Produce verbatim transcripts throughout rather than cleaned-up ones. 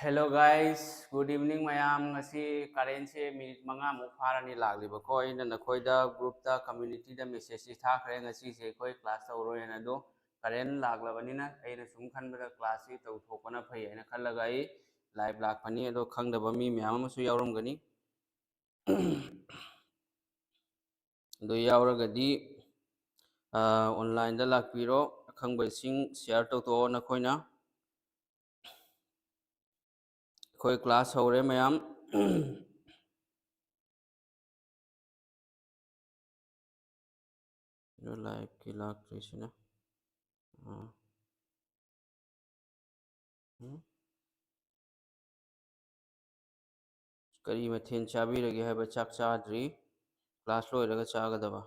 Hello guys, good evening ꯃꯌꯥꯝ꯫ ꯉꯁꯤ currentꯁꯦ minute ꯃꯉꯥꯃꯨꯛ ꯐꯥꯔꯅꯤ ꯂꯥꯛꯂꯤꯕꯀꯣ꯫ ꯑꯩꯅ ꯅꯈꯣꯏꯗ groupꯇ, communityꯗ messageꯁꯤ ꯊꯥꯈ꯭ꯔꯦ, ꯉꯁꯤꯁꯦ ꯑꯩꯈꯣꯏ class ꯇꯧꯔꯣꯏꯅ꯫ ꯑꯗꯣ current ꯂꯥꯛꯂꯕꯅꯤꯅ ꯑꯩꯅ ꯁꯨꯝ ꯈꯟꯕꯗ classꯁꯤ ꯇꯧꯊꯣꯛꯄꯅ ꯐꯩ ꯍꯥꯏꯅ ꯈꯜꯂꯒ ꯑꯩ live ꯂꯥꯛꯄꯅꯤ꯫ ꯑꯗꯣ ꯈꯪꯗꯕ ꯃꯤ ꯃꯌꯥꯝ ꯑꯃꯁꯨ ꯌꯥꯎꯔꯝꯒꯅꯤ꯫ ꯑꯗꯨ ꯌꯥꯎꯔꯒꯗꯤ onlineꯗ ꯂꯥꯛꯄꯤꯔꯣ꯫ ꯑꯈꯪꯕꯁꯤꯡ share ꯇꯧꯊꯣꯛꯑꯣ ꯅꯈꯣꯏꯅ꯫ ꯑꯩꯈꯣꯏ class ꯍꯧꯔꯦ ꯃꯌꯥꯝ꯫ ꯑꯗꯣ liveꯀꯤ ꯂꯥꯛꯇ꯭ꯔꯤꯁꯤꯅ꯫ ꯑꯥ꯫ ꯎꯝ꯫ ꯀꯔꯤ ꯃꯊꯦꯜ ꯆꯥꯕꯤꯔꯒꯦ ꯍꯥꯏꯕ? ꯆꯥꯛ ꯆꯥꯗ꯭ꯔꯤ, class ꯂꯣꯏꯔꯒ ꯆꯥꯒꯗꯕ꯫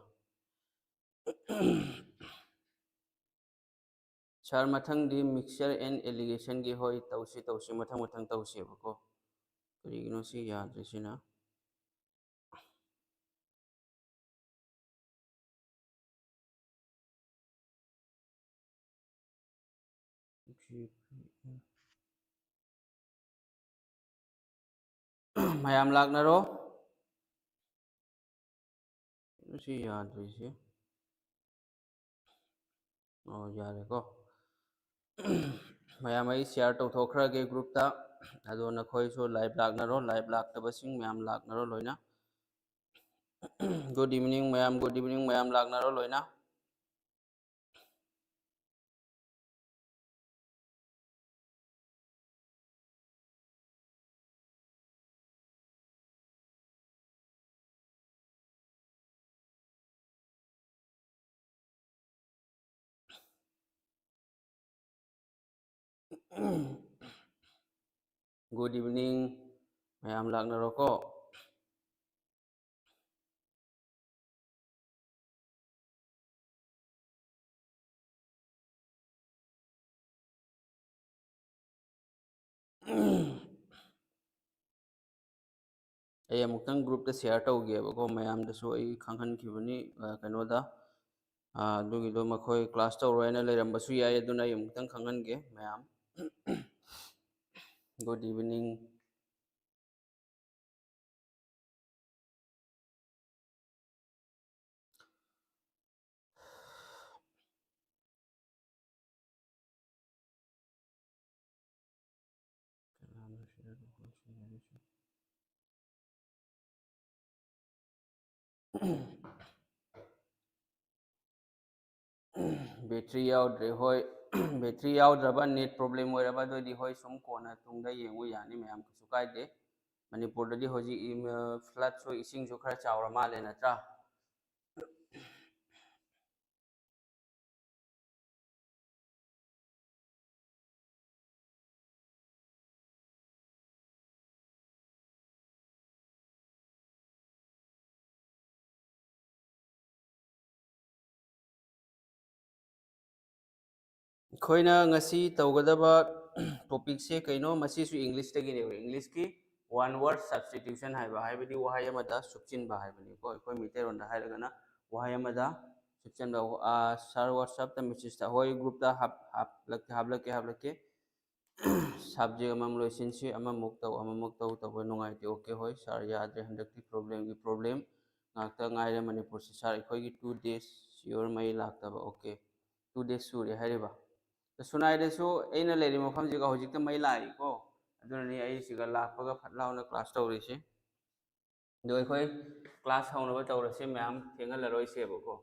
Sir, ꯃꯊꯪꯗꯤ mixture and aligationꯒꯤ, ꯍꯣꯏ, ꯇꯧꯁꯤ, ꯇꯧꯁꯤ, ꯃꯊꯪ ꯃꯊꯪ ꯇꯧꯁꯦꯕꯀꯣ꯫ ꯀꯔꯤꯒꯤꯅꯣ ꯁꯤ ꯌꯥꯗ꯭ꯔꯤꯁꯤꯅ? ꯃꯌꯥꯝ ꯂꯥꯛꯅꯔꯣ꯫ ꯁꯤ ꯌꯥꯗ꯭ꯔꯤꯁꯦ꯫ ꯑꯣ, ꯌꯥꯔꯦꯀꯣ꯫ ꯃꯌꯥꯝ ꯑꯩ share ꯇꯧꯊꯣꯛꯈ꯭ꯔꯒꯦ groupꯇ꯫ ꯑꯗꯣ ꯅꯈꯣꯏꯁꯨ live ꯂꯥꯛꯅꯔꯣ, live ꯂꯥꯛꯇꯕꯁꯤꯡ ꯃꯌꯥꯝ ꯂꯥꯛꯅꯔꯣ ꯂꯣꯏꯅ꯫ Good evening ꯃꯌꯥꯝ, good evening ꯃꯌꯥꯝ, ꯂꯥꯛꯅꯔꯣ ꯂꯣꯏꯅ꯫ Good evening. ꯃꯌꯥꯝ ꯂꯥꯛꯅꯔꯣꯀꯣ꯫ ꯑꯩ ꯑꯃꯨꯛꯇꯪ groupꯇ share ꯇꯧꯒꯦꯕꯀꯣ, ꯃꯌꯥꯝꯗꯁꯨ ꯑꯩ ꯈꯪꯍꯟꯈꯤꯕꯅꯤ, ꯑ, ꯀꯩꯅꯣꯗ꯫ ꯑ, ꯑꯗꯨꯒꯤꯗꯣ ꯃꯈꯣꯏ class ꯇꯧꯔꯣꯏꯅ ꯂꯩꯔꯝꯕꯁꯨ ꯌꯥꯏ, ꯑꯗꯨꯅ ꯑꯩ ꯑꯃꯨꯛꯇꯪ ꯈꯪꯍꯟꯒꯦ ꯃꯌꯥꯝ꯫ Good evening. Battery ꯌꯥꯎꯗ꯭ꯔꯦ꯫ ꯍꯣꯏ, battery ꯌꯥꯎꯗ꯭ꯔꯕ, net problem ꯑꯣꯏꯔꯕ, ꯑꯗꯨꯑꯣꯏꯗꯤ ꯍꯣꯏ, ꯁꯨꯝ ꯀꯣꯟꯅ ꯇꯨꯡꯗ ꯌꯦꯡꯉꯨ ꯌꯥꯅꯤ ꯃꯌꯥꯝ, ꯀꯩꯁꯨ ꯀꯥꯏꯗꯦ꯫ ꯃꯅꯤꯄꯨꯔꯗꯗꯤ ꯍꯧꯖꯤꯛ ꯏꯝ-, floodꯁꯨ, ꯏꯁꯤꯡꯁꯨ ꯈꯔ ꯆꯥꯎꯔ ꯃꯥꯜꯂꯦ, ꯅꯠꯇ꯭ꯔꯥ? ꯑꯩꯈꯣꯏꯅ ꯉꯁꯤ ꯇꯧꯒꯗꯕ topicꯁꯦ ꯀꯩꯅꯣ? ꯃꯁꯤꯁꯨ Englishꯇꯒꯤꯅꯦꯕ꯫ Englishꯀꯤ one word substitution ꯍꯥꯏꯕ, ꯍꯥꯏꯕꯗꯤ ꯋꯥꯍꯩ ꯑꯃꯗ ꯁꯨꯞꯆꯤꯟꯕ ꯍꯥꯏꯕꯅꯤꯀꯣ꯫ ꯑꯩꯈꯣꯏ ꯃꯤꯇꯩꯔꯣꯟꯗ ꯍꯥꯏꯔꯒꯅ ꯋꯥꯍꯩ ꯑꯃꯗ ꯁꯨꯞꯆꯤꯟꯕ꯫ ꯑꯥ, sir, WhatsAppꯇ messageꯇ, ꯍꯣꯏ, groupꯇ ꯍꯥꯞ-, ꯍꯥꯞꯂꯛꯀꯦ, ꯍꯥꯞꯂꯛꯀꯦ, ꯍꯥꯞꯂꯛꯀꯦ꯫ Subject ꯑꯃꯃꯝ ꯂꯣꯏꯁꯤꯟꯁꯤ, ꯑꯃꯃꯨꯛ ꯇꯧ, ꯑꯃꯃꯨꯛ ꯇꯧ, ꯇꯧꯕ ꯅꯨꯡꯉꯥꯏꯇꯦ꯫ Okay, ꯍꯣꯏ, sir, ꯌꯥꯗ꯭ꯔꯦ, ꯍꯟꯗꯛꯇꯤ problemꯒꯤ problem ꯉꯥꯛꯇ ꯉꯥꯏꯔꯦ ꯃꯅꯤꯄꯨꯔꯁꯤ꯫ Sir, ꯑꯩꯈꯣꯏꯒꯤ two days sure ꯃꯩ ꯂꯥꯛꯇꯕ꯫ Okay, two days ꯁꯨꯔꯦ ꯍꯥꯏꯔꯤꯕ꯫ ꯑꯗꯣ ꯁꯨꯅꯥꯏꯗꯁꯨ ꯑꯩꯅ ꯂꯩꯔꯤꯕ ꯃꯐꯝꯁꯤꯒ ꯍꯧꯖꯤꯛꯇ ꯃꯩ ꯂꯥꯛꯏꯀꯣ, ꯑꯗꯨꯅꯅꯤ ꯑꯩ ꯁꯤꯒ ꯂꯥꯛꯄꯒ ꯐꯠ ꯂꯥꯎꯅ class ꯇꯧꯔꯤꯁꯦ꯫ ꯑꯗꯣ ꯑꯩꯈꯣꯏ class ꯍꯧꯅꯕ ꯇꯧꯔꯁꯦ ꯃꯌꯥꯝ, ꯊꯦꯡꯍꯜꯂꯔꯣꯏꯁꯦꯕꯀꯣ꯫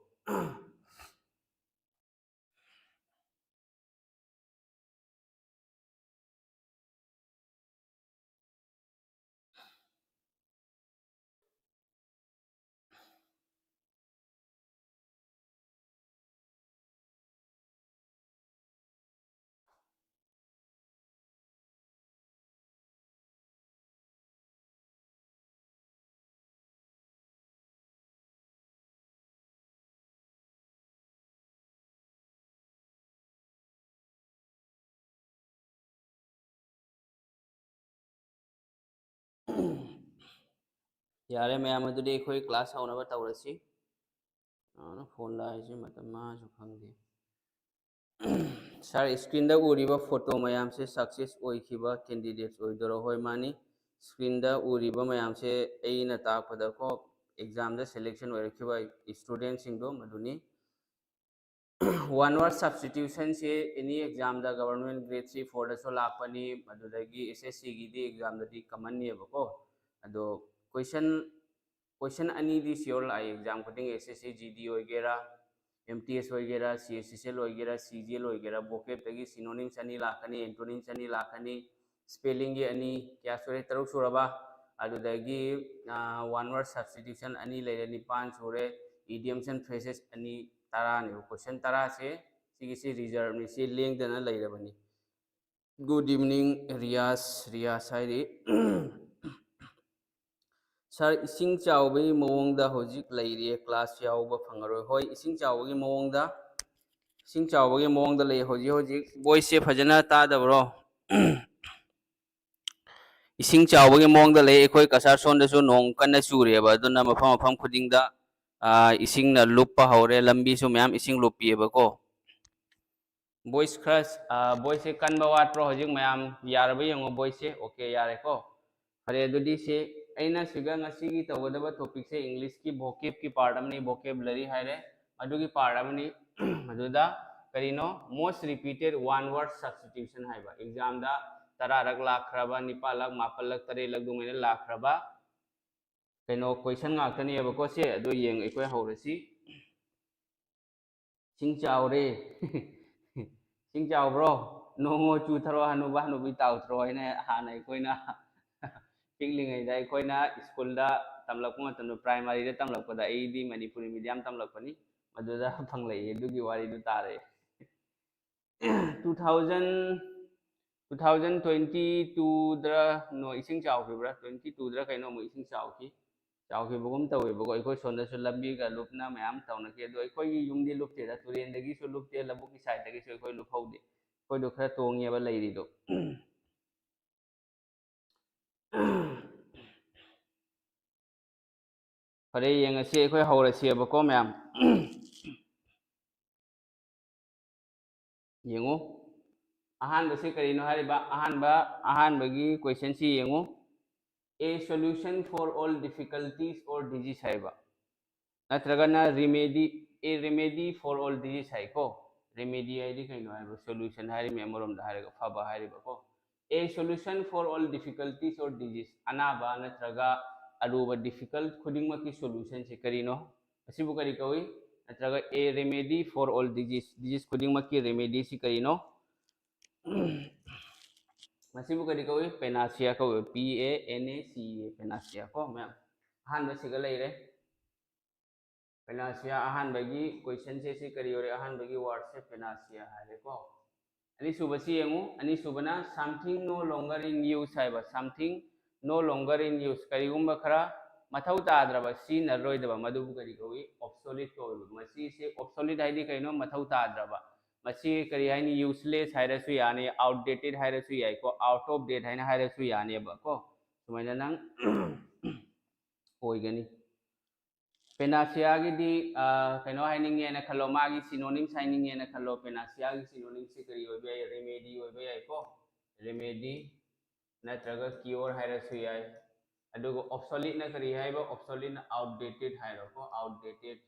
ꯌꯥꯔꯦ ꯃꯌꯥꯝ, ꯑꯗꯨꯗꯤ ꯑꯩꯈꯣꯏ ꯀ꯭ꯂꯥꯁ ꯍꯧꯅꯕ ꯇꯧꯔꯁꯤ꯫ ꯐꯣꯟ ꯂꯥꯛꯏꯁꯦ ꯃꯇꯝ ꯃꯥꯡꯁꯨ ꯈꯪꯗꯦ꯫ ꯁꯥꯔ, ꯁ꯭ꯀ꯭ꯔꯤꯟꯗ ꯎꯔꯤꯕ ꯐꯣꯇꯣ ꯃꯌꯥꯝꯁꯦ ꯁꯛꯁꯦꯁ ꯑꯣꯏꯈꯤꯕ ꯀꯦꯟꯗꯤꯗꯦꯠꯁ ꯑꯣꯏꯗꯣꯏꯔꯣ? ꯍꯣꯏ, ꯃꯥꯅꯤ꯫ ꯁ꯭ꯀ꯭ꯔꯤꯟꯗ ꯎꯔꯤꯕ ꯃꯌꯥꯝꯁꯦ ꯑꯩꯅ ꯇꯥꯛꯄꯗꯀꯣ, ꯑꯦꯛꯖꯥꯝꯗ ꯁꯦꯂꯦꯛꯁꯟ ꯑꯣꯏꯔꯛꯈꯤꯕ ꯁ꯭ꯇꯨꯗꯦꯟꯁꯤꯡꯗꯣ ꯃꯗꯨꯅꯤ꯫ ꯋꯥꯟ ꯋꯥꯔꯗ ꯁꯕꯁꯇꯤꯇ꯭ꯌꯨꯁꯟꯁꯦ ꯑꯦꯅꯤ ꯑꯦꯛꯖꯥꯝꯗ ꯒꯕꯔꯃꯦꯟ ꯒ꯭ꯔꯦꯗ ꯊ꯭ꯔꯤ ꯐꯣꯔꯗꯁꯨ ꯂꯥꯛꯄꯅꯤ, ꯑꯗꯨꯗꯒꯤ ꯑꯦꯁ ꯑꯦꯁ ꯁꯤꯒꯤꯗꯤ ꯑꯦꯛꯖꯥꯝꯗꯗꯤ ꯀꯃꯟꯅꯦꯕꯀꯣ꯫ ꯑꯗꯣ ꯀꯣꯏꯁꯟ ꯀꯣꯏꯁꯟ ꯑꯅꯤꯗꯤ ꯁꯤꯌꯣꯔ ꯂꯥꯛꯑꯦ ꯑꯦꯛꯖꯥꯝ ꯈꯨꯗꯤꯡꯒꯤ, ꯑꯦꯁ ꯑꯦꯁ ꯁꯤ ꯖꯤ ꯗꯤ ꯑꯣꯏꯒꯦꯔꯥ, ꯑꯦꯝ ꯇꯤ ꯑꯦꯁ ꯑꯣꯏꯒꯦꯔꯥ, ꯁꯤ ꯑꯦꯁ ꯁꯤ ꯑꯦꯜ ꯑꯣꯏꯒꯦꯔꯥ, ꯁꯤ ꯖꯤ ꯑꯦꯜ ꯑꯣꯏꯒꯦꯔꯥ, ꯕꯣꯀꯦꯞꯇꯒꯤ ꯁꯤꯅꯣꯅꯤꯝꯁ ꯑꯅꯤ ꯂꯥꯛꯀꯅꯤ, ꯑꯦꯟꯇꯣꯅꯤꯝꯁ ꯑꯅꯤ ꯂꯥꯛꯀꯅꯤ, ꯁ꯭ꯄꯦꯂꯤꯡꯒꯤ ꯑꯅꯤ, ꯀꯌꯥ ꯁꯨꯔꯦ? ꯇꯔꯨꯛ ꯁꯨꯔꯕ? ꯑꯗꯨꯗꯒꯤ ꯋꯥꯟ ꯋꯥꯔꯗ ꯁꯕꯁꯇꯤꯇ꯭ꯌꯨꯁꯟ ꯑꯅꯤ ꯂꯩꯔꯦ, ꯅꯤꯄꯥꯟ ꯁꯨꯔꯦ, ꯏꯗꯤꯌꯝꯁ ꯑꯦꯟ ꯐ꯭ꯔꯦꯖꯦꯁ ꯑꯅꯤ, ꯇꯔꯥꯅꯦꯕ꯫ ꯀꯣꯏꯁꯟ ꯇꯔꯥꯁꯦ ꯁꯤꯒꯤꯁꯤ ꯔꯤꯖꯔꯕꯅꯤ, ꯁꯤ ꯂꯦꯡꯗꯅ ꯂꯩꯔꯕꯅꯤ꯫ ꯒꯨꯗ ꯏꯚꯤꯅꯤꯡ ꯔꯤꯌꯥꯁ, ꯔꯤꯌꯥꯁ ꯍꯥꯏꯔꯤ꯫ ꯁꯥꯔ, ꯏꯁꯤꯡ ꯆꯥꯎꯕꯒꯤ ꯃꯑꯣꯡꯗ ꯍꯧꯖꯤꯛ ꯂꯩꯔꯤꯌꯦ, ꯀ꯭ꯂꯥꯁ ꯌꯥꯎꯕ ꯐꯪꯉꯔꯣꯏ꯫ ꯍꯣꯏ, ꯏꯁꯤꯡ ꯆꯥꯎꯕꯒꯤ ꯃꯑꯣꯡꯗ, ꯏꯁꯤꯡ ꯆꯥꯎꯕꯒꯤ ꯃꯑꯣꯡꯗ ꯂꯩ ꯍꯧꯖꯤꯛ ꯍꯧꯖꯤꯛ꯫ ꯚꯣꯏꯁꯁꯦ ꯐꯖꯅ ꯇꯥꯗꯕ꯭ꯔꯣ? ꯏꯁꯤꯡ ꯆꯥꯎꯕꯒꯤ ꯃꯑꯣꯡꯗ ꯂꯩ꯫ ꯑꯩꯈꯣꯏ ꯀꯁꯥꯔ ꯁꯣꯝꯗꯁꯨ ꯅꯣꯡ ꯀꯟꯅ ꯆꯨꯔꯦꯕ, ꯑꯗꯨꯅ ꯃꯐꯝ ꯃꯐꯝ ꯈꯨꯗꯤꯡꯗ, ꯑꯥ, ꯏꯁꯤꯡꯅ ꯂꯨꯞꯄ ꯍꯧꯔꯦ, ꯂꯝꯕꯤꯁꯨ ꯃꯌꯥꯝ ꯏꯁꯤꯡ ꯂꯨꯞꯄꯤꯑꯕꯀꯣ꯫ ꯚꯣꯏꯁ ꯈꯔ, ꯑꯥ, ꯚꯣꯏꯁꯁꯦ ꯀꯟꯕ ꯋꯥꯠꯄ꯭ꯔꯣ ꯍꯧꯖꯤꯛ ꯃꯌꯥꯝ? ꯌꯥꯔꯕ ꯌꯦꯡꯉꯣ ꯚꯣꯏꯁꯁꯦ꯫ ꯑꯣꯀꯦ, ꯌꯥꯔꯦꯀꯣ꯫ ꯐꯔꯦ, ꯑꯗꯨꯗꯤ ꯁꯤ ꯑꯩꯅ ꯁꯤꯒ ꯉꯁꯤꯒꯤ ꯇꯧꯒꯗꯕ ꯇꯣꯄꯤꯛꯁꯦ ꯏꯪꯂꯤꯁꯀꯤ ꯚꯣꯀꯦꯕꯀꯤ ꯄꯥꯔꯠ ꯑꯃꯅꯤ, ꯚꯣꯀꯦꯕꯨꯂꯔꯤ ꯍꯥꯏꯔꯦ, ꯑꯗꯨꯒꯤ ꯄꯥꯔꯠ ꯑꯃꯅꯤ꯫ ꯑꯗꯨꯗ ꯀꯔꯤꯅꯣ? Most repeated one word substitution ꯍꯥꯏꯕ꯫ ꯑꯦꯛꯖꯥꯝꯗ ꯇꯔꯥꯔꯛ ꯂꯥꯛꯈ꯭ꯔꯕ, ꯅꯤꯄꯥꯜꯂꯛ, ꯃꯥꯄꯜꯂꯛ, ꯇꯔꯦꯠꯂꯛ ꯑꯗꯨꯃꯥꯏꯅ ꯂꯥꯛꯈ꯭ꯔꯕ ꯀꯩꯅꯣ ꯀꯣꯏꯁꯟ ꯉꯥꯛꯇꯅꯦꯕꯀꯣ ꯁꯦ꯫ ꯑꯗꯨ ꯌꯦꯡ ꯑꯩꯈꯣꯏ ꯍꯧꯔꯁꯤ꯫ ꯏꯁꯤꯡ ꯆꯥꯎꯔꯦ꯫ ꯏꯁꯤꯡ ꯆꯥꯎꯕ꯭ꯔꯣ? ꯅꯣꯡꯉꯣ ꯆꯨꯊꯔꯣ, ꯍꯅꯨꯕ ꯍꯅꯨꯕꯤ ꯇꯥꯎꯊꯔꯣ ꯍꯥꯏꯅ ꯍꯥꯟꯅ ꯑꯩꯈꯣꯏꯅ ꯄꯤꯛꯂꯤꯉꯩꯗ ꯑꯩꯈꯣꯏꯅ ꯁ꯭ꯀꯨꯜꯗ ꯇꯝꯂꯛꯄ ꯃꯇꯝꯗ, ꯄ꯭ꯔꯥꯏꯃꯥꯔꯤꯗ ꯇꯝꯂꯛꯄꯗ, ꯑꯩꯗꯤ ꯃꯅꯤꯄꯨꯔꯤ ꯃꯤꯗꯤꯌꯝ ꯇꯝꯂꯛꯄꯅꯤ, ꯃꯗꯨꯗ ꯐꯪꯂꯛꯏ꯫ ꯑꯗꯨꯒꯤ ꯋꯥꯔꯤꯗꯨ ꯇꯥꯔꯛꯑꯦ꯫ Two thousand, two thousand twenty twoꯗ ꯅꯣ ꯏꯁꯤꯡ ꯆꯥꯎꯈꯤꯕ꯭ꯔꯥ? Twenty twoꯗ ꯀꯩꯅꯣ ꯑꯃꯨꯛ ꯏꯁꯤꯡ ꯆꯥꯎꯈꯤ, ꯆꯥꯎꯈꯤꯕꯒꯨꯝ ꯇꯧꯋꯦꯕꯀꯣ꯫ ꯑꯩꯈꯣꯏ ꯁꯣꯝꯗꯁꯨ ꯂꯝꯕꯤꯒ ꯂꯨꯞꯅ ꯃꯌꯥꯝ ꯇꯧꯅꯈꯤ꯫ ꯑꯗꯣ ꯑꯩꯈꯣꯏꯒꯤ ꯌꯨꯝꯗꯤ ꯂꯨꯞꯇꯦꯗ, ꯇꯨꯔꯦꯟꯗꯒꯤꯁꯨ ꯂꯨꯞꯇꯦ, ꯂꯧꯕꯨꯛꯀꯤ ꯁꯥꯏꯠꯇꯒꯤꯁꯨ ꯑꯩꯈꯣꯏ ꯂꯨꯞꯍꯧꯗꯦ꯫ ꯑꯩꯈꯣꯏꯗꯣ ꯈꯔ ꯇꯣꯡꯉꯦꯕ ꯂꯩꯔꯤꯗꯣ꯫ ꯐꯔꯦ, ꯌꯦꯡꯉꯁꯤ, ꯑꯩꯈꯣꯏ ꯍꯧꯔꯁꯤꯕꯀꯣ ꯃꯌꯥꯝ꯫ ꯌꯦꯡꯉꯨ, ꯑꯍꯥꯟꯕꯁꯤ ꯀꯔꯤꯅꯣ ꯍꯥꯏꯔꯤꯕ? ꯑꯍꯥꯟꯕ, ꯑꯍꯥꯟꯕꯒꯤ questionꯁꯤ ꯌꯦꯡꯉꯨ, "A solution for all difficulties or disease" ꯍꯥꯏꯕ, ꯅꯠꯇ꯭ꯔꯒꯅ "remedy, a remedy for all disease" ꯍꯥꯏꯀꯣ꯫ Remedy ꯍꯥꯏꯗꯤ ꯀꯩꯅꯣ ꯍꯥꯏꯕ? Solution ꯍꯥꯏꯔꯤꯃꯤ, ꯑꯃꯔꯣꯝꯗ ꯍꯥꯏꯔꯒ ꯐꯕ ꯍꯥꯏꯔꯤꯕꯀꯣ꯫ "A solution for all difficulties or disease", ꯑꯅꯥꯕ ꯅꯠꯇ꯭ꯔꯒ ꯑꯔꯨꯕ difficult ꯈꯨꯗꯤꯡꯃꯛꯀꯤ solutionꯁꯤ ꯀꯔꯤꯅꯣ? ꯃꯁꯤꯕꯨ ꯀꯔꯤ ꯀꯧꯏ? ꯅꯠꯇ꯭ꯔꯒ "A remedy for all disease", disease ꯈꯨꯗꯤꯡꯃꯛꯀꯤ remedyꯁꯤ ꯀꯔꯤꯅꯣ? ꯃꯁꯤꯕꯨ ꯀꯔꯤ ꯀꯧꯏ? Panacea ꯀꯧꯏ꯫ P A N A C E A, panacea ꯀꯣ ꯃꯌꯥꯝ꯫ ꯑꯍꯥꯟꯕꯁꯤꯒ ꯂꯩꯔꯦ꯫ Panacea ꯑꯍꯥꯟꯕꯒꯤ questionꯁꯦ ꯁꯤ ꯀꯔꯤ ꯑꯣꯏꯔꯦ? ꯑꯍꯥꯟꯕꯒꯤ wordꯁꯦ panacea ꯍꯥꯏꯔꯦꯀꯣ꯫ ꯑꯅꯤꯁꯨꯕꯁꯤ ꯌꯦꯡꯉꯨ꯫ ꯑꯅꯤꯁꯨꯕꯅ "something no longer in use" ꯍꯥꯏꯕ, "something no longer in use", ꯀꯔꯤꯒꯨꯝꯕ ꯈꯔ ꯃꯊꯧ ꯇꯥꯗ꯭ꯔꯕ, ꯁꯤꯖꯤꯟꯅꯔꯣꯏꯗꯕ, ꯃꯗꯨꯕꯨ ꯀꯔꯤ ꯀꯧꯏ? Obsolete ꯀꯧꯏꯕ꯫ ꯃꯁꯤꯁꯦ obsolete ꯍꯥꯏꯗꯤ ꯀꯩꯅꯣ? ꯃꯊꯧ ꯇꯥꯗ꯭ꯔꯕ꯫ ꯃꯁꯤ ꯀꯔꯤ ꯍꯥꯏꯅꯤ? Useless ꯍꯥꯏꯔꯁꯨ ꯌꯥꯅꯤ, outdated ꯍꯥꯏꯔꯁꯨ ꯌꯥꯏꯀꯣ, out of date ꯍꯥꯏꯅ ꯍꯥꯏꯔꯁꯨ ꯌꯥꯅꯦꯕ ꯀꯣ꯫ ꯁꯨꯃꯥꯏꯅ ꯅꯪ ꯑꯣꯏꯒꯅꯤ꯫ Panaceaꯒꯤꯗꯤ, ꯑ, ꯀꯩꯅꯣ ꯍꯥꯏꯅꯤꯡꯉꯦꯅ ꯈꯜꯂꯣ, ꯃꯥꯒꯤ synonyms ꯍꯥꯏꯅꯤꯡꯉꯦꯅ ꯈꯜꯂꯣ꯫ Panaceaꯒꯤ synonymꯁꯤ ꯀꯔꯤ ꯑꯣꯏꯕ ꯌꯥꯏ? Remedy ꯑꯣꯏꯕ ꯌꯥꯏꯀꯣ, remedy ꯅꯠꯇ꯭ꯔꯒ cure ꯍꯥꯏꯔꯁꯨ ꯌꯥꯏ꯫ ꯑꯗꯨꯒ obsoleteꯅ ꯀꯔꯤ ꯍꯥꯏꯕ? Obsoleteꯅ outdated ꯍꯥꯏꯔꯣꯀꯣ, outdated,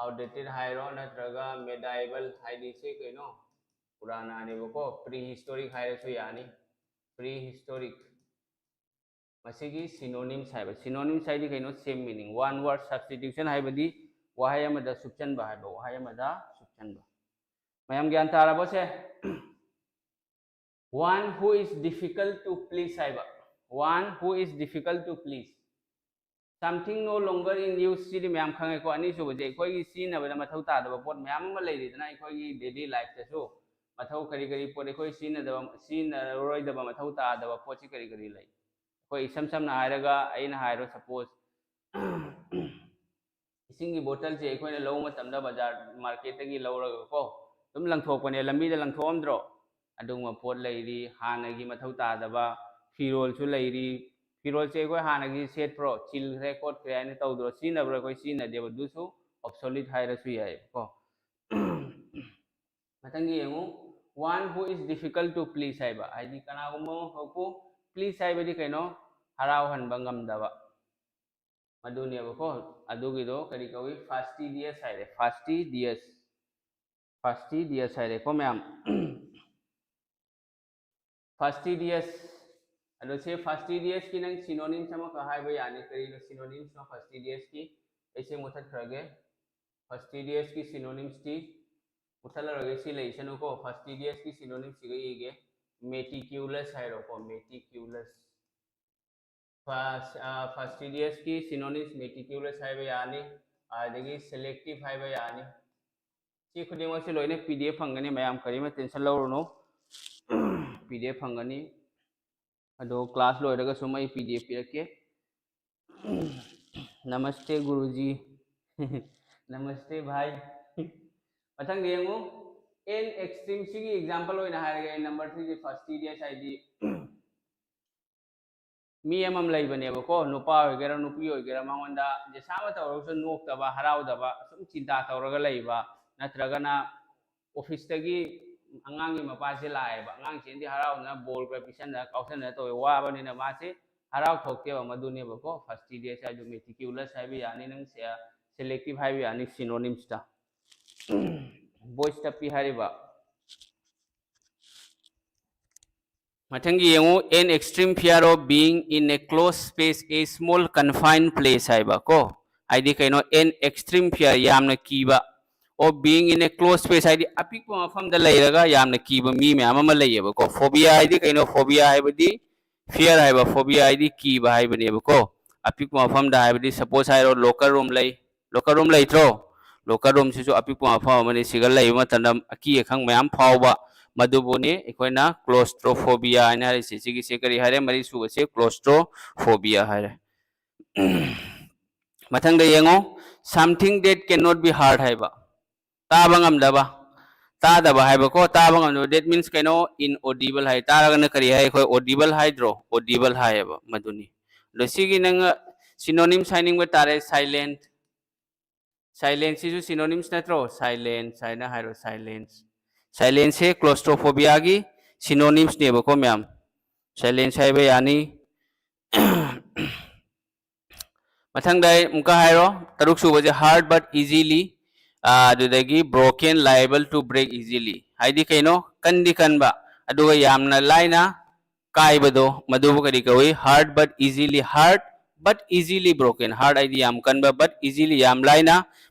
outdated ꯍꯥꯏꯔꯣ, ꯅꯠꯇ꯭ꯔꯒ medieval ꯍꯥꯏꯗꯤ ꯁꯤ ꯀꯩꯅꯣ? ꯄꯨꯔꯥꯅꯥꯅꯦꯕꯀꯣ, prehistoric ꯍꯥꯏꯔꯁꯨ ꯌꯥꯅꯤ, prehistoric꯫ ꯃꯁꯤꯒꯤ synonyms ꯍꯥꯏꯕ, synonyms ꯍꯥꯏꯗꯤ ꯀꯩꯅꯣ? Same meaning, one word substitution ꯍꯥꯏꯕꯗꯤ ꯋꯥꯍꯩ ꯑꯃꯗ ꯁꯨꯞꯆꯟꯕ ꯍꯥꯏꯕ, ꯋꯥꯍꯩ ꯑꯃꯗ ꯁꯨꯞꯆꯟꯕ꯫ ꯃꯌꯥꯝ ꯒ꯭ꯌꯥꯟ ꯇꯥꯔꯕꯣ ꯁꯦ? "One who is difficult to please" ꯍꯥꯏꯕ, "one who is difficult to please", "something no longer in use" ꯁꯤꯗꯤ ꯃꯌꯥꯝ ꯈꯪꯉꯦꯀꯣ꯫ ꯑꯅꯤꯁꯨꯕꯁꯦ ꯑꯩꯈꯣꯏꯒꯤ ꯁꯤꯖꯤꯟꯅꯕꯗ ꯃꯊꯧ ꯇꯥꯗꯕ ꯄꯣꯠ ꯃꯌꯥꯝ ꯑꯃ ꯂꯩꯔꯤꯗꯅ, ꯑꯩꯈꯣꯏꯒꯤ daily lifeꯇꯁꯨ ꯃꯊꯧ, ꯀꯔꯤ ꯀꯔꯤ ꯄꯣꯠ ꯑꯩꯈꯣꯏ ꯁꯤꯖꯤꯟꯅꯗꯕ, ꯁꯤꯖꯤꯟꯅꯔꯣꯏꯗꯕ, ꯃꯊꯧ ꯇꯥꯗꯕ ꯄꯣꯠꯁꯤ ꯀꯔꯤ ꯀꯔꯤ ꯂꯩ? ꯑꯩꯈꯣꯏ ꯏꯁꯝ ꯁꯝꯅ ꯍꯥꯏꯔꯒ, ꯑꯩꯅ ꯍꯥꯏꯔꯣ, suppose, ꯏꯁꯤꯡꯒꯤ ꯕꯣꯇꯜꯁꯦ ꯑꯩꯈꯣꯏꯅ ꯂꯧꯕ ꯃꯇꯝꯗ ꯕꯖꯥꯔ marketꯇꯒꯤ ꯂꯧꯔꯒꯀꯣ, ꯑꯗꯨꯝ ꯂꯪꯊꯣꯛꯄꯅꯦ, ꯂꯝꯕꯤꯗ ꯂꯪꯊꯣꯛꯑꯝꯗ꯭ꯔꯣ? ꯑꯗꯨꯒꯨꯝꯕ ꯄꯣꯠ ꯂꯩꯔꯤ, ꯍꯥꯟꯅꯒꯤ ꯃꯊꯧ ꯇꯥꯗꯕ ꯐꯤꯔꯣꯜꯁꯨ ꯂꯩꯔꯤ, ꯐꯤꯔꯣꯜꯁꯦ ꯑꯩꯈꯣꯏ ꯍꯥꯟꯅꯒꯤ ꯁꯦꯠꯄ꯭ꯔꯣ, ꯆꯤꯜꯈ꯭ꯔꯦ ꯈꯣꯠꯈ꯭ꯔꯦ ꯍꯥꯏꯅ ꯇꯧꯗ꯭ꯔꯣ? ꯁꯤꯖꯤꯟꯅꯕ꯭ꯔꯣ? ꯑꯩꯈꯣꯏ ꯁꯤꯖꯤꯟꯅꯗꯦꯕ, ꯑꯗꯨꯁꯨ obsolete ꯍꯥꯏꯔꯁꯨ ꯌꯥꯏꯕꯀꯣ꯫ ꯃꯊꯪꯒꯤ ꯌꯦꯡꯉꯨ, one who is difficult to please ꯍꯥꯏꯕ, ꯍꯥꯏꯗꯤ ꯀꯅꯥꯒꯨꯝꯕ ꯑꯃꯈꯛꯄꯨ please ꯍꯥꯏꯕꯗꯤ ꯀꯩꯅꯣ? ꯍꯔꯥꯎꯍꯟꯕ ꯉꯝꯗꯕ, ꯃꯗꯨꯅꯦꯕꯀꯣ꯫ ꯑꯗꯨꯒꯤꯗꯣ ꯀꯔꯤ ꯀꯧꯏ? Fastidious ꯍꯥꯏꯔꯦ, fastidious, fastidious ꯍꯥꯏꯔꯦꯀꯣ ꯃꯌꯥꯝ꯫ Fastidious, ꯑꯗꯣ ꯁꯤ fastidiousꯀꯤ ꯅꯪ synonyms ꯑꯃꯈꯛ ꯍꯥꯏꯕ ꯌꯥꯅꯤ꯫ ꯀꯔꯤꯅꯣ synonymsꯅꯣ fastidiousꯀꯤ? ꯑꯩꯁꯦ ꯃꯨꯊꯠꯈ꯭ꯔꯒꯦ꯫ Fastidiousꯀꯤ synonymsꯇꯤ ꯃꯨꯊꯠꯂꯔꯣꯏꯒꯦ, ꯁꯤ ꯂꯩꯁꯅꯨꯀꯣ꯫ Fastidiousꯀꯤ synonymsꯁꯤꯒ ꯌꯦꯡꯒꯦ꯫ Meticulous ꯍꯥꯏꯔꯣꯀꯣ, meticulous꯫ Fas-, ꯑ, fastidiousꯀꯤ synonyms meticulous ꯍꯥꯏꯕ ꯌꯥꯅꯤ, ꯑꯗꯒꯤ selective ꯍꯥꯏꯕ ꯌꯥꯅꯤ꯫ ꯁꯤ ꯈꯨꯗꯤꯡꯃꯛꯁꯤ ꯂꯣꯏꯅ P D F ꯐꯪꯒꯅꯤ ꯃꯌꯥꯝ, ꯀꯔꯤꯃ tension ꯂꯧꯔꯨꯅꯨ꯫ P D F ꯐꯪꯒꯅꯤ꯫ ꯑꯗꯣ class ꯂꯣꯏꯔꯒꯁꯨ ꯑꯩ P D F ꯄꯤꯔꯛꯀꯦ꯫ Namaste Guruji꯫ Namaste bhai꯫ ꯃꯊꯪꯗ ꯌꯦꯡꯉꯨ, an extreme, ꯁꯤꯒꯤ example ꯑꯣꯏꯅ ꯍꯥꯏꯔꯒꯦ ꯑꯩ, number threeꯁꯦ fastidious ꯍꯥꯏꯗꯤ ꯃꯤ ꯑꯃ ꯂꯩꯕꯅꯦꯕꯀꯣ, ꯅꯨꯄꯥ ꯑꯣꯏꯒꯦꯔꯥ ꯅꯨꯄꯤ ꯑꯣꯏꯒꯦꯔꯥ, ꯃꯉꯣꯟꯗ ꯖꯦꯁꯥ ꯑꯃ ꯇꯧꯔꯒꯁꯨ ꯅꯣꯛꯇꯕ, ꯍꯔꯥꯎꯗꯕ, ꯁꯨꯝ ꯆꯤꯟꯇꯥ ꯇꯧꯔꯒ ꯂꯩꯕ, ꯅꯠꯇ꯭ꯔꯒꯅ officeꯇꯒꯤ ꯑꯉꯥꯡꯒꯤ ꯃꯄꯥꯁꯦ ꯂꯥꯛꯑꯦꯕ, ꯑꯉꯥꯡꯁꯤꯅꯗꯤ ꯍꯔꯥꯎꯗꯅ ball ꯈꯔ ꯄꯤꯁꯟꯗꯅ ꯀꯥꯎꯁꯟꯗꯅ ꯇꯧꯋꯦ, ꯋꯥꯕꯅꯤꯅ ꯃꯥꯁꯦ ꯍꯔꯥꯎ ꯊꯣꯛꯇꯦꯕ, ꯃꯗꯨꯅꯦꯕꯀꯣ fastidious ꯍꯥꯏꯗꯣ꯫ Meticulous ꯍꯥꯏꯕ ꯌꯥꯅꯤ, ꯅꯪ selective ꯍꯥꯏꯕ ꯌꯥꯅꯤ synonymsꯇ꯫ Voice ꯇꯞꯄꯤ ꯍꯥꯏꯔꯤꯕ꯫ ꯃꯊꯪꯒꯤ ꯌꯦꯡꯉꯨ, an extreme fear of being in a closed space, a small confined place ꯍꯥꯏꯕ ꯀꯣ꯫ ꯍꯥꯏꯗꯤ ꯀꯩꯅꯣ? An extreme fear, ꯌꯥꯝꯅ ꯀꯤꯕ, of being in a closed space ꯍꯥꯏꯗꯤ ꯑꯄꯤꯛꯄ ꯃꯐꯝꯗ ꯂꯩꯔꯒ ꯌꯥꯝꯅ ꯀꯤꯕ ꯃꯤ ꯃꯌꯥꯝ ꯑꯃ ꯂꯩꯌꯦꯕꯀꯣ꯫ Phobia ꯍꯥꯏꯗꯤ ꯀꯩꯅꯣ? Phobia ꯍꯥꯏꯕꯗꯤ fear ꯍꯥꯏꯕ, phobia ꯍꯥꯏꯗꯤ ꯀꯤꯕ ꯍꯥꯏꯕꯅꯦꯕꯀꯣ꯫ ꯑꯄꯤꯛꯄ ꯃꯐꯝꯗ ꯍꯥꯏꯕꯗꯤ suppose ꯍꯥꯏꯔꯣ, locker room ꯂꯩ, locker room ꯂꯩꯇ꯭ꯔꯣ? Locker roomꯁꯤꯁꯨ ꯑꯄꯤꯛꯄ ꯃꯐꯝ ꯑꯃꯅꯤ꯫ ꯁꯤꯒ ꯂꯩꯕ ꯃꯇꯝꯗ ꯑꯀꯤ ꯑꯈꯪ ꯃꯌꯥꯝ ꯐꯥꯎꯕ, ꯃꯗꯨꯕꯨꯅꯤ ꯑꯩꯈꯣꯏꯅ claustrophobia ꯍꯥꯏꯅ ꯍꯥꯏꯔꯤꯁꯤ꯫ ꯁꯤꯒꯤꯁꯦ ꯀꯔꯤ ꯍꯥꯏꯔꯦ? ꯃꯔꯤꯁꯨꯕꯁꯦ claustrophobia ꯍꯥꯏꯔꯦ꯫ ꯃꯊꯪꯗ ꯌꯦꯡꯉꯣ, something that cannot be heard ꯍꯥꯏꯕ, ꯇꯥꯕ ꯉꯝꯗꯕ, ꯇꯥꯗꯕ ꯍꯥꯏꯕꯀꯣ, ꯇꯥꯕ ꯉꯝꯗꯕ, that means ꯀꯩꯅꯣ, inaudible ꯍꯥꯏ꯫ ꯇꯥꯔꯒꯅ ꯀꯔꯤ ꯍꯥꯏ? ꯑꯩꯈꯣꯏ audible ꯍꯥꯏꯗ꯭ꯔꯣ? Audible ꯍꯥꯏꯌꯦꯕ ꯃꯗꯨꯅꯤ꯫ ꯑꯗꯣ ꯁꯤꯒꯤ ꯅꯪ synonyms ꯍꯥꯏꯅꯤꯡꯕ ꯇꯥꯔꯦ, silent꯫ Silence ꯁꯤꯁꯨ synonyms ꯅꯠꯇ꯭ꯔꯣ? Silence ꯍꯥꯏꯅ ꯍꯥꯏꯔꯣ, silence꯫ Silence ꯁꯦ claustrophobia ꯒꯤ synonyms ꯅꯦꯕꯀꯣ ꯃꯌꯥꯝ꯫ Silence ꯍꯥꯏꯕ ꯌꯥꯅꯤ꯫ ꯃꯊꯪꯗ ꯑꯩ ꯑꯃꯨꯛꯀ ꯍꯥꯏꯔꯣ, ꯇꯔꯨꯛ ꯁꯨꯕꯁꯦ, hurt but easily, ꯑꯗꯨꯗꯒꯤ broken, liable to break easily꯫ ꯍꯥꯏꯗꯤ ꯀꯩꯅꯣ? ꯀꯟꯗꯤ ꯀꯟꯕ, ꯑꯗꯨꯒ ꯌꯥꯝꯅ ꯂꯥꯏꯅ ꯀꯥꯏꯕꯗꯣ, ꯃꯗꯨꯕꯨ ꯀꯔꯤ ꯀꯧꯏ? Hurt but easily, hurt but easily broken꯫ Hurt ꯍꯥꯏꯗꯤ ꯌꯥꯝ ꯀꯟꯕ, but easily ꯌꯥꯝ ꯂꯥꯏꯅ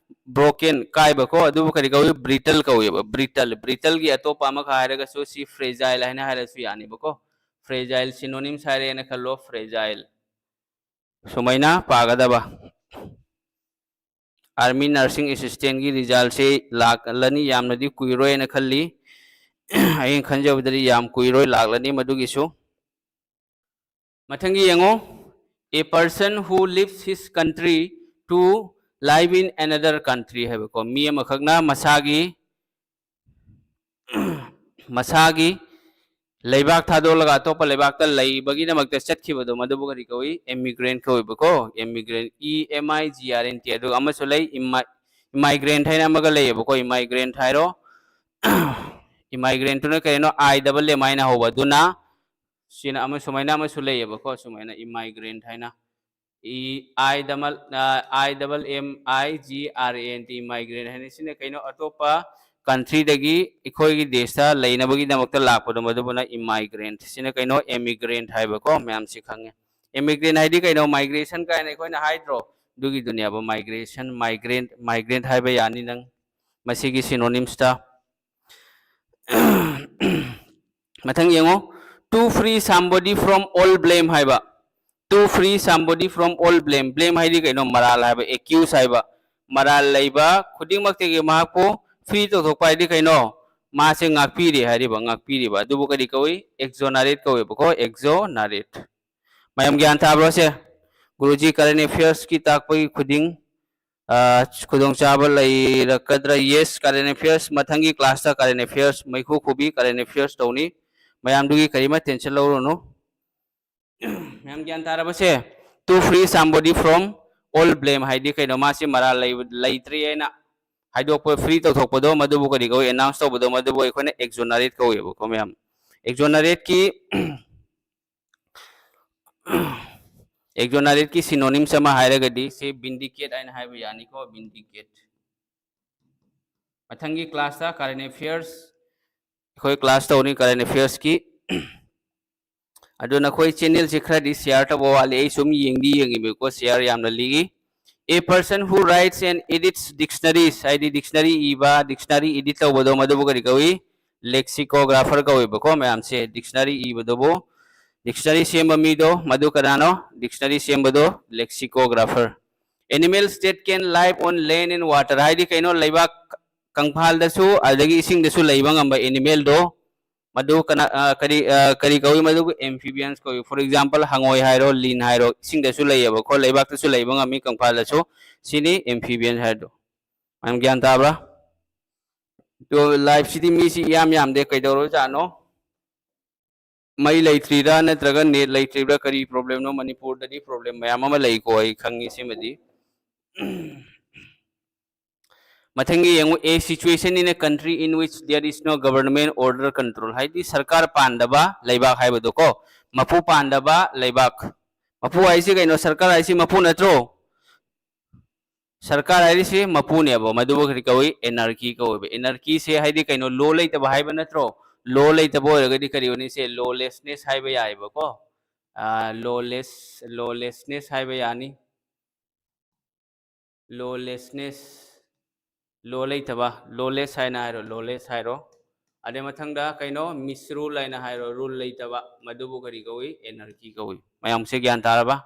broken, ꯀꯥꯏꯕꯀꯣ, ꯑꯗꯨꯕꯨ ꯀꯔꯤ ꯀꯧꯏ? Brittle ꯀꯧꯏꯕ꯫ Brittle, brittle ꯒꯤ ꯑꯇꯣꯞꯄ ꯑꯃꯈꯛ ꯍꯥꯏꯔꯒꯁꯨ ꯁꯤ fragile ꯍꯥꯏꯅ ꯍꯥꯏꯔꯁꯨ ꯌꯥꯅꯤꯕꯀꯣ꯫ Fragile synonyms ꯍꯥꯏꯔꯦꯅ ꯈꯜꯂꯣ, fragile꯫ ꯁꯨꯃꯥꯏꯅ ꯄꯥꯒꯗꯕ꯫ Army nursing assistant ꯀꯤ result ꯁꯦ ꯂꯥꯛꯂꯅꯤ, ꯌꯥꯝꯅꯗꯤ ꯀꯨꯏꯔꯣꯏꯅ ꯈꯜꯂꯤ꯫ ꯑꯩꯅ ꯈꯟꯖꯕꯗꯗꯤ ꯌꯥꯝ ꯀꯨꯏꯔꯣꯏ, ꯂꯥꯛꯂꯅꯤ ꯃꯗꯨꯒꯤꯁꯨ꯫ ꯃꯊꯪꯒꯤ ꯌꯦꯡꯉꯣ, a person who leaves his country to live in another country ꯍꯥꯏꯕꯀꯣ, ꯃꯤ ꯑꯃꯈꯛꯅ ꯃꯁꯥꯒꯤ ꯃꯁꯥꯒꯤ ꯂꯩꯕꯥꯛ ꯊꯥꯗꯣꯛꯂꯒ ꯑꯇꯣꯞꯄ ꯂꯩꯕꯥꯛꯇ ꯂꯩꯕꯒꯤꯗꯃꯛꯇ ꯆꯠꯈꯤꯕꯗꯣ, ꯃꯗꯨꯕꯨ ꯀꯔꯤ ꯀꯧꯏ? Immigrant ꯀꯧꯏꯕꯀꯣ, immigrant, E M I G R A N T꯫ ꯑꯗꯨꯒ ꯑꯃꯁꯨ ꯂꯩ, immi-, immigrant ꯍꯥꯏꯅ ꯑꯃꯒ ꯂꯩꯌꯦꯕꯀꯣ, immigrant ꯍꯥꯏꯔꯣ꯫ Immigrant ꯇꯨꯅ ꯀꯔꯤꯅꯣ? I double M I ꯅ ꯍꯧꯕ, ꯑꯗꯨꯅ ꯁꯤꯅ ꯑꯃ ꯁꯨꯃꯥꯏꯅ ꯑꯃꯁꯨ ꯂꯩꯌꯦꯕꯀꯣ, ꯁꯨꯃꯥꯏꯅ immigrant ꯍꯥꯏꯅ꯫ E, I double, ꯑ, I double M I G R A N T, immigrant ꯍꯥꯏꯅ꯫ ꯁꯤꯅ ꯀꯩꯅꯣ? ꯑꯇꯣꯞꯄ country ꯗꯒꯤ ꯑꯩꯈꯣꯏꯒꯤ ꯗꯦꯁꯇ ꯂꯩꯅꯕꯒꯤꯗꯃꯛꯇ ꯂꯥꯛꯄꯗꯣ, ꯃꯗꯨꯕꯨꯅ immigrant꯫ ꯁꯤꯅ ꯀꯩꯅꯣ? Immigrant ꯍꯥꯏꯕꯀꯣ, ꯃꯌꯥꯝꯁꯤ ꯈꯪꯉꯦ꯫ Immigrant ꯍꯥꯏꯗꯤ ꯀꯩꯅꯣ? Migration ꯀꯥꯏꯅ ꯑꯩꯈꯣꯏꯅ ꯍꯥꯏꯗ꯭ꯔꯣ? ꯑꯗꯨꯒꯤꯗꯨꯅꯦꯕ, migration, migrant, migrant ꯍꯥꯏꯕ ꯌꯥꯅꯤ ꯅꯪ ꯃꯁꯤꯒꯤ synonyms ꯇ꯫ ꯃꯊꯪ ꯌꯦꯡꯉꯣ, to free somebody from all blame ꯍꯥꯏꯕ꯫ To free somebody from all blame꯫ Blame ꯍꯥꯏꯗꯤ ꯀꯩꯅꯣ? ꯃꯔꯥꯜ ꯍꯥꯏꯕ, accuse ꯍꯥꯏꯕ꯫ ꯃꯔꯥꯜ ꯂꯩꯕ ꯈꯨꯗꯤꯡꯃꯛꯇꯒꯤ ꯃꯍꯥꯛꯄꯨ free ꯇꯧꯊꯣꯛꯄ ꯍꯥꯏꯗꯤ ꯀꯩꯅꯣ? ꯃꯥꯁꯦ ꯉꯥꯛꯄꯤꯔꯦ ꯍꯥꯏꯔꯤꯕ, ꯉꯥꯛꯄꯤꯔꯤꯕ꯫ ꯑꯗꯨꯕꯨ ꯀꯔꯤ ꯀꯧꯏ? Exonerate ꯀꯧꯏꯕꯀꯣ, exonerate꯫ ꯃꯌꯥꯝ ꯒ꯭ꯌꯥꯟ ꯇꯥꯕ꯭ꯔꯣ ꯁꯦ? ꯒꯨꯔꯨꯖꯤ, current affairs ꯀꯤ ꯇꯥꯛꯄꯒꯤ ꯈꯨꯗꯤꯡ ꯈꯨꯗꯣꯡꯆꯥꯕ ꯂꯩꯔꯛꯀꯗ꯭ꯔꯥ? Yes, current affairs, ꯃꯊꯪꯒꯤ class ꯇ current affairs, ꯃꯩꯈꯨ ꯈꯨꯕꯤ current affairs ꯇꯧꯅꯤ꯫ ꯃꯌꯥꯝꯗꯨꯒꯤ ꯀꯔꯤꯃ tension ꯂꯧꯔꯨꯅꯨ꯫ ꯃꯌꯥꯝ ꯒ꯭ꯌꯥꯟ ꯇꯥꯔꯕꯁꯦ? To free somebody from all blame ꯍꯥꯏꯗꯤ ꯀꯩꯅꯣ? ꯃꯥꯁꯤ ꯃꯔꯥꯜ ꯂꯩ-, ꯂꯩꯇ꯭ꯔꯦ ꯍꯥꯏꯅ ꯍꯥꯏꯗꯣꯛꯄ, free ꯇꯧꯊꯣꯛꯄꯗꯣ, ꯃꯗꯨꯕꯨ ꯀꯔꯤ ꯀꯧꯏ? Announce ꯇꯧꯕꯗꯣ, ꯃꯗꯨꯕꯨ ꯑꯩꯈꯣꯏꯅ exonerate ꯀꯧꯋꯦꯕꯀꯣ ꯃꯌꯥꯝ꯫ Exonerate ꯀꯤ, exonerate ꯀꯤ synonyms ꯑꯃ ꯍꯥꯏꯔꯒꯗꯤ ꯁꯤ vindicate ꯍꯥꯏꯅ ꯍꯥꯏꯕ ꯌꯥꯅꯤꯀꯣ, vindicate꯫ ꯃꯊꯪꯒꯤ class ꯇ current affairs ꯑꯩꯈꯣꯏ class ꯇꯧꯅꯤ, current affairs ꯀꯤ꯫ ꯑꯗꯣ ꯅꯈꯣꯏ channel ꯁꯤ ꯈꯔꯗꯤ share ꯇꯧꯕ ꯋꯥꯠꯂꯤ, ꯑꯩ ꯁꯨꯝ ꯌꯦꯡꯗꯤ ꯌꯦꯡꯉꯤꯕꯀꯣ, share ꯌꯥꯝꯅ ꯂꯤꯛꯏ꯫ A person who writes and edits dictionaries ꯍꯥꯏꯗꯤ dictionary ꯏꯕ, dictionary edit ꯇꯧꯕꯗꯣ, ꯃꯗꯨꯕꯨ ꯀꯔꯤ ꯀꯧꯏ? Lexicographer ꯀꯧꯏꯕꯀꯣ ꯃꯌꯥꯝꯁꯦ꯫ Dictionary ꯏꯕꯗꯨꯕꯨ, dictionary ꯁꯦꯝꯕ ꯃꯤꯗꯣ, ꯃꯗꯨ ꯀꯅꯥꯅꯣ? Dictionary ꯁꯦꯝꯕꯗꯣ lexicographer꯫ Animals that can live on land and water ꯍꯥꯏꯗꯤ ꯀꯩꯅꯣ? ꯂꯩꯕꯥꯛ ꯀꯪꯐꯥꯜꯗꯁꯨ ꯑꯗꯒꯤ ꯏꯁꯤꯡꯗꯁꯨ ꯂꯩꯕ ꯉꯝꯕ animal ꯗꯣ, ꯃꯗꯨ ꯀꯅꯥ, ꯑ, ꯀꯔꯤ, ꯑ, ꯀꯔꯤ ꯀꯧꯏ? ꯃꯗꯨꯕꯨ amphibians ꯀꯧꯏ꯫ For example, ꯍꯉꯣꯏ ꯍꯥꯏꯔꯣ, ꯂꯤꯟ ꯍꯥꯏꯔꯣ, ꯏꯁꯤꯡꯗꯁꯨ ꯂꯩꯌꯦꯕꯀꯣ, ꯂꯩꯕꯥꯛꯇꯁꯨ ꯂꯩꯕ ꯉꯝꯃꯤ ꯀꯪꯐꯥꯜꯗꯁꯨ, ꯁꯤꯅꯤ amphibian ꯍꯥꯏꯗꯣ꯫ ꯃꯌꯥꯝ ꯒ꯭ꯌꯥꯟ ꯇꯥꯕ꯭ꯔꯥ? ꯑꯗꯣ life ꯁꯤꯗꯤ ꯃꯤꯁꯤ ꯏꯌꯥꯝ ꯌꯥꯝꯗꯦ, ꯀꯩꯗꯧꯔꯖꯥꯠꯅꯣ? ꯃꯩ ꯂꯩꯇ꯭ꯔꯤꯔꯥ ꯅꯠꯇ꯭ꯔꯒ net ꯂꯩꯇ꯭ꯔꯤꯕ꯭ꯔꯥ? ꯀꯔꯤ problem ꯅꯣ? ꯃꯅꯤꯄꯨꯔꯗꯗꯤ problem ꯃꯌꯥꯝ ꯑꯃ ꯂꯩꯀꯣ, ꯑꯩ ꯈꯪꯉꯤ ꯁꯤꯃꯗꯤ꯫ ꯃꯊꯪꯒꯤ ꯌꯦꯡꯉꯨ, a situation in a country in which there is no government order control ꯍꯥꯏꯗꯤ ꯁꯔꯀꯥꯔ ꯄꯥꯟꯗꯕ ꯂꯩꯕꯥꯛ ꯍꯥꯏꯕꯗꯣ ꯀꯣ, ꯃꯄꯨ ꯄꯥꯟꯗꯕ ꯂꯩꯕꯥꯛ꯫ ꯃꯄꯨ ꯍꯥꯏꯁꯤ ꯀꯩꯅꯣ? ꯁꯔꯀꯥꯔ ꯍꯥꯏꯁꯤ ꯃꯄꯨ ꯅꯠꯇ꯭ꯔꯣ? ꯁꯔꯀꯥꯔ ꯍꯥꯏꯔꯤꯁꯤ ꯃꯄꯨꯅꯦꯕ, ꯃꯗꯨꯕꯨ ꯀꯔꯤ ꯀꯧꯏ? Anarchy ꯀꯧꯏꯕ꯫ Anarchy ꯁꯦ ꯍꯥꯏꯗꯤ ꯀꯩꯅꯣ? Law ꯂꯩꯇꯕ ꯍꯥꯏꯕ ꯅꯠꯇ꯭ꯔꯣ? Law ꯂꯩꯇꯕ ꯑꯣꯏꯔꯒꯗꯤ ꯀꯔꯤ ꯑꯣꯏꯅꯤ? ꯁꯦ lawlessness ꯍꯥꯏꯕ ꯌꯥꯏꯑꯕꯀꯣ꯫ ꯑ, lawless, lawlessness ꯍꯥꯏꯕ ꯌꯥꯅꯤ꯫ Lawlessness, law ꯂꯩꯇꯕ, lawless ꯍꯥꯏꯅ ꯍꯥꯏꯔꯣ, lawless ꯍꯥꯏꯔꯣ꯫ ꯑꯗꯩ ꯃꯊꯪꯗ ꯀꯩꯅꯣ? Misrule ꯍꯥꯏꯅ ꯍꯥꯏꯔꯣ, rule ꯂꯩꯇꯕ, ꯃꯗꯨꯕꯨ ꯀꯔꯤ ꯀꯧꯏ? Anarchy ꯀꯧꯏ꯫ ꯃꯌꯥꯝꯁꯦ ꯒ꯭ꯌꯥꯟ ꯇꯥꯔꯕ?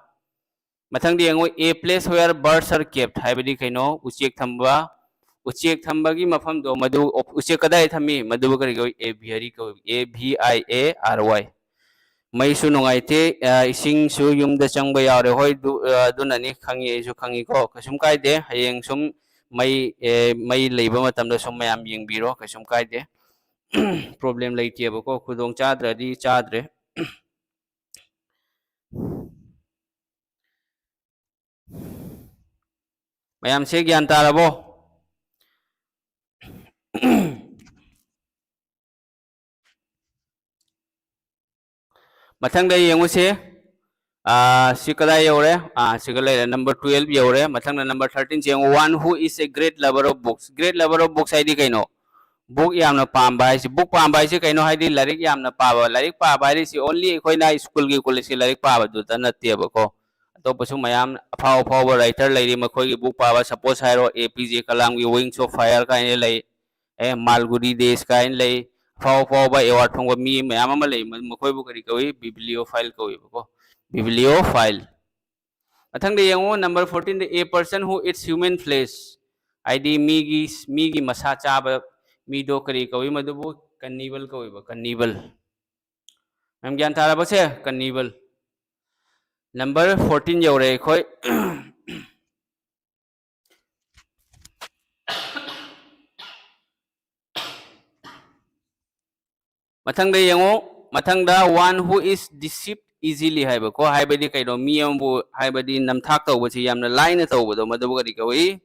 ꯃꯊꯪꯗ ꯌꯦꯡꯉꯨ, a place where birds are kept ꯍꯥꯏꯕꯗꯤ ꯀꯩꯅꯣ? ꯎꯆꯦꯛ ꯊꯝꯕ, ꯎꯆꯦꯛ ꯊꯝꯕꯒꯤ ꯃꯐꯝꯗꯣ, ꯃꯗꯨ ꯎꯆꯦꯛ ꯀꯗꯥꯏꯗ ꯊꯝꯃꯤ? ꯃꯗꯨꯕꯨ ꯀꯔꯤ ꯀꯧꯏ? Aviary ꯀꯧꯏ, A V I A R Y꯫ ꯃꯩꯁꯨ ꯅꯨꯡꯉꯥꯏꯇꯦ, ꯑ, ꯏꯁꯤꯡꯁꯨ ꯌꯨꯝꯗ ꯆꯪꯕ ꯌꯥꯎꯔꯦ꯫ ꯍꯣꯏ, ꯑꯗꯨ, ꯑ, ꯑꯗꯨꯅꯅꯤ, ꯈꯪꯉꯤ, ꯑꯩꯁꯨ ꯈꯪꯉꯤꯀꯣ꯫ ꯀꯩꯁꯨꯝ ꯀꯥꯏꯗꯦ꯫ ꯍꯌꯦꯡ ꯁꯨꯝ ꯃꯩ, ꯑꯦ, ꯃꯩ ꯂꯩꯕ ꯃꯇꯝꯗ ꯁꯨꯝ ꯃꯌꯥꯝ ꯌꯦꯡꯕꯤꯔꯣ, ꯀꯩꯁꯨꯝ ꯀꯥꯏꯗꯦ꯫ Problem ꯂꯩꯇꯦꯕꯀꯣ, ꯈꯨꯗꯣꯡ ꯆꯥꯗ꯭ꯔꯗꯤ ꯆꯥꯗ꯭ꯔꯦ꯫ ꯃꯌꯥꯝꯁꯦ ꯒ꯭ꯌꯥꯟ ꯇꯥꯔꯕꯣ? ꯃꯊꯪꯗ ꯌꯦꯡꯉꯨꯁꯦ꯫ ꯑꯥ, ꯁꯤ ꯀꯗꯥꯏ ꯌꯧꯔꯦ? ꯑꯥ, ꯁꯤꯒ ꯂꯩꯔꯦ꯫ Number twelve ꯌꯧꯔꯦ꯫ ꯃꯊꯪꯗ number thirteen ꯁꯦ ꯌꯦꯡꯉꯨ꯫ One who is a great lover of books. Great lover of books ꯍꯥꯏꯗꯤ ꯀꯩꯅꯣ? Book ꯌꯥꯝꯅ ꯄꯥꯝꯕ ꯍꯥꯏꯁꯤ, book ꯄꯥꯝꯕ ꯍꯥꯏꯁꯤ ꯀꯩꯅꯣ ꯍꯥꯏꯗꯤ ꯂꯥꯏꯔꯤꯛ ꯌꯥꯝꯅ ꯄꯥꯕ꯫ ꯂꯥꯏꯔꯤꯛ ꯄꯥꯕ ꯍꯥꯏꯔꯤꯁꯤ only ꯑꯩꯈꯣꯏꯅ school ꯒꯤ, college ꯀꯤ ꯂꯥꯏꯔꯤꯛ ꯄꯥꯕꯗꯨꯇ ꯅꯠꯇꯦꯕꯀꯣ꯫ ꯑꯇꯣꯞꯄꯁꯨ ꯃꯌꯥꯝ ꯑꯐꯥꯎ ꯑꯐꯥꯎꯕ writer ꯂꯩꯔꯤ, ꯃꯈꯣꯏꯒꯤ book ꯄꯥꯕ꯫ Suppose ꯍꯥꯏꯔꯣ, ꯑꯦ ꯄꯤ ꯖꯦ ꯀꯂꯥꯝꯒꯤ Wings of Fire ꯀꯥꯏꯅ ꯂꯩ, ꯑꯦ, Malgudi Days ꯀꯥꯏꯅ ꯂꯩ, ꯑꯐꯥꯎ ꯑꯐꯥꯎꯕ award ꯐꯪꯕ ꯃꯤ ꯃꯌꯥꯝ ꯑꯃ ꯂꯩ꯫ ꯃ-, ꯃꯈꯣꯏꯕꯨ ꯀꯔꯤ ꯀꯧꯏ? Bibliophile ꯀꯧꯏꯕꯀꯣ, bibliophile꯫ ꯃꯊꯪꯗ ꯌꯦꯡꯉꯨ, number fourteen the, a person who eats human flesh, ꯍꯥꯏꯗꯤ ꯃꯤꯒꯤ, ꯃꯤꯒꯤ ꯃꯁꯥ ꯆꯥꯕ ꯃꯤꯗꯣ ꯀꯔꯤ ꯀꯧꯏ? ꯃꯗꯨꯕꯨ cannibal ꯀꯧꯏꯕ, cannibal꯫ ꯃꯌꯥꯝ ꯒ꯭ꯌꯥꯟ ꯇꯥꯔꯕꯁꯦ? Cannibal꯫ Number fourteen ꯌꯧꯔꯦ ꯑꯩꯈꯣꯏ꯫ ꯃꯊꯪꯗ ꯌꯦꯡꯉꯨ, ꯃꯊꯪꯗ, one who is deceived easily ꯍꯥꯏꯕꯀꯣ, ꯍꯥꯏꯕꯗꯤ ꯀꯩꯅꯣ? ꯃꯤ ꯑꯃꯕꯨ, ꯍꯥꯏꯕꯗꯤ ꯅꯝꯊꯥꯛ ꯇꯧꯕꯁꯤ ꯌꯥꯝꯅ ꯂꯥꯏꯅ ꯇꯧꯕꯗꯣ, ꯃꯗꯨꯕꯨ ꯀꯔꯤ ꯀꯧꯏ?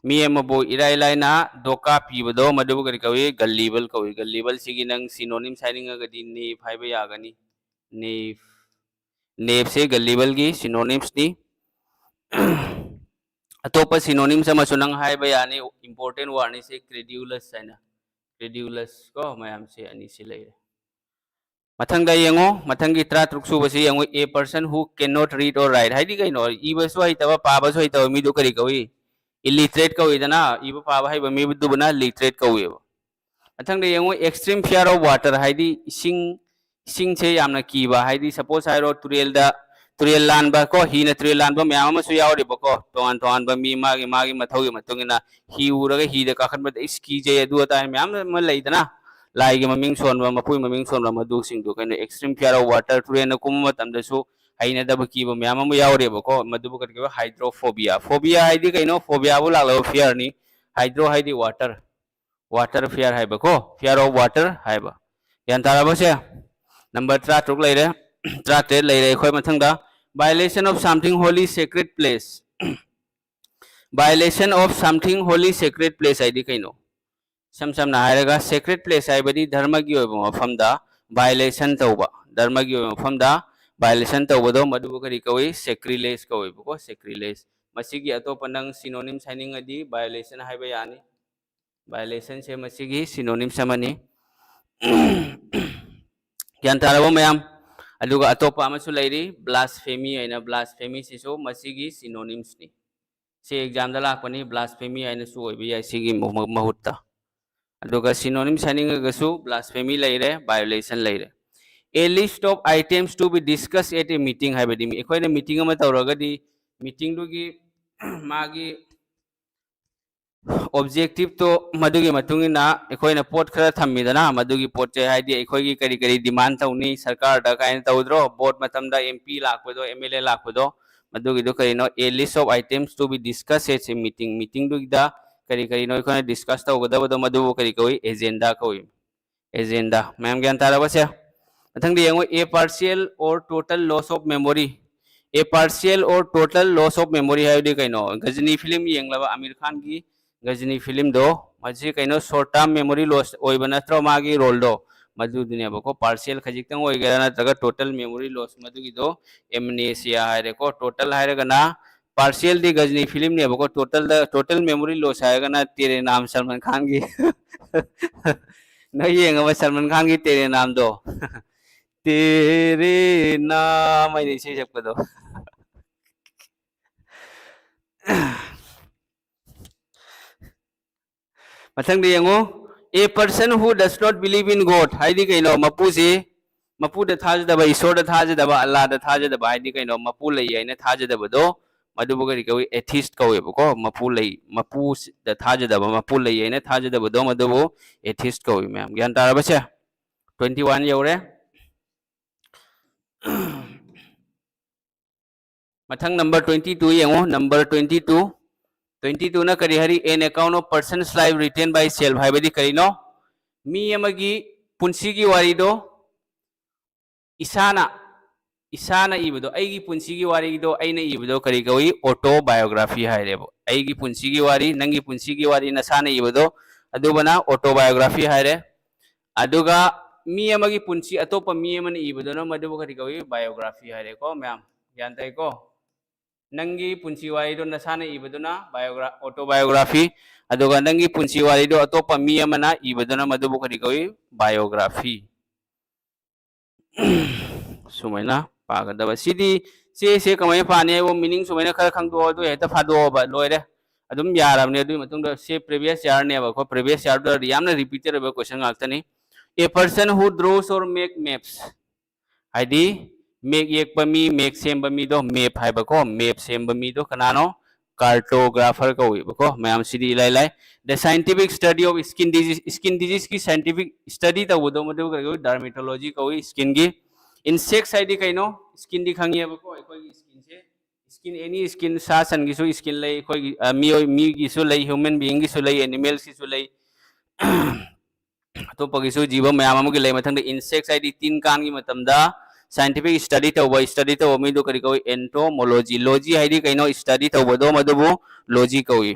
ꯃꯤ ꯑꯃꯕꯨ ꯏꯔꯥꯏ ꯂꯥꯏꯅ ꯙꯣꯀꯥ ꯄꯤꯕꯗꯣ, ꯃꯗꯨꯕꯨ ꯀꯔꯤ ꯀꯧꯏ? Gullible ꯀꯧꯏ꯫ Gullible ꯁꯤꯒꯤ ꯅꯪ synonyms ꯍꯥꯏꯅꯤꯡꯉꯒꯗꯤ knave ꯍꯥꯏꯕ ꯌꯥꯒꯅꯤ꯫ Knave꯫ Knave ꯁꯦ gullible ꯒꯤ synonyms ꯅꯤ꯫ ꯑꯇꯣꯞꯄ synonyms ꯑꯃꯁꯨ ꯅꯪ ꯍꯥꯏꯕ ꯌꯥꯅꯤ, important word ꯅꯤ ꯁꯤ, credulous ꯍꯥꯏꯅ꯫ Credulous ꯀꯣ, ꯃꯌꯥꯝꯁꯦ ꯑꯅꯤꯁꯤ ꯂꯩꯔꯦ꯫ ꯃꯊꯪꯗ ꯌꯦꯡꯉꯣ, ꯃꯊꯪꯒꯤ ꯇꯔꯥꯇꯔꯨꯛ ꯁꯨꯕꯁꯤ ꯌꯦꯡꯉꯨ, a person who cannot read or write ꯍꯥꯏꯗꯤ ꯀꯩꯅꯣ? ꯏꯕꯁꯨ ꯍꯩꯇꯕ, ꯄꯥꯕꯁꯨ ꯍꯩꯇꯕ ꯃꯤꯗꯨ ꯀꯔꯤ ꯀꯧꯏ? Illiterate ꯀꯧꯏꯗꯅ, ꯏꯕ ꯄꯥꯕ ꯍꯩꯕ ꯃꯤꯗꯨꯕꯨꯅ literate ꯀꯧꯏꯕ꯫ ꯃꯊꯪꯗ ꯌꯦꯡꯉꯨ, extreme fear of water ꯍꯥꯏꯗꯤ ꯏꯁꯤꯡ, ꯏꯁꯤꯡꯁꯦ ꯌꯥꯝꯅ ꯀꯤꯕ, ꯍꯥꯏꯗꯤ suppose ꯍꯥꯏꯔꯣ, ꯇꯨꯔꯦꯜꯗ, ꯇꯨꯔꯦꯜ ꯂꯥꯟꯕ ꯀꯣ, ꯍꯤꯅ ꯇꯨꯔꯦꯜ ꯂꯥꯟꯕ ꯃꯌꯥꯝ ꯑꯃꯁꯨ ꯌꯥꯎꯔꯤꯕꯀꯣ, ꯇꯣꯉꯥꯟ ꯇꯣꯉꯥꯟꯕ ꯃꯤ ꯃꯥꯒꯤ ꯃꯥꯒꯤ ꯃꯊꯧꯒꯤ ꯃꯇꯨꯡ ꯏꯟꯅ꯫ ꯍꯤ ꯎꯔꯒ ꯍꯤꯗ ꯀꯥꯈꯠꯄꯗ ꯏꯁ ꯀꯤꯖꯩ ꯑꯗꯨ ꯑꯗꯥ ꯃꯌꯥꯝ ꯑꯃ ꯂꯩꯗꯅ, ꯂꯥꯏꯒꯤ ꯃꯃꯤꯡ ꯁꯣꯟꯕ, ꯃꯄꯨꯒꯤ ꯃꯃꯤꯡ ꯁꯣꯟꯕ, ꯃꯗꯨꯁꯤꯡꯗꯨ ꯀꯩꯅꯣ, extreme fear of water, ꯇꯨꯔꯦꯟꯗ ꯀꯨꯝꯕ ꯃꯇꯝꯗꯁꯨ ꯍꯩꯅꯗꯕ, ꯀꯤꯕ ꯃꯌꯥꯝ ꯑꯃ ꯌꯥꯎꯔꯦꯕꯀꯣ꯫ ꯃꯗꯨꯕꯨ ꯀꯔꯤ ꯀꯧꯏ? Hydrophobia. Phobia ꯍꯥꯏꯗꯤ ꯀꯩꯅꯣ? Phobiaꯕꯨ ꯂꯥꯛꯂꯕ fearꯅꯤ. Hydro ꯍꯥꯏꯗꯤ water, water fear ꯍꯥꯏꯕꯀꯣ, fear of water ꯍꯥꯏꯕ꯫ ꯒ꯭ꯌꯥꯟ ꯇꯥꯔꯕꯁꯦ? Number ꯇꯔꯥꯇꯔꯨꯛ ꯂꯩꯔꯦ, ꯇꯔꯥꯇꯔꯦꯠ ꯂꯩꯔꯦ ꯑꯩꯈꯣꯏ꯫ ꯃꯊꯪꯗ, violation of something holy, sacred place. Violation of something holy, sacred place ꯍꯥꯏꯗꯤ ꯀꯩꯅꯣ? ꯏꯁꯝ ꯁꯝꯅ ꯍꯥꯏꯔꯒ, sacred place ꯍꯥꯏꯕꯗꯤ ꯙꯔꯃꯒꯤ ꯑꯣꯏꯕ ꯃꯐꯝꯗ violation ꯇꯧꯕ, ꯙꯔꯃꯒꯤ ꯑꯣꯏꯕ ꯃꯐꯝꯗ violation ꯇꯧꯕꯗꯣ, ꯃꯗꯨꯕꯨ ꯀꯔꯤ ꯀꯧꯏ? Sacrilege ꯀꯧꯏꯕꯀꯣ, sacrilege꯫ ꯃꯁꯤꯒꯤ ꯑꯇꯣꯞꯄ ꯅꯪ synonyms ꯍꯥꯏꯅꯤꯡꯉꯗꯤ violation ꯍꯥꯏꯕ ꯌꯥꯅꯤ꯫ Violationꯁꯦ ꯃꯁꯤꯒꯤ synonyms ꯑꯃꯅꯤ꯫ ꯒ꯭ꯌꯥꯟ ꯇꯥꯔꯕ ꯃꯌꯥꯝ? ꯑꯗꯨꯒ ꯑꯇꯣꯞꯄ ꯑꯃꯁꯨ ꯂꯩꯔꯤ, blasphemy ꯍꯥꯏꯅ꯫ Blasphemyꯁꯤꯁꯨ ꯃꯁꯤꯒꯤ synonymsꯅꯤ꯫ ꯁꯤ examꯗ ꯂꯥꯛꯄꯅꯤ, blasphemy ꯍꯥꯏꯅꯁꯨ ꯑꯣꯏꯕ ꯌꯥꯏ ꯁꯤꯒꯤ ꯃꯍꯨꯠꯇ꯫ ꯑꯗꯨꯒ synonyms ꯍꯥꯏꯅꯤꯡꯉꯒꯁꯨ blasphemy ꯂꯩꯔꯦ, violation ꯂꯩꯔꯦ꯫ A list of items to be discussed at a meeting ꯍꯥꯏꯕꯗꯤ ꯑꯩꯈꯣꯏꯅ meeting ꯑꯃ ꯇꯧꯔꯒꯗꯤ meetingꯗꯨꯒꯤ ꯃꯥꯒꯤ objectiveꯇꯣ, ꯃꯗꯨꯒꯤ ꯃꯇꯨꯡ ꯏꯟꯅ ꯑꯩꯈꯣꯏꯅ ꯄꯣꯠ ꯈꯔ ꯊꯝꯃꯤꯗꯅ, ꯃꯗꯨꯒꯤ ꯄꯣꯠꯁꯦ ꯍꯥꯏꯗꯤ ꯑꯩꯈꯣꯏꯒꯤ ꯀꯔꯤ ꯀꯔꯤ demand ꯇꯧꯅꯤ ꯁꯔꯀꯥꯔꯗ ꯀꯥꯏꯅ ꯇꯧꯗ꯭ꯔꯣ? Vote ꯃꯇꯝꯗ MP ꯂꯥꯛꯄꯗꯣ, MLA ꯂꯥꯛꯄꯗꯣ, ꯃꯗꯨꯒꯤꯗꯣ ꯀꯔꯤꯅꯣ? A list of items to be discussed at a meeting. Meetingꯗꯨꯒꯤꯗ ꯀꯔꯤ ꯀꯔꯤꯅꯣ ꯑꯩꯈꯣꯏꯅ discuss ꯇꯧꯒꯗꯕꯗꯣ, ꯃꯗꯨꯕꯨ ꯀꯔꯤ ꯀꯧꯏ? Agenda ꯀꯧꯏ꯫ Agenda꯫ ꯃꯌꯥꯝ ꯒ꯭ꯌꯥꯟ ꯇꯥꯔꯕꯁꯦ? ꯃꯊꯪꯗ ꯌꯦꯡꯉꯨ, a partial or total loss of memory꯫ A partial or total loss of memory ꯍꯥꯏꯕꯗꯤ ꯀꯩꯅꯣ? ꯒꯖꯅꯤ film ꯌꯦꯡꯂꯕ ꯑꯃꯤꯔ ꯈꯥꯟꯒꯤ ꯒꯖꯅꯤ filmꯗꯣ, ꯃꯁꯤ ꯀꯩꯅꯣ, short term memory loss ꯑꯣꯏꯕ ꯅꯠꯇ꯭ꯔꯣ ꯃꯥꯒꯤ roleꯗꯣ? ꯃꯗꯨꯗꯨꯅꯦꯕꯀꯣ, partial ꯈꯖꯤꯛꯇꯪ ꯑꯣꯏꯒꯦꯔꯥ ꯅꯠꯇ꯭ꯔꯒ total memory loss, ꯃꯗꯨꯒꯤꯗꯣ amnesia ꯍꯥꯏꯔꯦꯀꯣ꯫ Total ꯍꯥꯏꯔꯒꯅ, partialꯗꯤ ꯒꯖꯅꯤ filmꯅꯦꯕꯀꯣ, totalꯗ, total memory loss ꯍꯥꯏꯔꯒꯅ ꯇꯦꯔꯦ ꯅꯥꯝ ꯁꯜꯃꯥꯟ ꯈꯥꯟꯒꯤ꯫ ꯅꯪ ꯌꯦꯡꯉꯕ ꯁꯜꯃꯥꯟ ꯈꯥꯟꯒꯤ ꯇꯦꯔꯦ ꯅꯥꯝꯗꯣ? ꯇꯦꯔꯦ ꯅꯥꯝ ꯍꯥꯏꯅ ꯏꯁꯩ ꯁꯛꯄꯗꯣ꯫ ꯃꯊꯪꯗ ꯌꯦꯡꯉꯨ, a person who does not believe in God ꯍꯥꯏꯗꯤ ꯀꯩꯅꯣ? ꯃꯄꯨꯁꯤ, ꯃꯄꯨꯗ ꯊꯥꯖꯗꯕ, ꯏꯁꯣꯔꯗ ꯊꯥꯖꯗꯕ, ꯑꯜꯂꯥꯗ ꯊꯥꯖꯗꯕ ꯍꯥꯏꯗꯤ ꯀꯩꯅꯣ? ꯃꯄꯨ ꯂꯩ ꯍꯥꯏꯅ ꯊꯥꯖꯗꯕꯗꯣ, ꯃꯗꯨꯕꯨ ꯀꯔꯤ ꯀꯧꯏ? Atheist ꯀꯧꯏꯕꯀꯣ꯫ ꯃꯄꯨ ꯂꯩ, ꯃꯄꯨꯗ ꯊꯥꯖꯗꯕ, ꯃꯄꯨ ꯂꯩ ꯍꯥꯏꯅ ꯊꯥꯖꯗꯕꯗꯣ ꯃꯗꯨꯕꯨ atheist ꯀꯧꯏ꯫ ꯃꯌꯥꯝ ꯒ꯭ꯌꯥꯟ ꯇꯥꯔꯕꯁꯦ? Twenty one ꯌꯧꯔꯦ꯫ ꯃꯊꯪ number twenty two ꯌꯦꯡꯉꯣ꯫ Number twenty two, twenty two ꯅ ꯀꯔꯤ ꯍꯥꯏꯔꯤ? An account of person's life written by self ꯍꯥꯏꯕꯗꯤ ꯀꯔꯤꯅꯣ? ꯃꯤ ꯑꯃꯒꯤ ꯄꯨꯟꯁꯤꯒꯤ ꯋꯥꯔꯤꯗꯣ ꯏꯁꯥꯅ, ꯏꯁꯥꯅ ꯏꯕꯗꯣ, ꯑꯩꯒꯤ ꯄꯨꯟꯁꯤꯒꯤ ꯋꯥꯔꯤꯗꯣ ꯑꯩꯅ ꯏꯕꯗꯣ ꯀꯔꯤ ꯀꯧꯏ? Autobiography ꯍꯥꯏꯔꯦꯕ꯫ ꯑꯩꯒꯤ ꯄꯨꯟꯁꯤꯒꯤ ꯋꯥꯔꯤ, ꯅꯪꯒꯤ ꯄꯨꯟꯁꯤꯒꯤ ꯋꯥꯔꯤ ꯅꯁꯥꯅ ꯏꯕꯗꯣ, ꯑꯗꯨꯕꯨꯅ autobiography ꯍꯥꯏꯔꯦ꯫ ꯑꯗꯨꯒ ꯃꯤ ꯑꯃꯒꯤ ꯄꯨꯟꯁꯤ ꯑꯇꯣꯞꯄ ꯃꯤ ꯑꯃꯅ ꯏꯕꯗꯨꯅ ꯃꯗꯨꯕꯨ ꯀꯔꯤ ꯀꯧꯏ? Biography ꯍꯥꯏꯔꯦꯀꯣ ꯃꯌꯥꯝ꯫ ꯒ꯭ꯌꯥꯟ ꯇꯥꯏꯀꯣ? ꯅꯪꯒꯤ ꯄꯨꯟꯁꯤ ꯋꯥꯔꯤꯗꯣ ꯅꯁꯥꯅ ꯏꯕꯗꯨꯅ ꯕꯥꯏꯑꯣꯒ꯭ꯔꯥ-, autobiography, ꯑꯗꯨꯒ ꯅꯪꯒꯤ ꯄꯨꯟꯁꯤ ꯋꯥꯔꯤꯗꯣ ꯑꯇꯣꯞꯄ ꯃꯤ ꯑꯃꯅ ꯏꯕꯗꯨꯅ ꯃꯗꯨꯕꯨ ꯀꯔꯤ ꯀꯧꯏ? Biography꯫ ꯁꯨꯃꯥꯏꯅ ꯄꯥꯒꯗꯕ꯫ ꯁꯤꯗꯤ ꯆꯦꯁꯦ ꯀꯃꯥꯏꯅ ꯄꯥꯅꯤ ꯍꯥꯏꯕ meaning ꯁꯨꯃꯥꯏꯅ ꯈꯔ ꯈꯪꯗꯣꯛꯑꯣ, ꯑꯗꯨ ꯍꯦꯛꯇ ꯐꯥꯗꯣꯛꯑꯣꯕ, ꯂꯣꯏꯔꯦ꯫ ꯑꯗꯨꯝ ꯌꯥꯔꯕꯅꯦ꯫ ꯑꯗꯨꯒꯤ ꯃꯇꯨꯡꯗ ꯁꯤ previous year ꯅꯦꯕꯀꯣ, previous year ꯗꯨꯗꯗꯤ ꯌꯥꯝꯅ repeat ꯑꯣꯏꯕ question ꯉꯥꯛꯇꯅꯤ꯫ A person who draws or make maps꯫ ꯍꯥꯏꯗꯤ ꯃꯦꯞ ꯌꯦꯛꯄ ꯃꯤ, ꯃꯦꯞ ꯁꯦꯝꯕ ꯃꯤꯗꯣ, ꯃꯦꯞ ꯍꯥꯏꯕꯀꯣ, ꯃꯦꯞ ꯁꯦꯝꯕ ꯃꯤꯗꯣ ꯀꯅꯥꯅꯣ? Cartographer ꯀꯧꯏꯕꯀꯣ꯫ ꯃꯌꯥꯝ ꯁꯤꯗꯤ ꯏꯂꯥꯏ ꯂꯥꯏ꯫ The scientific study of skin disease, skin disease ꯀꯤ scientific study ꯇꯧꯕꯗꯣ ꯃꯗꯨ ꯀꯔꯤ ꯀꯧꯏ? Dermatology ꯀꯧꯏ, skin ꯒꯤ꯫ Insects ꯍꯥꯏꯗꯤ ꯀꯩꯅꯣ? Skin ꯗꯤ ꯈꯪꯉꯦꯕꯀꯣ, ꯑꯩꯈꯣꯏꯒꯤ skin ꯁꯦ, skin, any skin, ꯁꯥ ꯁꯟꯒꯤꯁꯨ skin ꯂꯩ, ꯑꯩꯈꯣꯏꯒꯤ, ꯑ, ꯃꯤꯑꯣꯏ, ꯃꯤꯒꯤꯁꯨ ꯂꯩ, human being ꯒꯤꯁꯨ ꯂꯩ, animals ꯀꯤꯁꯨ ꯂꯩ꯫ ꯑꯇꯣꯞꯄꯒꯤꯁꯨ ꯖꯤꯕ ꯃꯌꯥꯝ ꯑꯃꯒꯤ ꯂꯩ꯫ ꯃꯊꯪꯗ insects ꯍꯥꯏꯗꯤ ꯇꯤꯟ ꯀꯥꯡꯒꯤ ꯃꯇꯝꯗ scientific study ꯇꯧꯕ, study ꯇꯧꯕ ꯃꯤꯗꯨ ꯀꯔꯤ ꯀꯧꯏ? Entomology꯫ Logy ꯍꯥꯏꯗꯤ ꯀꯩꯅꯣ? Study ꯇꯧꯕꯗꯣ ꯃꯗꯨꯕꯨ logy ꯀꯧꯏ꯫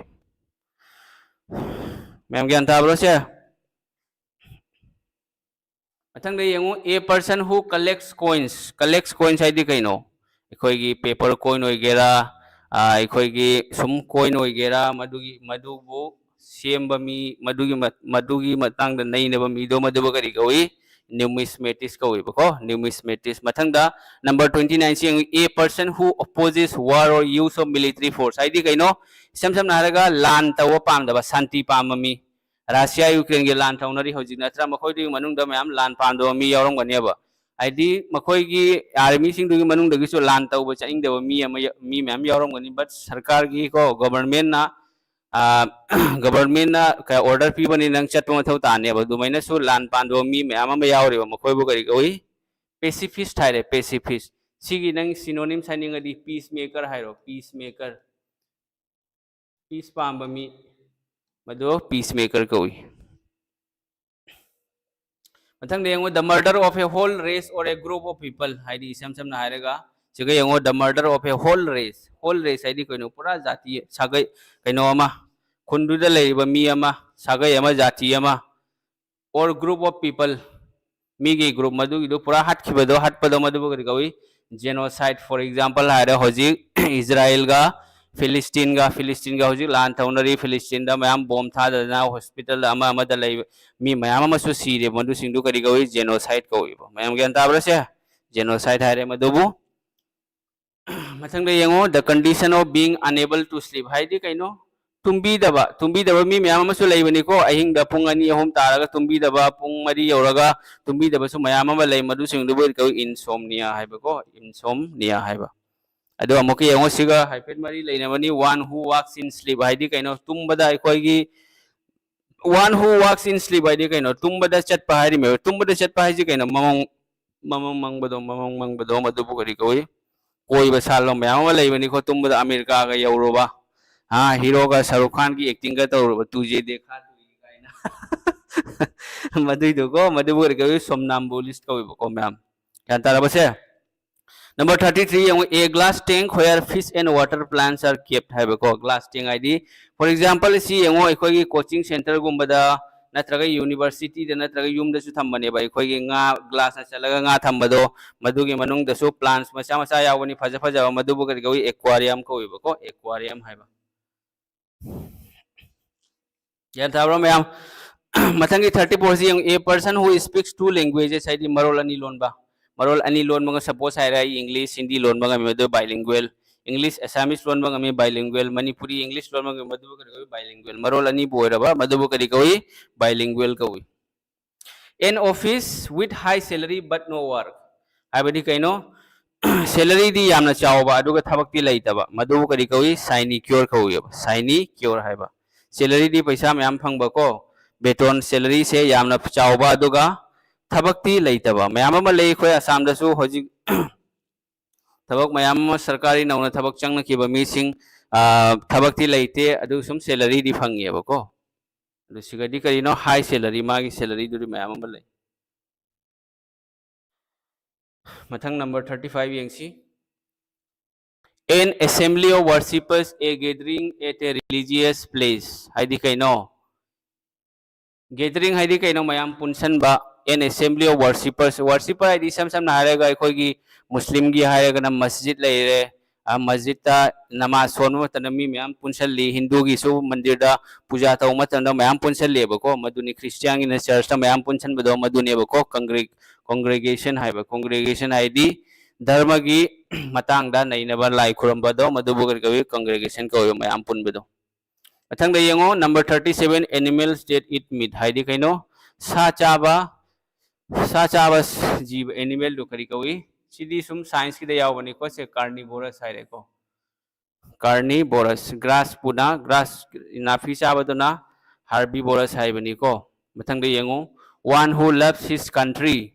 ꯃꯌꯥꯝ ꯒ꯭ꯌꯥꯟ ꯇꯥꯕ꯭ꯔꯣ ꯁꯦ? ꯃꯊꯪꯗ ꯌꯦꯡꯉꯨ, a person who collects coins꯫ Collects coins ꯍꯥꯏꯗꯤ ꯀꯩꯅꯣ? ꯑꯩꯈꯣꯏꯒꯤ paper coin ꯑꯣꯏꯒꯦꯔꯥ, ꯑ, ꯑꯩꯈꯣꯏꯒꯤ ꯁꯨꯝ coin ꯑꯣꯏꯒꯦꯔꯥ, ꯃꯗꯨꯒꯤ, ꯃꯗꯨꯕꯨ ꯁꯦꯝꯕ ꯃꯤ, ꯃꯗꯨꯒꯤ ꯃ-, ꯃꯗꯨꯒꯤ ꯃꯇꯥꯡꯗ ꯅꯩꯅꯕ ꯃꯤꯗꯣ ꯃꯗꯨꯕꯨ ꯀꯔꯤ ꯀꯧꯏ? Numismatist ꯀꯧꯏꯕꯀꯣ, numismatist꯫ ꯃꯊꯪꯗ number twenty nine ꯁꯤ ꯌꯦꯡꯉꯨ, a person who opposes war or use of military force ꯍꯥꯏꯗꯤ ꯀꯩꯅꯣ? ꯏꯁꯝ ꯁꯝꯅ ꯍꯥꯏꯔꯒ ꯂꯥꯟ ꯇꯧꯕ ꯄꯥꯝꯗꯕ, ꯁꯥꯟꯇꯤ ꯄꯥꯝꯕ ꯃꯤ꯫ ꯔꯁꯤꯌꯥ ꯌꯨꯀ꯭ꯔꯦꯟꯒꯤ ꯂꯥꯟ ꯇꯧꯅꯔꯤ ꯍꯧꯖꯤꯛ ꯅꯠꯇ꯭ꯔꯥ? ꯃꯈꯣꯏꯗꯨꯒꯤ ꯃꯅꯨꯡꯗ ꯃꯌꯥꯝ ꯂꯥꯟ ꯄꯥꯝꯗꯕ ꯃꯤ ꯌꯥꯎꯔꯝꯒꯅꯦꯕ꯫ ꯍꯥꯏꯗꯤ ꯃꯈꯣꯏꯒꯤ ꯑꯥꯔꯃꯤꯁꯤꯡꯗꯨꯒꯤ ꯃꯅꯨꯡꯗꯒꯤꯁꯨ ꯂꯥꯟ ꯇꯧꯕ ꯆꯠꯅꯤꯡꯗꯕ ꯃꯤ ꯑꯃ ꯌꯥ- ꯃꯤ ꯃꯌꯥꯝ ꯌꯥꯎꯔꯝꯒꯅꯤ, ꯕꯠ ꯁꯔꯀꯥꯔꯒꯤꯀꯣ, ꯒꯣꯕꯔꯃꯦꯟꯅ, ꯒꯣꯕꯔꯃꯦꯟꯅ ꯑꯣꯔꯗꯔ ꯄꯤꯕꯅꯤ, ꯅꯪ ꯆꯠꯄ ꯃꯊꯧ ꯇꯥꯅꯦꯕ꯫ ꯑꯗꯨꯃꯥꯏꯅꯁꯨ ꯂꯥꯟ ꯄꯥꯟꯗꯕ ꯃꯤ ꯃꯌꯥꯝ ꯑꯃ ꯌꯥꯎꯔꯤꯕ, ꯃꯈꯣꯏꯕꯨ ꯀꯔꯤ ꯀꯧꯏ? ꯄꯦꯁꯤꯐꯤꯁ ꯍꯥꯏꯔꯦ, ꯄꯦꯁꯤꯐꯤꯁ꯫ ꯁꯤꯒꯤ ꯅꯪ ꯁꯤꯅꯣꯅꯤꯝꯁ ꯍꯥꯏꯅꯤꯡꯉꯗꯤ ꯄꯤꯁ ꯃꯦꯀꯔ ꯍꯥꯏꯔꯣ, ꯄꯤꯁ ꯃꯦꯀꯔ꯫ ꯄꯤꯁ ꯄꯥꯝꯕ ꯃꯤ, ꯃꯗꯨ ꯄꯤꯁ ꯃꯦꯀꯔ ꯀꯧꯏ꯫ ꯃꯊꯪꯗ ꯌꯦꯡꯉꯨ, the murder of a whole race or a group of people, ꯍꯥꯏꯗꯤ ꯏꯁꯝ ꯁꯝꯅ ꯍꯥꯏꯔꯒ ꯁꯤꯒ ꯌꯦꯡꯉꯨ, the murder of a whole race꯫ Whole race ꯍꯥꯏꯗꯤ ꯀꯩꯅꯣ? ꯄꯨꯔꯥ ꯖꯥꯇꯤ, ꯁꯥꯒꯩ, ꯀꯩꯅꯣ ꯑꯃ, ꯈꯨꯟꯗꯨꯗ ꯂꯩꯔꯤꯕ ꯃꯤ ꯑꯃ, ꯁꯥꯒꯩ ꯑꯃ, ꯖꯥꯇꯤ ꯑꯃ, or group of people, ꯃꯤꯒꯤ ꯒ꯭ꯔꯨꯞ, ꯃꯗꯨꯒꯤꯗꯨ ꯄꯨꯔꯥ ꯍꯥꯠꯈꯤꯕꯗꯣ, ꯍꯥꯠꯄꯗꯣ, ꯃꯗꯨꯕꯨ ꯀꯔꯤ ꯀꯧꯏ? Genocide꯫ For example ꯍꯥꯏꯔꯦ, ꯍꯧꯖꯤꯛ ꯏꯖꯔꯥꯏꯜꯒ ꯐꯤꯂꯤꯁꯇꯤꯟꯒ, ꯐꯤꯂꯤꯁꯇꯤꯟꯒ ꯍꯧꯖꯤꯛ ꯂꯥꯟ ꯇꯧꯅꯔꯤ꯫ ꯐꯤꯂꯤꯁꯇꯤꯟꯗ ꯃꯌꯥꯝ ꯕꯣꯝ ꯊꯥꯗꯗꯅ ꯍꯣꯁꯄꯤꯇꯥꯜꯗ ꯑꯃ ꯑꯃꯗ ꯂꯩꯕ ꯃꯤ ꯃꯌꯥꯝ ꯑꯃꯁꯨ ꯁꯤꯔꯦ꯫ ꯃꯗꯨꯁꯤꯡꯗꯨ ꯀꯔꯤ ꯀꯧꯏ? Genocide ꯀꯧꯏꯕ꯫ ꯃꯌꯥꯝ ꯒ꯭ꯌꯥꯟ ꯇꯥꯕ꯭ꯔꯥ ꯁꯦ? Genocide ꯍꯥꯏꯔꯦ ꯃꯗꯨꯕꯨ꯫ ꯃꯊꯪꯗ ꯌꯦꯡꯉꯣ, the condition of being unable to sleep ꯍꯥꯏꯗꯤ ꯀꯩꯅꯣ? ꯇꯨꯝꯕꯤꯗꯕ, ꯇꯨꯝꯕꯤꯗꯕ ꯃꯤ ꯃꯌꯥꯝ ꯑꯃꯁꯨ ꯂꯩꯕꯅꯤꯀꯣ꯫ ꯑꯍꯤꯡꯗ ꯄꯨꯡ ꯑꯅꯤ ꯑꯍꯨꯝ ꯇꯥꯔꯒ ꯇꯨꯝꯕꯤꯗꯕ, ꯄꯨꯡ ꯃꯔꯤ ꯌꯧꯔꯒ ꯇꯨꯝꯕꯤꯗꯕꯁꯨ ꯃꯌꯥꯝ ꯑꯃ ꯂꯩ꯫ ꯃꯗꯨꯁꯤꯡꯗꯨꯕꯨ ꯀꯧꯏ insomnia ꯍꯥꯏꯕꯀꯣ, insomnia ꯍꯥꯏꯕ꯫ ꯑꯗꯣ ꯑꯃꯨꯛꯀ ꯌꯦꯡꯉꯣ, ꯁꯤꯒ ꯍꯥꯏꯐꯦꯠ ꯃꯔꯤ ꯂꯩꯅꯕꯅꯤ꯫ One who walks in sleep ꯍꯥꯏꯗꯤ ꯀꯩꯅꯣ? ꯇꯨꯝꯕꯗ ꯑꯩꯈꯣꯏꯒꯤ, one who walks in sleep ꯍꯥꯏꯗꯤ ꯀꯩꯅꯣ? ꯇꯨꯝꯕꯗ ꯆꯠꯄ ꯍꯥꯏꯔꯤꯃꯦꯕ꯫ ꯇꯨꯝꯕꯗ ꯆꯠꯄ ꯍꯥꯏꯁꯤ ꯀꯩꯅꯣ? ꯃꯃꯪ ꯃꯃꯪ ꯃꯪꯕꯗꯣ, ꯃꯃꯪ ꯃꯪꯕꯗꯣ, ꯃꯗꯨꯕꯨ ꯀꯔꯤ ꯀꯧꯏ? ꯀꯣꯏꯕ ꯁꯥꯠꯂꯣ ꯃꯌꯥꯝ ꯑꯃ ꯂꯩꯕꯅꯤꯀꯣ, ꯇꯨꯝꯕꯗ ꯑꯃꯦꯔꯤꯀꯥꯒ ꯌꯧꯔꯨꯕ, ꯍꯥ, ꯍꯤꯔꯣꯒ ꯁꯔꯨꯛ ꯈꯥꯟꯒꯤ ꯑꯦꯛꯇꯤꯡꯒ ꯇꯧꯔꯨꯕ, ꯇꯨꯖꯦ ꯗꯦꯈꯥ ꯇꯨꯏ ꯀꯥꯏꯅ꯫ ꯃꯗꯨꯏꯗꯨꯀꯣ, ꯃꯗꯨꯕꯨ ꯀꯔꯤ ꯀꯧꯏ? Somnambulist ꯀꯧꯏꯕꯀꯣ ꯃꯌꯥꯝ꯫ ꯒ꯭ꯌꯥꯟ ꯇꯥꯔꯕꯁꯦ? Number thirty three ꯌꯦꯡꯉꯨ, a glass tank where fish and water plants are kept ꯍꯥꯏꯕꯀꯣ꯫ Glass tank ꯍꯥꯏꯗꯤ, for example, ꯁꯤ ꯌꯦꯡꯉꯨ, ꯑꯩꯈꯣꯏꯒꯤ ꯀꯣꯆꯤꯡ ꯁꯦꯟꯇꯔꯒꯨꯝꯕꯗ ꯅꯠꯇ꯭ꯔꯒ ꯌꯨꯅꯤꯚꯔꯁꯤꯇꯤꯗ ꯅꯠꯇ꯭ꯔꯒ ꯌꯨꯝꯗꯁꯨ ꯊꯝꯕꯅꯦꯕ꯫ ꯑꯩꯈꯣꯏꯒꯤ ꯉꯥ ꯒ꯭ꯂꯥꯁꯇ ꯆꯠꯂꯒ ꯉꯥ ꯊꯝꯕꯗꯣ, ꯃꯗꯨꯒꯤ ꯃꯅꯨꯡꯗꯁꯨ ꯄ꯭ꯂꯥꯟꯁ ꯃꯆꯥ ꯃꯆꯥ ꯌꯥꯎꯕꯅꯤ, ꯐꯖ ꯐꯖꯕ, ꯃꯗꯨꯕꯨ ꯀꯔꯤ ꯀꯧꯏ? Aquarium ꯀꯧꯏꯕꯀꯣ, aquarium ꯍꯥꯏꯕ꯫ ꯒ꯭ꯌꯥꯟ ꯇꯥꯕ꯭ꯔꯣ ꯃꯌꯥꯝ? ꯃꯊꯪꯒꯤ thirty four ꯁꯤ ꯌꯦꯡꯉꯨ, a person who speaks two languages ꯍꯥꯏꯗꯤ ꯃꯔꯣꯜ ꯑꯅꯤ ꯂꯣꯟꯕ꯫ ꯃꯔꯣꯜ ꯑꯅꯤ ꯂꯣꯟꯕꯒ, suppose ꯍꯥꯏꯔꯦ, ꯑꯩ English, Hindi ꯂꯣꯟꯕ ꯉꯝꯃꯤ, ꯃꯗꯨ bilingual꯫ English, Assamese ꯂꯣꯟꯕ ꯉꯝꯃꯤ, bilingual꯫ ꯃꯅꯤꯄꯨꯔꯤ, English ꯂꯣꯟꯕ ꯉꯝꯃꯤ, ꯃꯗꯨꯕꯨ ꯀꯔꯤ ꯀꯧꯏ? Bilingual꯫ ꯃꯔꯣꯜ ꯑꯅꯤꯕꯨ ꯑꯣꯏꯔꯕ, ꯃꯗꯨꯕꯨ ꯀꯔꯤ ꯀꯧꯏ? Bilingual ꯀꯧꯏ꯫ An office with high salary but no work ꯍꯥꯏꯕꯗꯤ ꯀꯩꯅꯣ? Salaryꯗꯤ ꯌꯥꯝꯅ ꯆꯥꯎꯕ ꯑꯗꯨꯒ ꯊꯕꯛꯇꯤ ꯂꯩꯇꯕ, ꯃꯗꯨꯕꯨ ꯀꯔꯤ ꯀꯧꯏ? Sinecure ꯀꯧꯏꯕ, sinecure ꯍꯥꯏꯕ꯫ Salaryꯗꯤ ꯄꯩꯁꯥ ꯃꯌꯥꯝ ꯐꯪꯕꯀꯣ, ꯕꯦꯇꯣꯟ salaryꯁꯦ ꯌꯥꯝꯅ ꯆꯥꯎꯕ ꯑꯗꯨꯒ ꯊꯕꯛꯇꯤ ꯂꯩꯇꯕ ꯃꯌꯥꯝ ꯑꯃ ꯂꯩ꯫ ꯑꯩꯈꯣꯏ ꯑꯁꯥꯝꯗꯁꯨ ꯍꯧꯖꯤꯛ ꯊꯕꯛ ꯃꯌꯥꯝ ꯑꯃ ꯁꯔꯀꯥꯔꯤ ꯅꯧꯅ ꯊꯕꯛ ꯆꯪꯅꯈꯤꯕ ꯃꯤꯁꯤꯡ, ꯑ, ꯊꯕꯛꯇꯤ ꯂꯩꯇꯦ, ꯑꯗꯨ ꯁꯨꯝ salaryꯗꯤ ꯐꯪꯉꯦꯕꯀꯣ꯫ ꯑꯗꯨ ꯁꯤꯒꯗꯤ ꯀꯔꯤꯅꯣ? High salary, ꯃꯥꯒꯤ salaryꯗꯨꯗꯤ ꯃꯌꯥꯝ ꯑꯃ ꯂꯩ꯫ ꯃꯊꯪ number thirty five ꯌꯦꯡꯁꯤ꯫ An assembly of worshippers, a gathering at a religious place ꯍꯥꯏꯗꯤ ꯀꯩꯅꯣ? Gathering ꯍꯥꯏꯗꯤ ꯀꯩꯅꯣ? ꯃꯌꯥꯝ ꯄꯨꯟꯁꯟꯕ꯫ An assembly of worshippers, worshipper ꯍꯥꯏꯗꯤ ꯏꯁꯝ ꯁꯝꯅ ꯍꯥꯏꯔꯒ ꯑꯩꯈꯣꯏꯒꯤ ꯃꯨꯁꯂꯤꯝꯒꯤ ꯍꯥꯏꯔꯒꯅ ꯃꯁꯖꯤꯗ ꯂꯩꯔꯦ, ꯑ, ꯃꯁꯖꯤꯗꯇ ꯅꯃꯥꯖ ꯁꯣꯟꯕ ꯃꯇꯝꯗ ꯃꯤ ꯃꯌꯥꯝ ꯄꯨꯟꯁꯜꯂꯤ, ꯍꯤꯟꯗꯨꯒꯤꯁꯨ ꯃꯟꯗꯤꯔꯗ ꯄꯨꯖꯥ ꯇꯧꯕ ꯃꯇꯝꯗ ꯃꯌꯥꯝ ꯄꯨꯟꯁꯜꯂꯦꯕꯀꯣ, ꯃꯗꯨꯅꯤ ꯈ꯭ꯔꯤꯁꯇꯤꯌꯥꯟꯒꯤꯅ ꯆꯔꯆꯇ ꯃꯌꯥꯝ ꯄꯨꯟꯁꯟꯕꯗꯣ ꯃꯗꯨꯅꯦꯕꯀꯣ꯫ Congregation ꯍꯥꯏꯕ, congregation ꯍꯥꯏꯗꯤ ꯙꯔꯃꯒꯤ ꯃꯇꯥꯡꯗ ꯅꯩꯅꯕ ꯂꯥꯏ ꯈꯨꯔꯨꯝꯕꯗꯣ ꯃꯗꯨꯕꯨ ꯀꯔꯤ ꯀꯧꯏ? Congregation ꯀꯧꯏ, ꯃꯌꯥꯝ ꯄꯨꯟꯕꯗꯣ꯫ ꯃꯊꯪꯗ ꯌꯦꯡꯉꯣ, number thirty seven, animals that eat meat ꯍꯥꯏꯗꯤ ꯀꯩꯅꯣ? ꯁꯥ ꯆꯥꯕ, ꯁꯥ ꯆꯥꯕ ꯖꯤꯕ, animalꯗꯨ ꯀꯔꯤ ꯀꯧꯏ? ꯁꯤꯗꯤ ꯁꯨꯝ scienceꯀꯤꯗ ꯌꯥꯎꯕꯅꯤꯀꯣ꯫ ꯁꯦ carnivorous ꯍꯥꯏꯔꯦꯀꯣ꯫ Carnivorous, grass ꯄꯨꯅ, grass ꯅꯥꯄꯤ ꯆꯥꯕꯗꯨꯅ herbivorous ꯍꯥꯏꯕꯅꯤꯀꯣ꯫ ꯃꯊꯪꯗ ꯌꯦꯡꯉꯨ, one who loves his country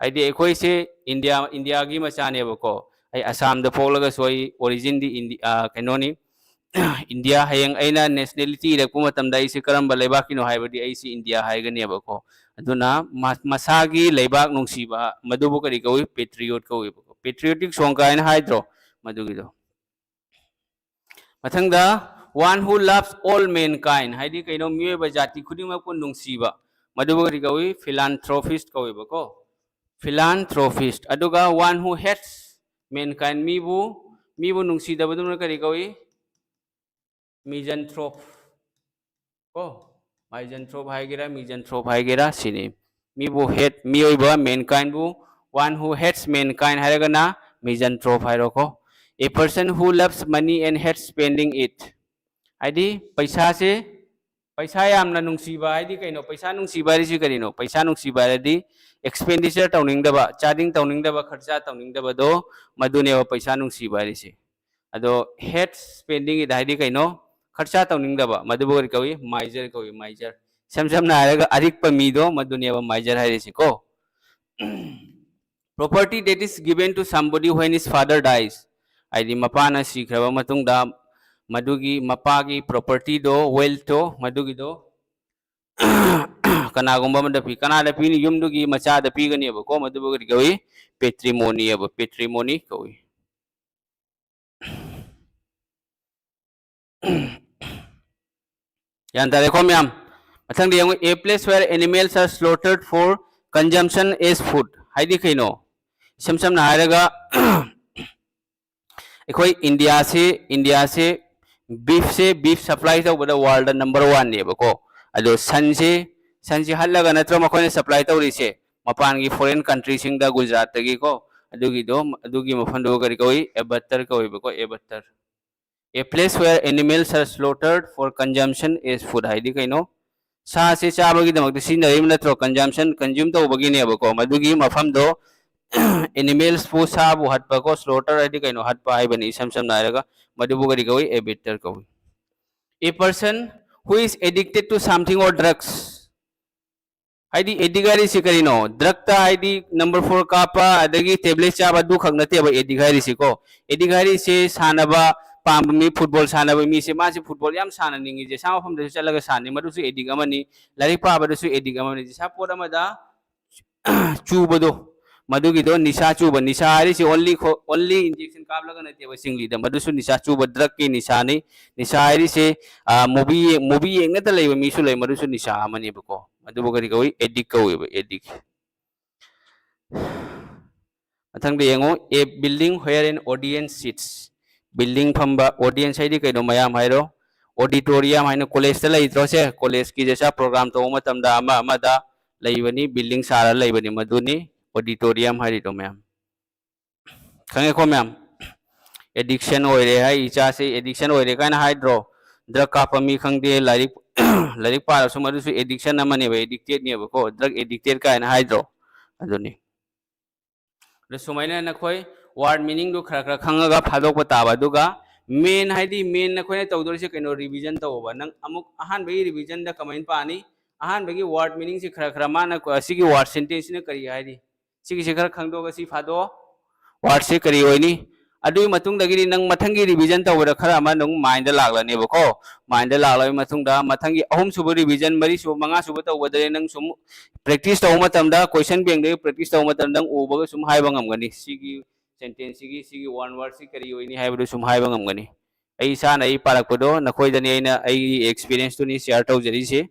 ꯍꯥꯏꯗꯤ ꯑꯩꯈꯣꯏꯁꯦ ꯏꯟꯗꯤꯌꯥ, ꯏꯟꯗꯤꯌꯥꯒꯤ ꯃꯆꯥꯅꯦꯕꯀꯣ꯫ ꯑꯩ ꯑꯁꯥꯝꯗ ꯄꯣꯛꯂꯒꯁꯨ ꯑꯩ originꯗꯤ ꯏꯟꯗꯤ-, ꯑ, ꯀꯩꯅꯣꯅꯤ, ꯏꯟꯗꯤꯌꯥ꯫ ꯍꯌꯦꯡ ꯑꯩꯅ nationality ꯏꯔꯛꯄ ꯃꯇꯝꯗ ꯑꯩꯁꯦ ꯀꯔꯝꯕ ꯂꯩꯕꯥꯛꯀꯤꯅꯣ ꯍꯥꯏꯕꯗꯤ ꯑꯩꯁꯦ ꯏꯟꯗꯤꯌꯥ ꯍꯥꯏꯒꯅꯦꯕꯀꯣ꯫ ꯑꯗꯨꯅ ꯃ-, ꯃꯁꯥꯒꯤ ꯂꯩꯕꯥꯛ ꯅꯨꯡꯁꯤꯕ ꯃꯗꯨꯕꯨ ꯀꯔꯤ ꯀꯧꯏ? Patriot ꯀꯧꯏꯕꯀꯣ꯫ Patriotic song ꯀꯥꯏꯅ ꯍꯥꯏꯗ꯭ꯔꯣ ꯃꯗꯨꯒꯤꯗꯣ? ꯃꯊꯪꯗ, one who loves all mankind ꯍꯥꯏꯗꯤ ꯀꯩꯅꯣ? ꯃꯤꯑꯣꯏꯕ ꯖꯥꯇꯤ ꯈꯨꯗꯤꯡꯃꯛꯄꯨ ꯅꯨꯡꯁꯤꯕ, ꯃꯗꯨꯕꯨ ꯀꯔꯤ ꯀꯧꯏ? Philanthropist ꯀꯧꯏꯕꯀꯣ, philanthropist꯫ ꯑꯗꯨꯒ one who hates mankind, ꯃꯤꯕꯨ, ꯃꯤꯕꯨ ꯅꯨꯡꯁꯤꯗꯕꯗꯨꯅ ꯀꯔꯤ ꯀꯧꯏ? Misanthrope ꯀꯣ꯫ Misanthrope ꯍꯥꯏꯒꯦꯔꯥ, misanthrope ꯍꯥꯏꯒꯦꯔꯥ, ꯁꯤꯅꯤ꯫ ꯃꯤꯕꯨ hate, ꯃꯤꯑꯣꯏꯕ, mankindꯕꯨ, one who hates mankind ꯍꯥꯏꯔꯒꯅ misanthrope ꯍꯥꯏꯔꯣꯀꯣ꯫ A person who loves money and hates spending it ꯍꯥꯏꯗꯤ ꯄꯩꯁꯥꯁꯦ, ꯄꯩꯁꯥ ꯌꯥꯝꯅ ꯅꯨꯡꯁꯤꯕ ꯍꯥꯏꯗꯤ ꯀꯩꯅꯣ? ꯄꯩꯁꯥ ꯅꯨꯡꯁꯤꯕ ꯍꯥꯏꯔꯤꯁꯤ ꯀꯔꯤꯅꯣ? ꯄꯩꯁꯥ ꯅꯨꯡꯁꯤꯕ ꯍꯥꯏꯔꯗꯤ expenditure ꯇꯧꯅꯤꯡꯗꯕ, ꯆꯥꯗꯤꯡ ꯇꯧꯅꯤꯡꯗꯕ, ꯈꯔꯆꯥ ꯇꯧꯅꯤꯡꯗꯕꯗꯣ, ꯃꯗꯨꯅꯦꯕ ꯄꯩꯁꯥ ꯅꯨꯡꯁꯤꯕ ꯍꯥꯏꯔꯤꯁꯦ꯫ ꯑꯗꯣ hate spending it ꯍꯥꯏꯗꯤ ꯀꯩꯅꯣ? ꯈꯔꯆꯥ ꯇꯧꯅꯤꯡꯗꯕ, ꯃꯗꯨꯕꯨ ꯀꯔꯤ ꯀꯧꯏ? Miser ꯀꯧꯏ, miser꯫ ꯏꯁꯝ ꯁꯝꯅ ꯍꯥꯏꯔꯒ ꯑꯔꯤꯛꯄ ꯃꯤꯗꯣ, ꯃꯗꯨꯅꯦꯕ miser ꯍꯥꯏꯔꯤꯁꯤꯀꯣ꯫ Property that is given to somebody when his father dies, ꯍꯥꯏꯗꯤ ꯃꯄꯥꯅ ꯁꯤꯈ꯭ꯔꯕ ꯃꯇꯨꯡꯗ ꯃꯗꯨꯒꯤ ꯃꯄꯥꯒꯤ propertyꯗꯣ, wealthꯇꯣ, ꯃꯗꯨꯒꯤꯗꯣ ꯀꯅꯥꯒꯨꯝꯕ ꯑꯃꯗ ꯄꯤ꯫ ꯀꯅꯥꯗ ꯄꯤꯅꯤ? ꯌꯨꯝꯗꯨꯒꯤ ꯃꯆꯥꯗ ꯄꯤꯒꯅꯦꯕꯀꯣ꯫ ꯃꯗꯨꯕꯨ ꯀꯔꯤ ꯀꯧꯏ? Patrimony ꯍꯥꯏꯕ, patrimony ꯀꯧꯏ꯫ ꯒ꯭ꯌꯥꯟ ꯇꯥꯔꯦꯀꯣ ꯃꯌꯥꯝ? ꯃꯊꯪꯗ ꯌꯦꯡꯉꯨ, a place where animals are slaughtered for consumption as food ꯍꯥꯏꯗꯤ ꯀꯩꯅꯣ? ꯏꯁꯝ ꯁꯝꯅ ꯍꯥꯏꯔꯒ ꯑꯩꯈꯣꯏ ꯏꯟꯗꯤꯌꯥꯁꯤ, ꯏꯟꯗꯤꯌꯥꯁꯤ beefꯁꯦ, beef supply ꯇꯧꯕꯗ worldꯗ number oneꯅꯦꯕꯀꯣ꯫ ꯑꯗꯣ ꯁꯟꯁꯤ, ꯁꯟꯁꯤ ꯍꯠꯂꯒ ꯅꯠꯇ꯭ꯔꯣ ꯃꯈꯣꯏꯅ supply ꯇꯧꯔꯤꯁꯦ ꯃꯄꯥꯟꯒꯤ foreign countryꯁꯤꯡꯗ, ꯒꯨꯖꯔꯥꯠꯇꯒꯤꯀꯣ? ꯑꯗꯨꯒꯤꯗꯣ, ꯑꯗꯨꯒꯤ ꯃꯐꯝꯗꯨ ꯀꯔꯤ ꯀꯧꯏ? Abattoir ꯀꯧꯏꯕꯀꯣ, abattoir꯫ A place where animals are slaughtered for consumption as food ꯍꯥꯏꯗꯤ ꯀꯩꯅꯣ? ꯁꯥꯁꯦ ꯆꯥꯕꯒꯤꯗꯃꯛꯇ ꯁꯤꯖꯤꯟꯅꯔꯤꯕ ꯅꯠꯇ꯭ꯔꯣ? Consumption, consume ꯇꯧꯕꯒꯤꯅꯦꯕꯀꯣ꯫ ꯃꯗꯨꯒꯤ ꯃꯐꯝꯗꯣ animalsꯄꯨ, ꯁꯥꯕꯨ ꯍꯠꯄꯀꯣ, slaughter ꯍꯥꯏꯗꯤ ꯀꯩꯅꯣ? ꯍꯠꯄ ꯍꯥꯏꯕꯅꯤ ꯏꯁꯝ ꯁꯝꯅ ꯍꯥꯏꯔꯒ꯫ ꯃꯗꯨꯕꯨ ꯀꯔꯤ ꯀꯧꯏ? Abattoir ꯀꯧꯏ꯫ A person who is addicted to something or drugs ꯍꯥꯏꯗꯤ addict ꯍꯥꯏꯔꯤꯁꯤ ꯀꯔꯤꯅꯣ? Drugꯇ ꯍꯥꯏꯗꯤ number four ꯀꯥꯞꯄ, ꯑꯗꯒꯤ tablet ꯆꯥꯕ, ꯑꯗꯨꯈꯛ ꯅꯠꯇꯦꯕ addict ꯍꯥꯏꯔꯤꯁꯤꯀꯣ꯫ Addict ꯍꯥꯏꯔꯤꯁꯦ ꯁꯥꯟꯅꯕ ꯄꯥꯝꯕ ꯃꯤ, football ꯁꯥꯟꯅꯕ ꯃꯤꯁꯦ, ꯃꯥꯁꯦ football ꯌꯥꯝ ꯁꯥꯟꯅꯅꯤꯡꯉꯤ, ꯖꯦꯁꯥ ꯃꯐꯝꯗꯁꯨ ꯆꯠꯂꯒ ꯁꯥꯟꯅꯩ, ꯃꯗꯨꯁꯨ addict ꯑꯃꯅꯤ꯫ ꯂꯥꯏꯔꯤꯛ ꯄꯥꯕꯗꯁꯨ addict ꯑꯃꯅꯤ꯫ ꯖꯦꯁꯥ ꯄꯣꯠ ꯑꯃꯗ ꯆꯨꯕꯗꯣ, ꯃꯗꯨꯒꯤꯗꯣ ꯅꯤꯁꯥ ꯆꯨꯕ꯫ ꯅꯤꯁꯥ ꯍꯥꯏꯔꯤꯁꯤ only ꯈꯣ-, only injection ꯀꯥꯞꯂꯒ ꯅꯠꯇꯦꯕ ꯁꯤꯡꯂꯤꯗ, ꯃꯗꯨꯁꯨ ꯅꯤꯁꯥ ꯆꯨꯕ, drugꯀꯤ ꯅꯤꯁꯥꯅꯤ꯫ ꯅꯤꯁꯥ ꯍꯥꯏꯔꯤꯁꯦ, ꯑ, movie ꯌꯦꯡ-, movie ꯌꯦꯡꯅꯗ ꯂꯩꯕ ꯃꯤꯁꯨ ꯂꯩ, ꯃꯗꯨꯁꯨ ꯅꯤꯁꯥ ꯑꯃꯅꯦꯕꯀꯣ꯫ ꯑꯗꯨꯕꯨ ꯀꯔꯤ ꯀꯧꯏ? Addict ꯀꯧꯏꯕ, addict꯫ ꯃꯊꯪꯗ ꯌꯦꯡꯉꯨ, a building where an audience sits꯫ Building ꯐꯝꯕ, audience ꯍꯥꯏꯗꯤ ꯀꯩꯅꯣ? ꯃꯌꯥꯝ ꯍꯥꯏꯔꯣ꯫ Auditorium ꯍꯥꯏꯅ collegeꯇ ꯂꯩꯇ꯭ꯔꯣ ꯁꯦ? Collegeꯀꯤ ꯖꯦꯁꯥ program ꯇꯧꯕ ꯃꯇꯝꯗ ꯑꯃ ꯑꯃꯗ ꯂꯩꯕꯅꯤ, building ꯁꯥꯔ ꯂꯩꯕꯅꯤ, ꯃꯗꯨꯅꯤ auditorium ꯍꯥꯏꯔꯤꯗꯣ ꯃꯌꯥꯝ꯫ ꯈꯪꯉꯦꯀꯣ ꯃꯌꯥꯝ? Addiction ꯑꯣꯏꯔꯦ ꯍꯥꯏ, ꯏꯆꯥꯁꯦ addiction ꯑꯣꯏꯔꯦ ꯀꯥꯏꯅ ꯍꯥꯏꯗ꯭ꯔꯣ? Drug ꯀꯥꯞꯄ ꯃꯤ ꯈꯪꯗꯦ, ꯂꯥꯏꯔꯤꯛ, ꯂꯥꯏꯔꯤꯛ ꯄꯥꯔꯁꯨ ꯃꯗꯨꯁꯨ addiction ꯑꯃꯅꯦꯕ, addicted ꯅꯦꯕꯀꯣ, drug addicted ꯀꯥꯏꯅ ꯍꯥꯏꯗ꯭ꯔꯣ? ꯑꯗꯨꯅꯤ꯫ ꯑꯗꯣ ꯁꯨꯃꯥꯏꯅ ꯅꯈꯣꯏ word meaning ꯗꯨ ꯈꯔ ꯈꯔ ꯈꯪꯉꯒ ꯐꯥꯗꯣꯛꯄ ꯇꯥꯕ꯫ ꯑꯗꯨꯒ main ꯍꯥꯏꯗꯤ main ꯅꯈꯣꯏꯅ ꯇꯧꯗꯣꯔꯤꯁꯦ ꯀꯩꯅꯣ? Revision ꯇꯧꯕ꯫ ꯅꯪ ꯑꯃꯨꯛ ꯑꯍꯥꯟꯕꯒꯤ revision ꯗ ꯀꯃꯥꯏꯅ ꯄꯥꯅꯤ? ꯑꯍꯥꯟꯕꯒꯤ word meaning ꯁꯤ ꯈꯔ ꯈꯔ ꯃꯥꯅ ꯀ-, ꯑꯁꯤꯒꯤ word sentence ꯁꯤꯅ ꯀꯔꯤ ꯍꯥꯏꯔꯤ? ꯁꯤꯒꯤꯁꯦ ꯈꯔ ꯈꯪꯗꯣꯛꯑꯒ ꯁꯤ ꯐꯥꯗꯣꯛꯑꯣ꯫ Word ꯁꯦ ꯀꯔꯤ ꯑꯣꯏꯅꯤ? ꯑꯗꯨꯒꯤ ꯃꯇꯨꯡꯗꯒꯤꯗꯤ ꯅꯪ ꯃꯊꯪꯒꯤ revision ꯇꯧꯕꯗ ꯈꯔ ꯑꯃ ꯑꯗꯨꯝ mind ꯗ ꯂꯥꯛꯂꯅꯦꯕꯀꯣ꯫ Mind ꯗ ꯂꯥꯛꯂꯕ ꯃꯇꯨꯡꯗ ꯃꯊꯪꯒꯤ ꯑꯍꯨꯝꯁꯨꯕ revision, ꯃꯔꯤꯁꯨꯕ, ꯃꯉꯥꯁꯨꯕ ꯇꯧꯕꯗꯗꯤ ꯅꯪ ꯁꯨꯝ practice ꯇꯧꯕ ꯃꯇꯝꯗ, question bank ꯗꯒꯤ practice ꯇꯧꯕ ꯃꯇꯝꯗ ꯅꯪ ꯎꯕꯒ ꯁꯨꯝ ꯍꯥꯏꯕ ꯉꯝꯒꯅꯤ꯫ ꯁꯤꯒꯤ sentence ꯁꯤꯒꯤ, ꯁꯤꯒꯤ one word ꯁꯤ ꯀꯔꯤ ꯑꯣꯏꯅꯤ ꯍꯥꯏꯕꯗꯨ ꯁꯨꯝ ꯍꯥꯏꯕ ꯉꯝꯒꯅꯤ꯫ ꯑꯩ ꯏꯁꯥꯅ ꯑꯩ ꯄꯥꯔꯛꯄꯗꯣ ꯅꯈꯣꯏꯗꯅꯤ ꯑꯩꯅ ꯑꯩꯒꯤ experience ꯇꯨꯅꯤ share ꯇꯧꯖꯔꯤꯁꯦ꯫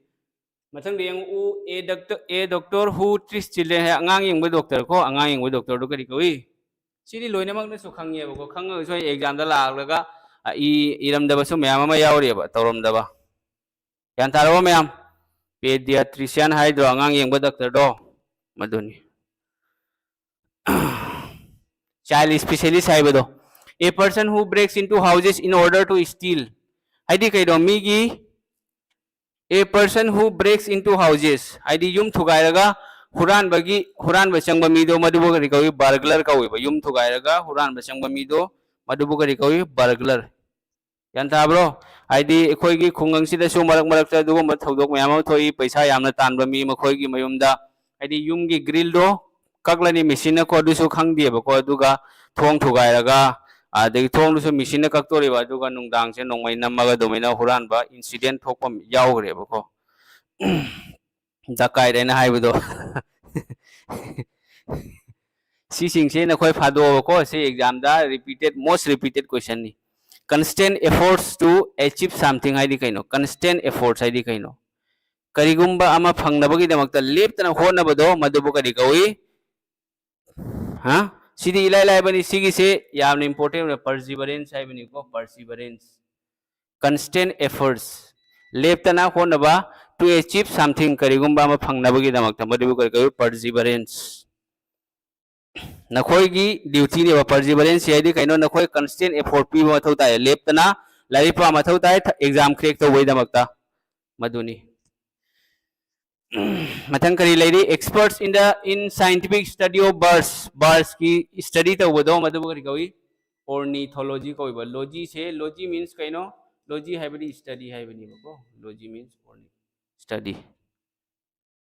ꯃꯊꯪꯗ ꯌꯦꯡꯉꯨ, "A doctor, a doctor who treats children" ꯍꯥꯏ, ꯑꯉꯥꯡ ꯌꯦꯡꯕ doctor ꯀꯣ, ꯑꯉꯥꯡ ꯌꯦꯡꯕ doctor ꯗꯨ ꯀꯔꯤ ꯀꯧꯏ? ꯁꯤꯗꯤ ꯂꯣꯏꯅꯃꯛꯅꯁꯨ ꯈꯪꯉꯦꯕꯀꯣ, ꯈꯪꯉꯒꯁꯨ ꯑꯩ exam ꯗ ꯂꯥꯛꯂꯒ, ꯑ, ꯏ-, ꯏꯔꯝꯗꯕꯁꯨ ꯃꯌꯥꯝ ꯑꯃ ꯌꯥꯎꯔꯤꯑꯕ, ꯇꯧꯔꯝꯗꯕ꯫ ꯒ꯭ꯌꯥꯟ ꯇꯥꯔꯕꯣ ꯃꯌꯥꯝ? Pediatrician ꯍꯥꯏꯗ꯭ꯔꯣ, ꯑꯉꯥꯡ ꯌꯦꯡꯕ doctor ꯗꯣ? ꯃꯗꯨꯅꯤ꯫ Child specialist ꯍꯥꯏꯕꯗꯣ, "A person who breaks into houses in order to steal" ꯍꯥꯏꯗꯤ ꯀꯩꯅꯣ? ꯃꯤꯒꯤ, "A person who breaks into houses" ꯍꯥꯏꯗꯤ ꯌꯨꯝ ꯊꯨꯒꯥꯏꯔꯒ ꯍꯨꯔꯥꯟꯕꯒꯤ, ꯍꯨꯔꯥꯟꯕ ꯆꯪꯕ ꯃꯤꯗꯣ, ꯃꯗꯨꯕꯨ ꯀꯔꯤ ꯀꯧꯏ? Burglar ꯀꯧꯏꯕ꯫ ꯌꯨꯝ ꯊꯨꯒꯥꯏꯔꯒ ꯍꯨꯔꯥꯟꯕ ꯆꯪꯕ ꯃꯤꯗꯣ, ꯃꯗꯨꯕꯨ ꯀꯔꯤ ꯀꯧꯏ? Burglar꯫ ꯒ꯭ꯌꯥꯟ ꯇꯥꯕ꯭ꯔꯣ? ꯍꯥꯏꯗꯤ ꯑꯩꯈꯣꯏꯒꯤ ꯈꯨꯡꯒꯪꯁꯤꯗꯁꯨ ꯃꯔꯛ ꯃꯔꯛꯇ ꯑꯗꯨꯒꯨꯝꯕ ꯊꯧꯗꯣꯛ ꯃꯌꯥꯝ ꯑꯃ ꯊꯣꯛꯏ꯫ ꯄꯩꯁꯥ ꯌꯥꯝꯅ ꯇꯥꯟꯕ ꯃꯤ ꯃꯈꯣꯏꯒꯤ ꯃꯌꯨꯝꯗ, ꯍꯥꯏꯗꯤ ꯌꯨꯝꯒꯤ grill ꯗꯣ ꯀꯛꯂꯅꯤ machine ꯅꯀꯣ, ꯑꯗꯨꯁꯨ ꯈꯪꯗꯦꯕꯀꯣ, ꯑꯗꯨꯒ ꯊꯣꯡ ꯊꯨꯒꯥꯏꯔꯒ, ꯑꯗꯒꯤ ꯊꯣꯡꯗꯨꯁꯨ machine ꯅ ꯀꯛꯇꯣꯔꯤꯕ, ꯑꯗꯨꯒ ꯅꯨꯡꯗꯥꯡꯁꯦ ꯅꯣꯡꯃꯩ ꯅꯝꯃꯒ ꯑꯗꯨꯃꯥꯏꯅ ꯍꯨꯔꯥꯟꯕ incident ꯊꯣꯛꯄ ꯌꯥꯎꯈ꯭ꯔꯦꯕꯀꯣ꯫ Dacoit ꯍꯥꯏꯅ ꯍꯥꯏꯕꯗꯣ꯫ ꯁꯤꯁꯤꯡꯁꯦ ꯅꯈꯣꯏ ꯐꯥꯗꯣꯛꯑꯕꯀꯣ, ꯁꯤ exam ꯗ repeated, most repeated question ꯅꯤ꯫ Constant efforts to achieve something ꯍꯥꯏꯗꯤ ꯀꯩꯅꯣ? Constant efforts ꯍꯥꯏꯗꯤ ꯀꯩꯅꯣ? ꯀꯔꯤꯒꯨꯝꯕ ꯑꯃ ꯐꯪꯅꯕꯒꯤꯗꯃꯛꯇ ꯂꯦꯞꯇꯅ ꯍꯣꯠꯅꯕꯗꯣ, ꯃꯗꯨꯕꯨ ꯀꯔꯤ ꯀꯧꯏ? ꯍꯥ? ꯁꯤꯗꯤ ꯏꯂꯥꯏ ꯂꯥꯏꯕꯅꯤ, ꯁꯤꯒꯤꯁꯦ ꯌꯥꯝꯅ important ꯑꯣꯏꯅ perseverance ꯍꯥꯏꯕꯅꯤꯀꯣ, perseverance꯫ Constant efforts, ꯂꯦꯞꯇꯅ ꯍꯣꯠꯅꯕ, to achieve something, ꯀꯔꯤꯒꯨꯝꯕ ꯑꯃ ꯐꯪꯅꯕꯒꯤꯗꯃꯛꯇ, ꯃꯗꯨꯕꯨ ꯀꯔꯤ ꯀꯧꯏ? Perseverance꯫ ꯅꯈꯣꯏꯒꯤ duty ꯅꯦꯕ perseverance ꯍꯥꯏꯗꯤ ꯀꯩꯅꯣ? ꯅꯈꯣꯏ constant effort ꯄꯤꯕ ꯃꯊꯧ ꯇꯥꯏ, ꯂꯦꯞꯇꯅ ꯂꯥꯏꯔꯤꯛ ꯄꯥꯕ ꯃꯊꯧ ꯇꯥꯏ, exam crack ꯇꯧꯕꯒꯤꯗꯃꯛꯇ꯫ ꯃꯗꯨꯅꯤ꯫ ꯃꯊꯪ ꯀꯔꯤ ꯂꯩꯔꯤ? Experts in the, in scientific study of birds. Birds ꯀꯤ study ꯇꯧꯕꯗꯣ ꯃꯗꯨꯕꯨ ꯀꯔꯤ ꯀꯧꯏ? Ornithology ꯀꯧꯏꯕ꯫ Logy ꯁꯦ, logy means ꯀꯩꯅꯣ? Logy ꯍꯥꯏꯕꯗꯤ study ꯍꯥꯏꯕꯅꯦꯕꯀꯣ꯫ Logy means orni-, study꯫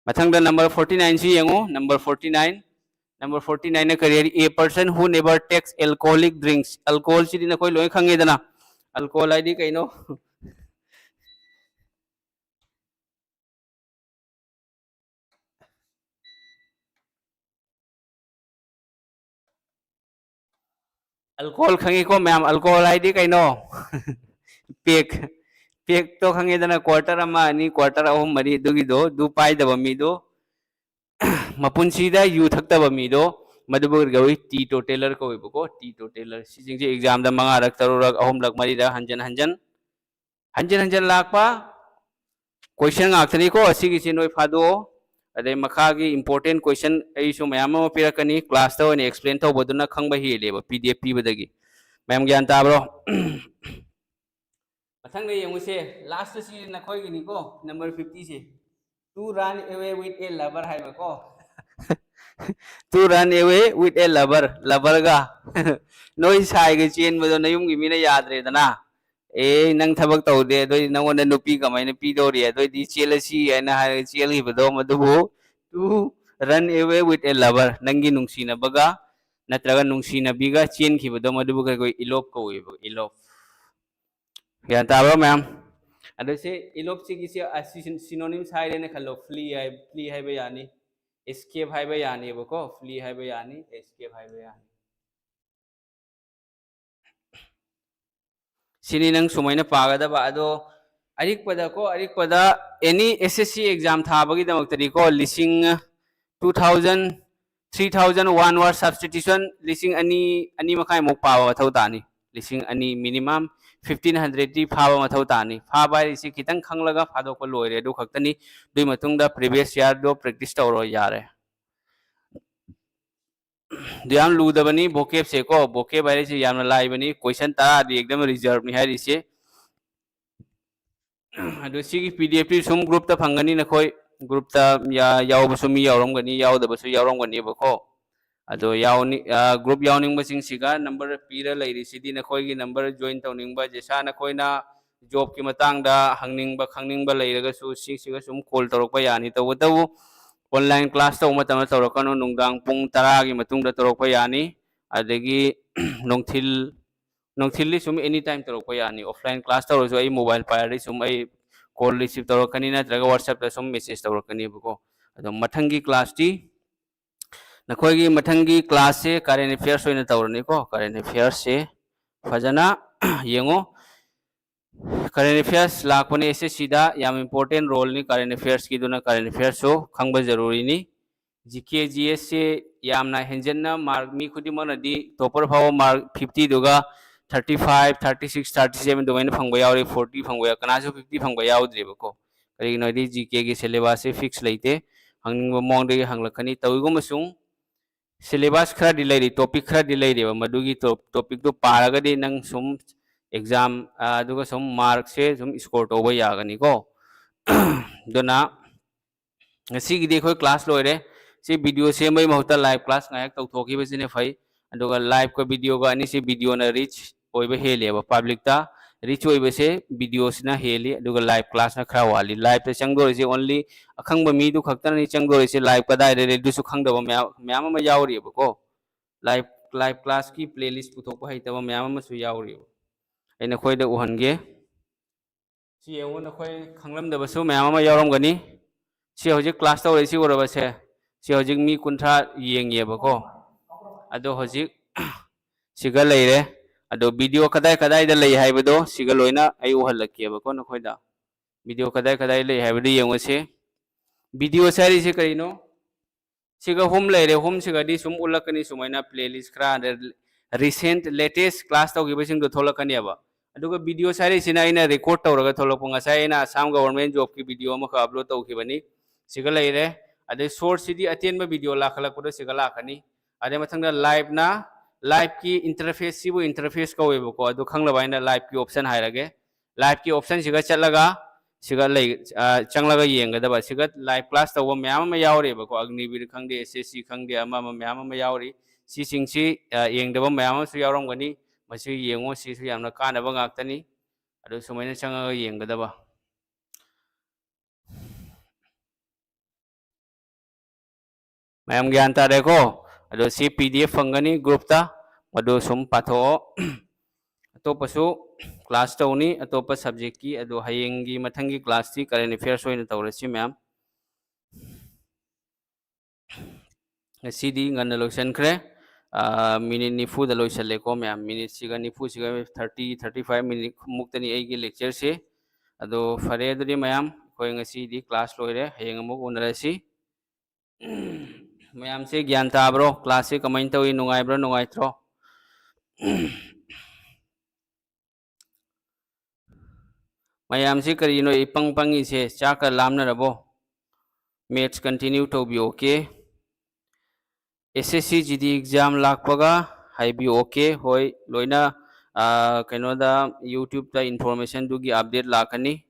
ꯃꯊꯪꯗ number forty nine ꯁꯤ ꯌꯦꯡꯉꯨ꯫ Number forty nine, number forty nine ꯅ ꯀꯔꯤ ꯍꯥꯏꯔꯤ? A person who never takes alcoholic drinks. Alcohol ꯁꯤꯗꯤ ꯅꯈꯣꯏ ꯂꯣꯏ ꯈꯪꯉꯦꯗꯅ꯫ Alcohol ꯍꯥꯏꯗꯤ ꯀꯩꯅꯣ? Alcohol ꯈꯪꯉꯤꯀꯣ ꯃꯌꯥꯝ? Alcohol ꯍꯥꯏꯗꯤ ꯀꯩꯅꯣ? Peg꯫ Peg ꯇꯣ ꯈꯪꯉꯦꯗꯅ, quarter ꯑꯃ, ꯑꯅꯤ, quarter ꯑꯍꯨꯝ, ꯃꯔꯤ, ꯑꯗꯨꯒꯤꯗꯣ, ꯑꯗꯨ ꯄꯥꯏꯗꯕ ꯃꯤꯗꯣ, ꯃꯄꯨꯟꯁꯤꯗ ꯌꯨ ꯊꯛꯇꯕ ꯃꯤꯗꯣ, ꯃꯗꯨꯕꯨ ꯀꯔꯤ ꯀꯧꯏ? Teetotaler ꯀꯧꯏꯕꯀꯣ, teetotaler꯫ ꯁꯤꯁꯤꯡꯁꯦ exam ꯗ ꯃꯉꯥꯔꯛ, ꯇꯔꯨꯛꯔꯛ, ꯑꯍꯨꯝꯂꯛ, ꯃꯔꯤꯔꯛ ꯍꯟꯖꯟ ꯍꯟꯖꯟ, ꯍꯟꯖꯟ ꯍꯟꯖꯟ ꯂꯥꯛꯄ꯫ Question ꯉꯥꯛꯇꯅꯤꯀꯣ ꯑꯁꯤꯒꯤꯁꯤ, ꯅꯣꯏ ꯐꯥꯗꯣꯛꯑꯣ꯫ ꯑꯗꯩ ꯃꯈꯥꯒꯤ important question ꯑꯩꯁꯨ ꯃꯌꯥꯝ ꯑꯃ ꯄꯤꯔꯛꯀꯅꯤ, class ꯇ ꯑꯣꯏꯅ explain ꯇꯧꯕꯗꯨꯅ ꯈꯪꯕ ꯍꯦꯜꯂꯦꯕ P D F ꯄꯤꯕꯗꯒꯤ꯫ ꯃꯌꯥꯝ ꯒ꯭ꯌꯥꯟ ꯇꯥꯕ꯭ꯔꯣ? ꯃꯊꯪꯗ ꯌꯦꯡꯉꯨꯁꯦ, last ꯁꯤ ꯅꯈꯣꯏꯒꯤꯅꯤꯀꯣ, number fifty say. To run away with a lover ꯍꯥꯏꯕꯀꯣ꯫ To run away with a lover, lover ꯒ꯫ ꯅꯣꯏ ꯁꯥꯏꯒ ꯆꯦꯟꯕꯗꯣ ꯅꯌꯨꯝꯒꯤ ꯃꯤꯅ ꯌꯥꯗ꯭ꯔꯦꯗꯅ꯫ ꯑꯦ, ꯅꯪ ꯊꯕꯛ ꯇꯧꯗꯦ, ꯑꯗꯨꯏꯗꯤ ꯅꯪꯉꯣꯟꯗ ꯅꯨꯄꯤ ꯀꯃꯥꯏꯅ ꯄꯤꯗꯧꯔꯤ? ꯑꯗꯨꯏꯗꯤ ꯆꯦꯜꯂꯁꯤ ꯍꯥꯏꯅ ꯍꯥꯏꯔꯒ ꯆꯦꯜꯈꯤꯕꯗꯣ, ꯃꯗꯨꯕꯨ to run away with a lover, ꯅꯪꯒꯤ ꯅꯨꯡꯁꯤꯅꯕꯒ ꯅꯠꯇ꯭ꯔꯒ ꯅꯨꯡꯁꯤꯅꯕꯤꯒ ꯆꯦꯟꯈꯤꯕꯗꯣ, ꯃꯗꯨꯕꯨ ꯀꯩ ꯀꯧꯏ? Elope ꯀꯧꯏꯕ, elope꯫ ꯒ꯭ꯌꯥꯟ ꯇꯥꯕ꯭ꯔꯣ ꯃꯌꯥꯝ? ꯑꯗꯣ ꯁꯤ elope ꯁꯤꯒꯤꯁꯤ, ꯑ, ꯁꯤ synonyms ꯍꯥꯏꯔꯦꯅ ꯈꯜꯂꯣ, flee ꯍꯥꯏ, flee ꯍꯥꯏꯕ ꯌꯥꯅꯤ, escape ꯍꯥꯏꯕ ꯌꯥꯅꯤꯕꯀꯣ, flee ꯍꯥꯏꯕ ꯌꯥꯅꯤ, escape ꯍꯥꯏꯕ ꯌꯥꯅꯤ꯫ ꯁꯤꯅꯤ ꯅꯪ ꯁꯨꯃꯥꯏꯅ ꯄꯥꯒꯗꯕ꯫ ꯑꯗꯣ ꯑꯔꯤꯛꯄꯗꯀꯣ, ꯑꯔꯤꯛꯄꯗ any S S C exam ꯊꯥꯕꯒꯤꯗꯃꯛꯇꯗꯤꯀꯣ, ꯂꯤꯁꯤꯡ, two thousand, three thousand one word substitution ꯂꯤꯁꯤꯡ ꯑꯅꯤ, ꯑꯅꯤ ꯃꯈꯥꯏꯃꯨꯛ ꯄꯥꯕ ꯃꯊꯧ ꯇꯥꯅꯤ꯫ ꯂꯤꯁꯤꯡ ꯑꯅꯤ minimum, fifteen hundred ꯇꯤ ꯐꯥꯕ ꯃꯊꯧ ꯇꯥꯅꯤ꯫ ꯐꯥꯕ ꯍꯥꯏꯔꯤꯁꯤ ꯈꯤꯇꯪ ꯈꯪꯂꯒ ꯐꯥꯗꯣꯛꯄ ꯂꯣꯏꯔꯦ, ꯑꯗꯨ ꯈꯛꯇꯅꯤ꯫ ꯑꯗꯨꯒꯤ ꯃꯇꯨꯡꯗ previous year ꯗꯣ practice ꯇꯧꯔꯣ, ꯌꯥꯔꯦ꯫ ꯑꯗꯨ ꯌꯥꯝ ꯂꯨꯗꯕꯅꯤ vocab ꯁꯦꯀꯣ꯫ Vocab ꯍꯥꯏꯔꯤꯁꯤ ꯌꯥꯝꯅ ꯂꯥꯏꯕꯅꯤ꯫ Question ꯇꯔꯥꯗꯤ ꯑꯦꯛꯗꯝ reserve ꯅꯤ ꯍꯥꯏꯔꯤꯁꯦ꯫ ꯑꯗꯨ ꯁꯤꯒꯤ ꯄꯤ ꯗꯤ ꯑꯦꯐꯇꯤ ꯁꯨꯝ ꯒ꯭ꯔꯨꯞꯇ ꯐꯪꯒꯅꯤ꯫ ꯅꯈꯣꯏ ꯒ꯭ꯔꯨꯞꯇ ꯌꯥꯎꯕꯁꯨ ꯃꯤ ꯌꯥꯎꯔꯝꯒꯅꯤ, ꯌꯥꯎꯗꯕꯁꯨ ꯌꯥꯎꯔꯝꯒꯅꯦꯕꯀꯣ꯫ ꯑꯗꯣ ꯌꯥꯎꯅꯤ, ꯒ꯭ꯔꯨꯞ ꯌꯥꯎꯅꯤꯡꯕꯁꯤꯡꯁꯤꯒ ꯅꯝꯕꯔ ꯄꯤꯔ ꯂꯩꯔꯤꯁꯤꯗꯤ, ꯅꯈꯣꯏꯒꯤ ꯅꯝꯕꯔ ꯖꯣꯏꯟ ꯇꯧꯅꯤꯡꯕ, ꯖꯦꯁꯥ ꯅꯈꯣꯏꯅ ꯖꯣꯕꯀꯤ ꯃꯇꯥꯡꯗ ꯍꯪꯅꯤꯡꯕ ꯈꯪꯅꯤꯡꯕ ꯂꯩꯔꯒꯁꯨ ꯁꯤꯁꯤꯒ ꯁꯨꯝ ꯀꯣꯜ ꯇꯧꯔꯛꯄ ꯌꯥꯅꯤ꯫ ꯇꯧꯕꯇꯕꯨ ꯑꯣꯟꯂꯥꯏꯟ ꯀ꯭ꯂꯥꯁ ꯇꯧꯕ ꯃꯇꯝꯗ ꯇꯧꯔꯛꯀꯅꯨ, ꯅꯨꯡꯗꯥꯡ ꯄꯨꯡ ꯇꯔꯥꯒꯤ ꯃꯇꯨꯡꯗ ꯇꯧꯔꯛꯄ ꯌꯥꯅꯤ꯫ ꯑꯗꯒꯤ ꯅꯨꯡꯊꯤꯜ, ꯅꯨꯡꯊꯤꯜꯗꯤ ꯁꯨꯝ ꯑꯦꯅꯤ ꯇꯥꯏꯝ ꯇꯧꯔꯛꯄ ꯌꯥꯅꯤ꯫ ꯑꯣꯐꯂꯥꯏꯟ ꯀ꯭ꯂꯥꯁ ꯇꯧꯔꯁꯨ ꯑꯩ ꯃꯣꯕꯥꯏꯜ ꯄꯥꯏꯔꯗꯤ ꯁꯨꯝ ꯑꯩ ꯀꯣꯜ ꯔꯤꯁꯤꯞ ꯇꯧꯔꯛꯀꯅꯤ, ꯅꯠꯇ꯭ꯔꯒ ꯋꯥꯆꯞꯇ ꯁꯨꯝ ꯃꯦꯁꯦꯖ ꯇꯧꯔꯛꯀꯅꯦꯕꯀꯣ꯫ ꯑꯗꯣ ꯃꯊꯪꯒꯤ ꯀ꯭ꯂꯥꯁꯇꯤ, ꯅꯈꯣꯏꯒꯤ ꯃꯊꯪꯒꯤ ꯀ꯭ꯂꯥꯁꯁꯦ ꯀꯔꯦꯟ ꯑꯦꯐꯤꯌꯔꯁ ꯑꯣꯏꯅ ꯇꯧꯔꯅꯤꯀꯣ꯫ ꯀꯔꯦꯟ ꯑꯦꯐꯤꯌꯔꯁꯁꯦ ꯐꯖꯅ ꯌꯦꯡꯉꯣ꯫ ꯀꯔꯦꯟ ꯑꯦꯐꯤꯌꯔꯁ ꯂꯥꯛꯄꯅꯦ ꯑꯦꯁ ꯑꯦꯁ ꯁꯤꯗ, ꯌꯥꯝ ꯏꯝꯄꯣꯔꯇꯦꯟ ꯔꯣꯜꯅꯤ ꯀꯔꯦꯟ ꯑꯦꯐꯤꯌꯔꯁꯀꯤꯗꯨꯅ꯫ ꯀꯔꯦꯟ ꯑꯦꯐꯤꯌꯔꯁꯁꯨ ꯈꯪꯕ ꯖꯔꯨꯔꯤꯅꯤ꯫ ꯖꯤ ꯀꯦ ꯖꯤ ꯑꯦꯁꯁꯦ ꯌꯥꯝꯅ ꯍꯦꯟꯖꯟꯅ ꯃꯥꯔꯛ ꯃꯤ ꯈꯨꯗꯤꯡꯃꯛꯅꯗꯤ ꯇꯣꯄꯔ ꯐꯥꯎꯕ ꯃꯥꯔꯛ ꯐꯤꯐꯇꯤꯗꯨꯒ thirty five, thirty six, thirty seven ꯑꯗꯨꯃꯥꯏꯅ ꯐꯪꯕ ꯌꯥꯎꯔꯤ, ꯐꯣꯔꯇꯤ ꯐꯪꯕ ꯌꯥꯎ-, ꯀꯅꯥꯁꯨ ꯐꯤꯐꯇꯤ ꯐꯪꯕ ꯌꯥꯎꯗ꯭ꯔꯦꯕꯀꯣ꯫ ꯀꯔꯤꯒꯤꯅꯣ ꯍꯥꯏꯗꯤ ꯖꯤ ꯀꯦꯒꯤ ꯁꯤꯂꯦꯕꯁꯁꯦ ꯐꯤꯛꯁ ꯂꯩꯇꯦ, ꯍꯪꯅꯤꯡꯕ ꯃꯑꯣꯡꯗꯒꯤ ꯍꯪꯂꯛꯀꯅꯤ꯫ ꯇꯧꯏꯒꯨꯝꯕꯁꯨꯡ ꯁꯤꯂꯦꯕꯁ ꯈꯔꯗꯤ ꯂꯩꯔꯤ, ꯇꯣꯄꯤꯛ ꯈꯔꯗꯤ ꯂꯩꯔꯤꯕ, ꯃꯗꯨꯒꯤ ꯇꯣ-, ꯇꯣꯄꯤꯛꯇꯣ ꯄꯥꯔꯒꯗꯤ ꯅꯪ ꯁꯨꯝ ꯑꯦꯛꯖꯥꯝ, ꯑ, ꯑꯗꯨꯒ ꯁꯨꯝ ꯃꯥꯔꯛꯁꯦ ꯁꯨꯝ ꯁ꯭ꯀꯣꯔ ꯇꯧꯕ ꯌꯥꯒꯅꯤꯀꯣ꯫ ꯑꯗꯨꯅ ꯉꯁꯤꯒꯤꯗꯤ ꯑꯩꯈꯣꯏ ꯀ꯭ꯂꯥꯁ ꯂꯣꯏꯔꯦ꯫ ꯁꯤ ꯚꯤꯗꯤꯑꯣ ꯁꯦꯝꯕꯒꯤ ꯃꯍꯨꯠꯇ ꯂꯥꯏꯚ ꯀ꯭ꯂꯥꯁ ꯉꯥꯏꯍꯥꯛ ꯇꯧꯊꯣꯛꯈꯤꯕꯁꯤꯅ ꯐꯩ꯫ ꯑꯗꯨꯒ ꯂꯥꯏꯚꯀ ꯚꯤꯗꯤꯑꯣꯒ ꯑꯅꯤꯁꯤ ꯚꯤꯗꯤꯑꯣꯅ ꯔꯤꯆ ꯑꯣꯏꯕ ꯍꯦꯜꯂꯦꯕ꯫ ꯄꯕ꯭ꯂꯤꯛꯇ ꯔꯤꯆ ꯑꯣꯏꯕꯁꯦ ꯚꯤꯗꯤꯑꯣꯁꯤꯅ ꯍꯦꯜꯂꯤ, ꯑꯗꯨꯒ ꯂꯥꯏꯚ ꯀ꯭ꯂꯥꯁꯅ ꯈꯔ ꯋꯥꯠꯂꯤ꯫ ꯂꯥꯏꯚꯇ ꯆꯪꯗꯣꯔꯤꯁꯦ only ꯑꯈꯪꯕ ꯃꯤꯗꯨ ꯈꯛꯇꯅꯤ ꯆꯪꯗꯣꯔꯤꯁꯦ꯫ ꯂꯥꯏꯚ ꯀꯗꯥꯏꯗ ꯂꯩ ꯑꯗꯨꯁꯨ ꯈꯪꯗꯕ ꯃꯌꯥꯝ, ꯃꯌꯥꯝ ꯑꯃ ꯌꯥꯎꯔꯤꯕꯀꯣ꯫ ꯂꯥꯏꯚ, ꯂꯥꯏꯚ ꯀ꯭ꯂꯥꯁꯀꯤ playlist ꯄꯨꯊꯣꯛꯄ ꯍꯩꯇꯕ ꯃꯌꯥꯝ ꯑꯃꯁꯨ ꯌꯥꯎꯔꯤꯕ꯫ ꯑꯩ ꯅꯈꯣꯏꯗ ꯎꯍꯟꯒꯦ꯫ ꯁꯤ ꯌꯦꯡꯉꯨ, ꯅꯈꯣꯏ ꯈꯪꯂꯝꯗꯕꯁꯨ ꯃꯌꯥꯝ ꯑꯃ ꯌꯥꯎꯔꯝꯒꯅꯤ꯫ ꯁꯤ ꯍꯧꯖꯤꯛ ꯀ꯭ꯂꯥꯁ ꯇꯧꯔꯛꯏꯁꯤ ꯎꯔꯕꯁꯦ? ꯁꯤ ꯍꯧꯖꯤꯛ ꯃꯤ ꯀꯨꯟꯊ꯭ꯔꯥ ꯌꯦꯡꯉꯦꯕꯀꯣ꯫ ꯑꯗꯣ ꯍꯧꯖꯤꯛ ꯁꯤꯒ ꯂꯩꯔꯦ꯫ ꯑꯗꯣ ꯚꯤꯗꯤꯑꯣ ꯀꯗꯥꯏ ꯀꯗꯥꯏꯗ ꯂꯩ ꯍꯥꯏꯕꯗꯣ ꯁꯤꯒ ꯂꯣꯏꯅ ꯑꯩ ꯎꯍꯜꯂꯛꯀꯦꯕꯀꯣ ꯅꯈꯣꯏꯗ꯫ ꯚꯤꯗꯤꯑꯣ ꯀꯗꯥꯏ ꯀꯗꯥꯏ ꯂꯩ ꯍꯥꯏꯕꯗꯨ ꯌꯦꯡꯉꯨꯁꯤ꯫ ꯚꯤꯗꯤꯑꯣꯁ ꯍꯥꯏꯔꯤꯁꯤ ꯀꯔꯤꯅꯣ? ꯁꯤꯒ ꯍꯣꯝ ꯂꯩꯔꯦ, ꯍꯣꯝꯁꯤꯒꯗꯤ ꯁꯨꯝ ꯎꯠꯂꯛꯀꯅꯤ ꯁꯨꯃꯥꯏꯅ playlist ꯈꯔ꯫ ꯑꯗ recent, latest class ꯇꯧꯈꯤꯕꯁꯤꯡꯗꯣ ꯊꯣꯛꯂꯛꯀꯅꯦꯕ꯫ ꯑꯗꯨꯒ ꯚꯤꯗꯤꯑꯣꯁ ꯍꯥꯏꯔꯤꯁꯤꯅ ꯑꯩꯅ record ꯇꯧꯔꯒ ꯊꯣꯛꯂꯛꯄ, ꯉꯁꯥꯏ ꯑꯩꯅ Assam government jobꯀꯤ ꯚꯤꯗꯤꯑꯣ ꯑꯃꯈꯛ upload ꯇꯧꯈꯤꯕꯅꯤ, ꯁꯤꯒ ꯂꯩꯔꯦ꯫ ꯑꯗꯩ ꯁꯣꯔꯠꯁꯤꯗꯤ ꯑꯇꯦꯟꯕ ꯚꯤꯗꯤꯑꯣ ꯂꯥꯛꯈꯠꯂꯛꯄꯗꯣ ꯁꯤꯒ ꯂꯥꯛꯀꯅꯤ꯫ ꯑꯗꯩ ꯃꯊꯪꯗ ꯂꯥꯏꯚꯅ, ꯂꯥꯏꯚꯀꯤ ꯏꯟꯇꯔꯐꯦꯁ, ꯁꯤꯕꯨ ꯏꯟꯇꯔꯐꯦꯁ ꯀꯧꯋꯦꯕꯀꯣ, ꯑꯗꯨ ꯈꯪꯅꯕ ꯑꯩꯅ ꯂꯥꯏꯚꯀꯤ option ꯍꯥꯏꯔꯒꯦ꯫ Live-ꯀꯤ option-ꯁꯤꯒ ꯆꯠꯂꯒ ꯁꯤꯒ ꯂꯩ, ꯑ, ꯆꯪꯂꯒ ꯌꯦꯡꯒꯗꯕ꯫ ꯁꯤꯒ live class ꯇꯧꯕ ꯃꯌꯥꯝ ꯑꯃ ꯌꯥꯎꯔꯤꯕꯀꯣ, ꯑꯒꯅꯤꯕꯤꯔ ꯈꯪꯗꯦ, S S C ꯈꯪꯗꯦ, ꯑꯃ ꯑꯃ ꯃꯌꯥꯝ ꯑꯃ ꯌꯥꯎꯔꯤ꯫ ꯁꯤꯁꯤꯡꯁꯤ, ꯑ, ꯌꯦꯡꯗꯕ ꯃꯌꯥꯝ ꯑꯃꯁꯨ ꯌꯥꯎꯔꯝꯒꯅꯤ꯫ ꯃꯁꯤ ꯌꯦꯡꯉꯨ, ꯁꯤꯁꯨ ꯌꯥꯝꯅ ꯀꯥꯟꯅꯕ ꯉꯥꯛꯇꯅꯤ꯫ ꯑꯗꯨ ꯁꯨꯃꯥꯏꯅ ꯆꯪꯉꯒ ꯌꯦꯡꯒꯗꯕ꯫ ꯃꯌꯥꯝ ꯒ꯭ꯌꯥꯟ ꯇꯥꯔꯦꯀꯣ? ꯑꯗꯣ ꯁꯤ P D F ꯐꯪꯒꯅꯤ group-ꯇ, ꯃꯗꯨ ꯁꯨꯝ ꯄꯥꯊꯣꯛꯑꯣ꯫ ꯑꯇꯣꯞꯄꯁꯨ class ꯇꯧꯅꯤ, ꯑꯇꯣꯞꯄ subject-ꯀꯤ, ꯑꯗꯣ ꯍꯌꯦꯡꯒꯤ ꯃꯊꯪꯒꯤ class-ꯇꯤ current affairs ꯑꯣꯏꯅ ꯇꯧꯔꯁꯤ ꯃꯌꯥꯝ꯫ ꯉꯁꯤꯗꯤ ꯉꯟꯅ ꯂꯣꯏꯁꯤꯟꯈ꯭ꯔꯦ꯫ ꯑꯥ, minute ꯅꯤꯐꯨꯗ ꯂꯣꯏꯁꯤꯜꯂꯦꯀꯣ ꯃꯌꯥꯝ꯫ Minute-ꯁꯤꯒ ꯅꯤꯐꯨꯁꯤꯒ thirty, thirty five minute ꯃꯨꯛꯇꯅꯤ ꯑꯩꯒꯤ lecture-ꯁꯦ꯫ ꯑꯗꯣ ꯐꯔꯦ, ꯑꯗꯨꯗꯤ ꯃꯌꯥꯝ, ꯑꯩꯈꯣꯏ ꯉꯁꯤꯗꯤ class ꯂꯣꯏꯔꯦ꯫ ꯍꯌꯦꯡ ꯑꯃꯨꯛ ꯎꯅꯔꯁꯤ꯫ ꯃꯌꯥꯝꯁꯦ ꯒ꯭ꯌꯥꯟ ꯇꯥꯕ꯭ꯔꯣ? Class-ꯁꯦ ꯀꯃꯥꯏꯅ ꯇꯧꯏ? ꯅꯨꯡꯉꯥꯏꯕ꯭ꯔꯣ, ꯅꯨꯡꯉꯥꯏꯇ꯭ꯔꯣ? ꯃꯌꯥꯝꯁꯤ ꯀꯔꯤꯅꯣ ꯏꯄꯪ ꯄꯪꯉꯤꯁꯦ? ꯆꯥꯛꯀ ꯂꯥꯝꯅꯔꯕꯣ? Maths continue ꯇꯧꯕꯤꯌꯨ, okay? S S C G D exam ꯂꯥꯛꯄꯒ ꯍꯥꯏꯕꯤꯌꯨ, okay? ꯍꯣꯏ, ꯂꯣꯏꯅ, ꯑꯥ, ꯀꯩꯅꯣꯗ, YouTube-ꯇ information-ꯗꯨꯒꯤ update ꯂꯥꯛꯀꯅꯤ,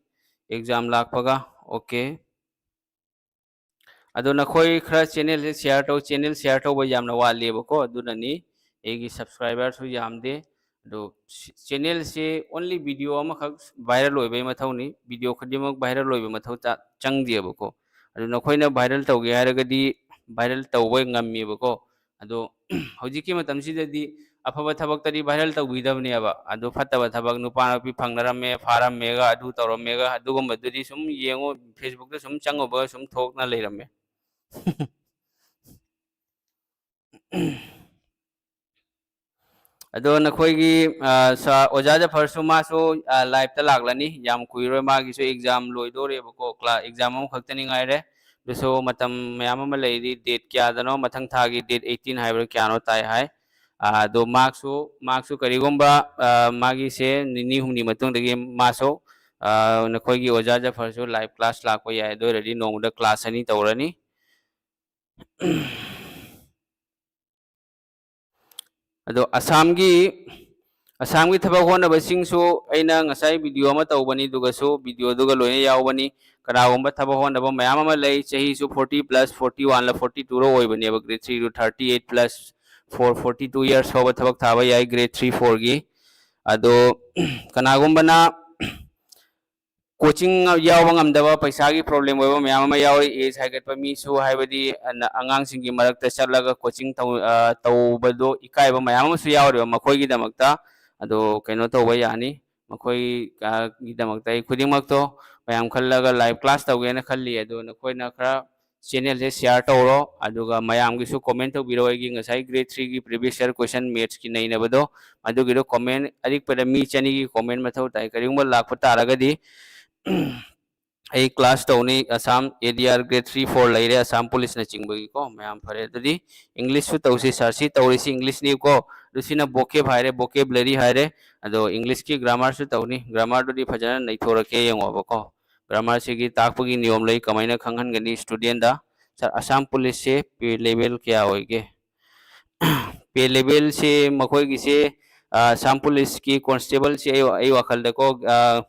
exam ꯂꯥꯛꯄꯒ, okay? ꯑꯗꯣ ꯅꯈꯣꯏ ꯈꯔ channel-ꯁꯦ share ꯇꯧ, channel share ꯇꯧꯕ ꯌꯥꯝꯅ ꯋꯥꯠꯂꯦꯕꯀꯣ, ꯑꯗꯨꯅꯅꯤ꯫ ꯑꯩꯒꯤ subscriber-ꯁꯨ ꯌꯥꯝꯗꯦ꯫ ꯑꯗꯣ channel-ꯁꯦ only video ꯑꯃꯈꯛ viral ꯑꯣꯏꯕꯒꯤ ꯃꯊꯧꯅꯤ, video ꯈꯨꯗꯤꯡꯃꯛ viral ꯑꯣꯏꯕ ꯃꯊꯧ ꯇꯥ-, ꯆꯪꯗꯦꯕꯀꯣ꯫ ꯑꯗꯨ ꯅꯈꯣꯏꯅ viral ꯇꯧꯒꯦ ꯍꯥꯏꯔꯒꯗꯤ viral ꯇꯧꯕ ꯉꯝꯃꯦꯕꯀꯣ꯫ ꯑꯗꯣ ꯍꯧꯖꯤꯛꯀꯤ ꯃꯇꯝꯁꯤꯗꯗꯤ ꯑꯐꯕ ꯊꯕꯛꯇꯗꯤ viral ꯇꯧꯕꯤꯗꯕꯅꯦꯕ꯫ ꯑꯗꯨ ꯐꯠꯇꯕ ꯊꯕꯛ, ꯅꯨꯄꯥ ꯅꯨꯄꯤ ꯐꯪꯅꯔꯝꯃꯦ, ꯐꯥꯔꯝꯃꯦꯒ, ꯑꯗꯨ ꯇꯧꯔꯝꯃꯦꯒ, ꯑꯗꯨꯒꯨꯝꯕꯗꯨꯗꯤ ꯁꯨꯝ ꯌꯦꯡꯉꯣ, Facebook-ꯇ ꯁꯨꯝ ꯆꯪꯉꯨꯕꯒ ꯁꯨꯝ ꯊꯣꯛꯅ ꯂꯩꯔꯝꯃꯦ꯫ ꯑꯗꯣ ꯅꯈꯣꯏꯒꯤ, ꯑ, ꯁꯥ-, ꯑꯣꯖꯥ ꯖꯐꯔꯁꯨ ꯃꯥꯁꯨ, ꯑ, live-ꯇ ꯂꯥꯛꯂꯅꯤ꯫ ꯌꯥꯝ ꯀꯨꯏꯔꯣꯏ, ꯃꯥꯒꯤꯁꯨ exam ꯂꯣꯏꯗꯣꯔꯦꯕꯀꯣ꯫ Cla-, exam ꯑꯃꯈꯛꯇꯅꯤ ꯉꯥꯏꯔꯦ꯫ ꯑꯗꯨꯁꯨ ꯃꯇꯝ ꯃꯌꯥꯝ ꯑꯃ ꯂꯩꯔꯤ꯫ Date ꯀꯌꯥꯗꯅꯣ? ꯃꯊꯪ ꯊꯥꯒꯤ date eighteen ꯍꯥꯏꯕ꯭ꯔꯥ ꯀꯌꯥꯅꯣ ꯇꯥꯏ ꯍꯥꯏ꯫ ꯑ, ꯑꯗꯣ ꯃꯥꯁꯨ, ꯃꯥꯁꯨ ꯀꯔꯤꯒꯨꯝꯕ, ꯑ, ꯃꯥꯒꯤꯁꯦ ꯅꯤꯅꯤ ꯍꯨꯝꯅꯤ ꯃꯇꯨꯡꯗꯒꯤ ꯃꯥꯁꯨ, ꯑ, ꯅꯈꯣꯏꯒꯤ ꯑꯣꯖꯥ ꯖꯐꯔꯁꯨ live class ꯂꯥꯛꯄ ꯌꯥꯏ꯫ ꯑꯗꯨ ꯑꯣꯏꯔꯗꯤ ꯅꯣꯡꯃꯗ class ꯑꯅꯤ ꯇꯧꯔꯅꯤ꯫ ꯑꯗꯣ ꯑꯁꯥꯝꯒꯤ ꯑꯁꯥꯝꯒꯤ ꯊꯕꯛ ꯍꯣꯠꯅꯕꯁꯤꯡꯁꯨ ꯑꯩꯅ ꯉꯁꯥꯏ ꯚꯤꯗꯤꯑꯣ ꯑꯃ ꯇꯧꯕꯅꯤ, ꯑꯗꯨꯒꯁꯨ ꯚꯤꯗꯤꯑꯣꯗꯨꯒ ꯂꯣꯏꯅ ꯌꯥꯎꯕꯅꯤ꯫ ꯀꯅꯥꯒꯨꯝꯕ ꯊꯕꯛ ꯍꯣꯠꯅꯕ ꯃꯌꯥꯝ ꯑꯃ ꯂꯩ, ꯆꯍꯤꯁꯨ forty plus, forty one ꯂ forty two ꯔ ꯑꯣꯏꯕꯅꯦꯕ, grade three ꯗꯨ thirty eight plus four, forty two years ꯐꯥꯎꯕ ꯊꯕꯛ ꯊꯥꯕ ꯌꯥꯏ grade three four ꯒꯤ꯫ ꯑꯗꯣ ꯀꯅꯥꯒꯨꯝꯕꯅ ꯀꯣꯆꯤꯡ ꯌꯥꯎꯕ ꯉꯝꯗꯕ, ꯄꯩꯁꯥꯒꯤ ꯄ꯭ꯔꯣꯕ꯭ꯂꯦꯝ ꯑꯣꯏꯕ ꯃꯌꯥꯝ ꯑꯃ ꯌꯥꯎꯔꯤ꯫ ꯑꯦꯖ ꯍꯥꯏꯒꯠꯄ ꯃꯤꯁꯨ, ꯍꯥꯏꯕꯗꯤ ꯑꯉꯥꯡꯁꯤꯡꯒꯤ ꯃꯔꯛꯇ ꯆꯠꯂꯒ ꯀꯣꯆꯤꯡ ꯇꯧꯕꯗꯣ ꯏꯀꯥꯏꯕ ꯃꯌꯥꯝ ꯑꯃꯁꯨ ꯌꯥꯎꯔꯤꯕ ꯃꯈꯣꯏꯒꯤꯗꯃꯛꯇ꯫ ꯑꯗꯣ ꯀꯩꯅꯣ ꯇꯧꯕ ꯌꯥꯅꯤ, ꯃꯈꯣꯏꯒꯤꯗꯃꯛꯇ ꯑꯩ ꯈꯨꯗꯤꯡꯃꯛꯇꯣ ꯃꯌꯥꯝ ꯈꯜꯂꯒ live class ꯇꯧꯒꯦꯅ ꯈꯜꯂꯤ꯫ ꯑꯗꯣ ꯅꯈꯣꯏꯅ ꯈꯔ channel ꯁꯦ share ꯇꯧꯔꯣ, ꯑꯗꯨꯒ ꯃꯌꯥꯝꯒꯤꯁꯨ comment ꯇꯧꯕꯤꯔꯣ꯫ ꯑꯩꯒꯤ ꯉꯁꯥꯏ grade three ꯒꯤ previous year question maths ꯀꯤ ꯅꯩꯅꯕꯗꯣ, ꯑꯗꯨꯒꯤꯗꯣ comment ꯑꯔꯤꯛꯄꯗ ꯃꯤ ꯆꯅꯤꯒꯤ comment ꯃꯊꯧ ꯇꯥꯏ꯫ ꯀꯔꯤꯒꯨꯝꯕ ꯂꯥꯛꯄ ꯇꯥꯔꯒꯗꯤ ꯑꯩ class ꯇꯧꯅꯤ꯫ Assam A D R grade three four ꯂꯩꯔꯦ, Assam Police ꯅꯆꯤꯡꯕꯒꯤꯀꯣ꯫ ꯃꯌꯥꯝ ꯐꯔꯦ, ꯑꯗꯨꯗꯤ English ꯁꯨ ꯇꯧꯁꯤ꯫ Sir, ꯁꯤ ꯇꯧꯔꯤꯁꯤ English ꯅꯤꯀꯣ꯫ ꯑꯗꯨ ꯁꯤꯅ vocab ꯍꯥꯏꯔꯦ, vocabulary ꯍꯥꯏꯔꯦ꯫ ꯑꯗꯣ English ꯀꯤ grammar ꯁꯨ ꯇꯧꯅꯤ꯫ Grammar ꯗꯨꯗꯤ ꯐꯖꯅ ꯅꯩꯊꯣꯔꯛꯀꯦ, ꯌꯦꯡꯉꯣꯕꯀꯣ꯫ Grammar ꯁꯤꯒꯤ ꯇꯥꯛꯄꯒꯤ ꯅꯤꯌꯣꯝ ꯂꯩ, ꯀꯃꯥꯏꯅ ꯈꯪꯍꯟꯒꯅꯤ student ꯗ꯫ Sir, Assam Police ꯁꯦ pay level ꯀꯌꯥ ꯑꯣꯏꯒꯦ? Pay level ꯁꯦ ꯃꯈꯣꯏꯒꯤꯁꯦ, ꯑ, Assam Police ꯀꯤ constable ꯁꯦ ꯑꯩ, ꯑꯩ ꯋꯥꯈꯜꯗꯀꯣ, ꯑ,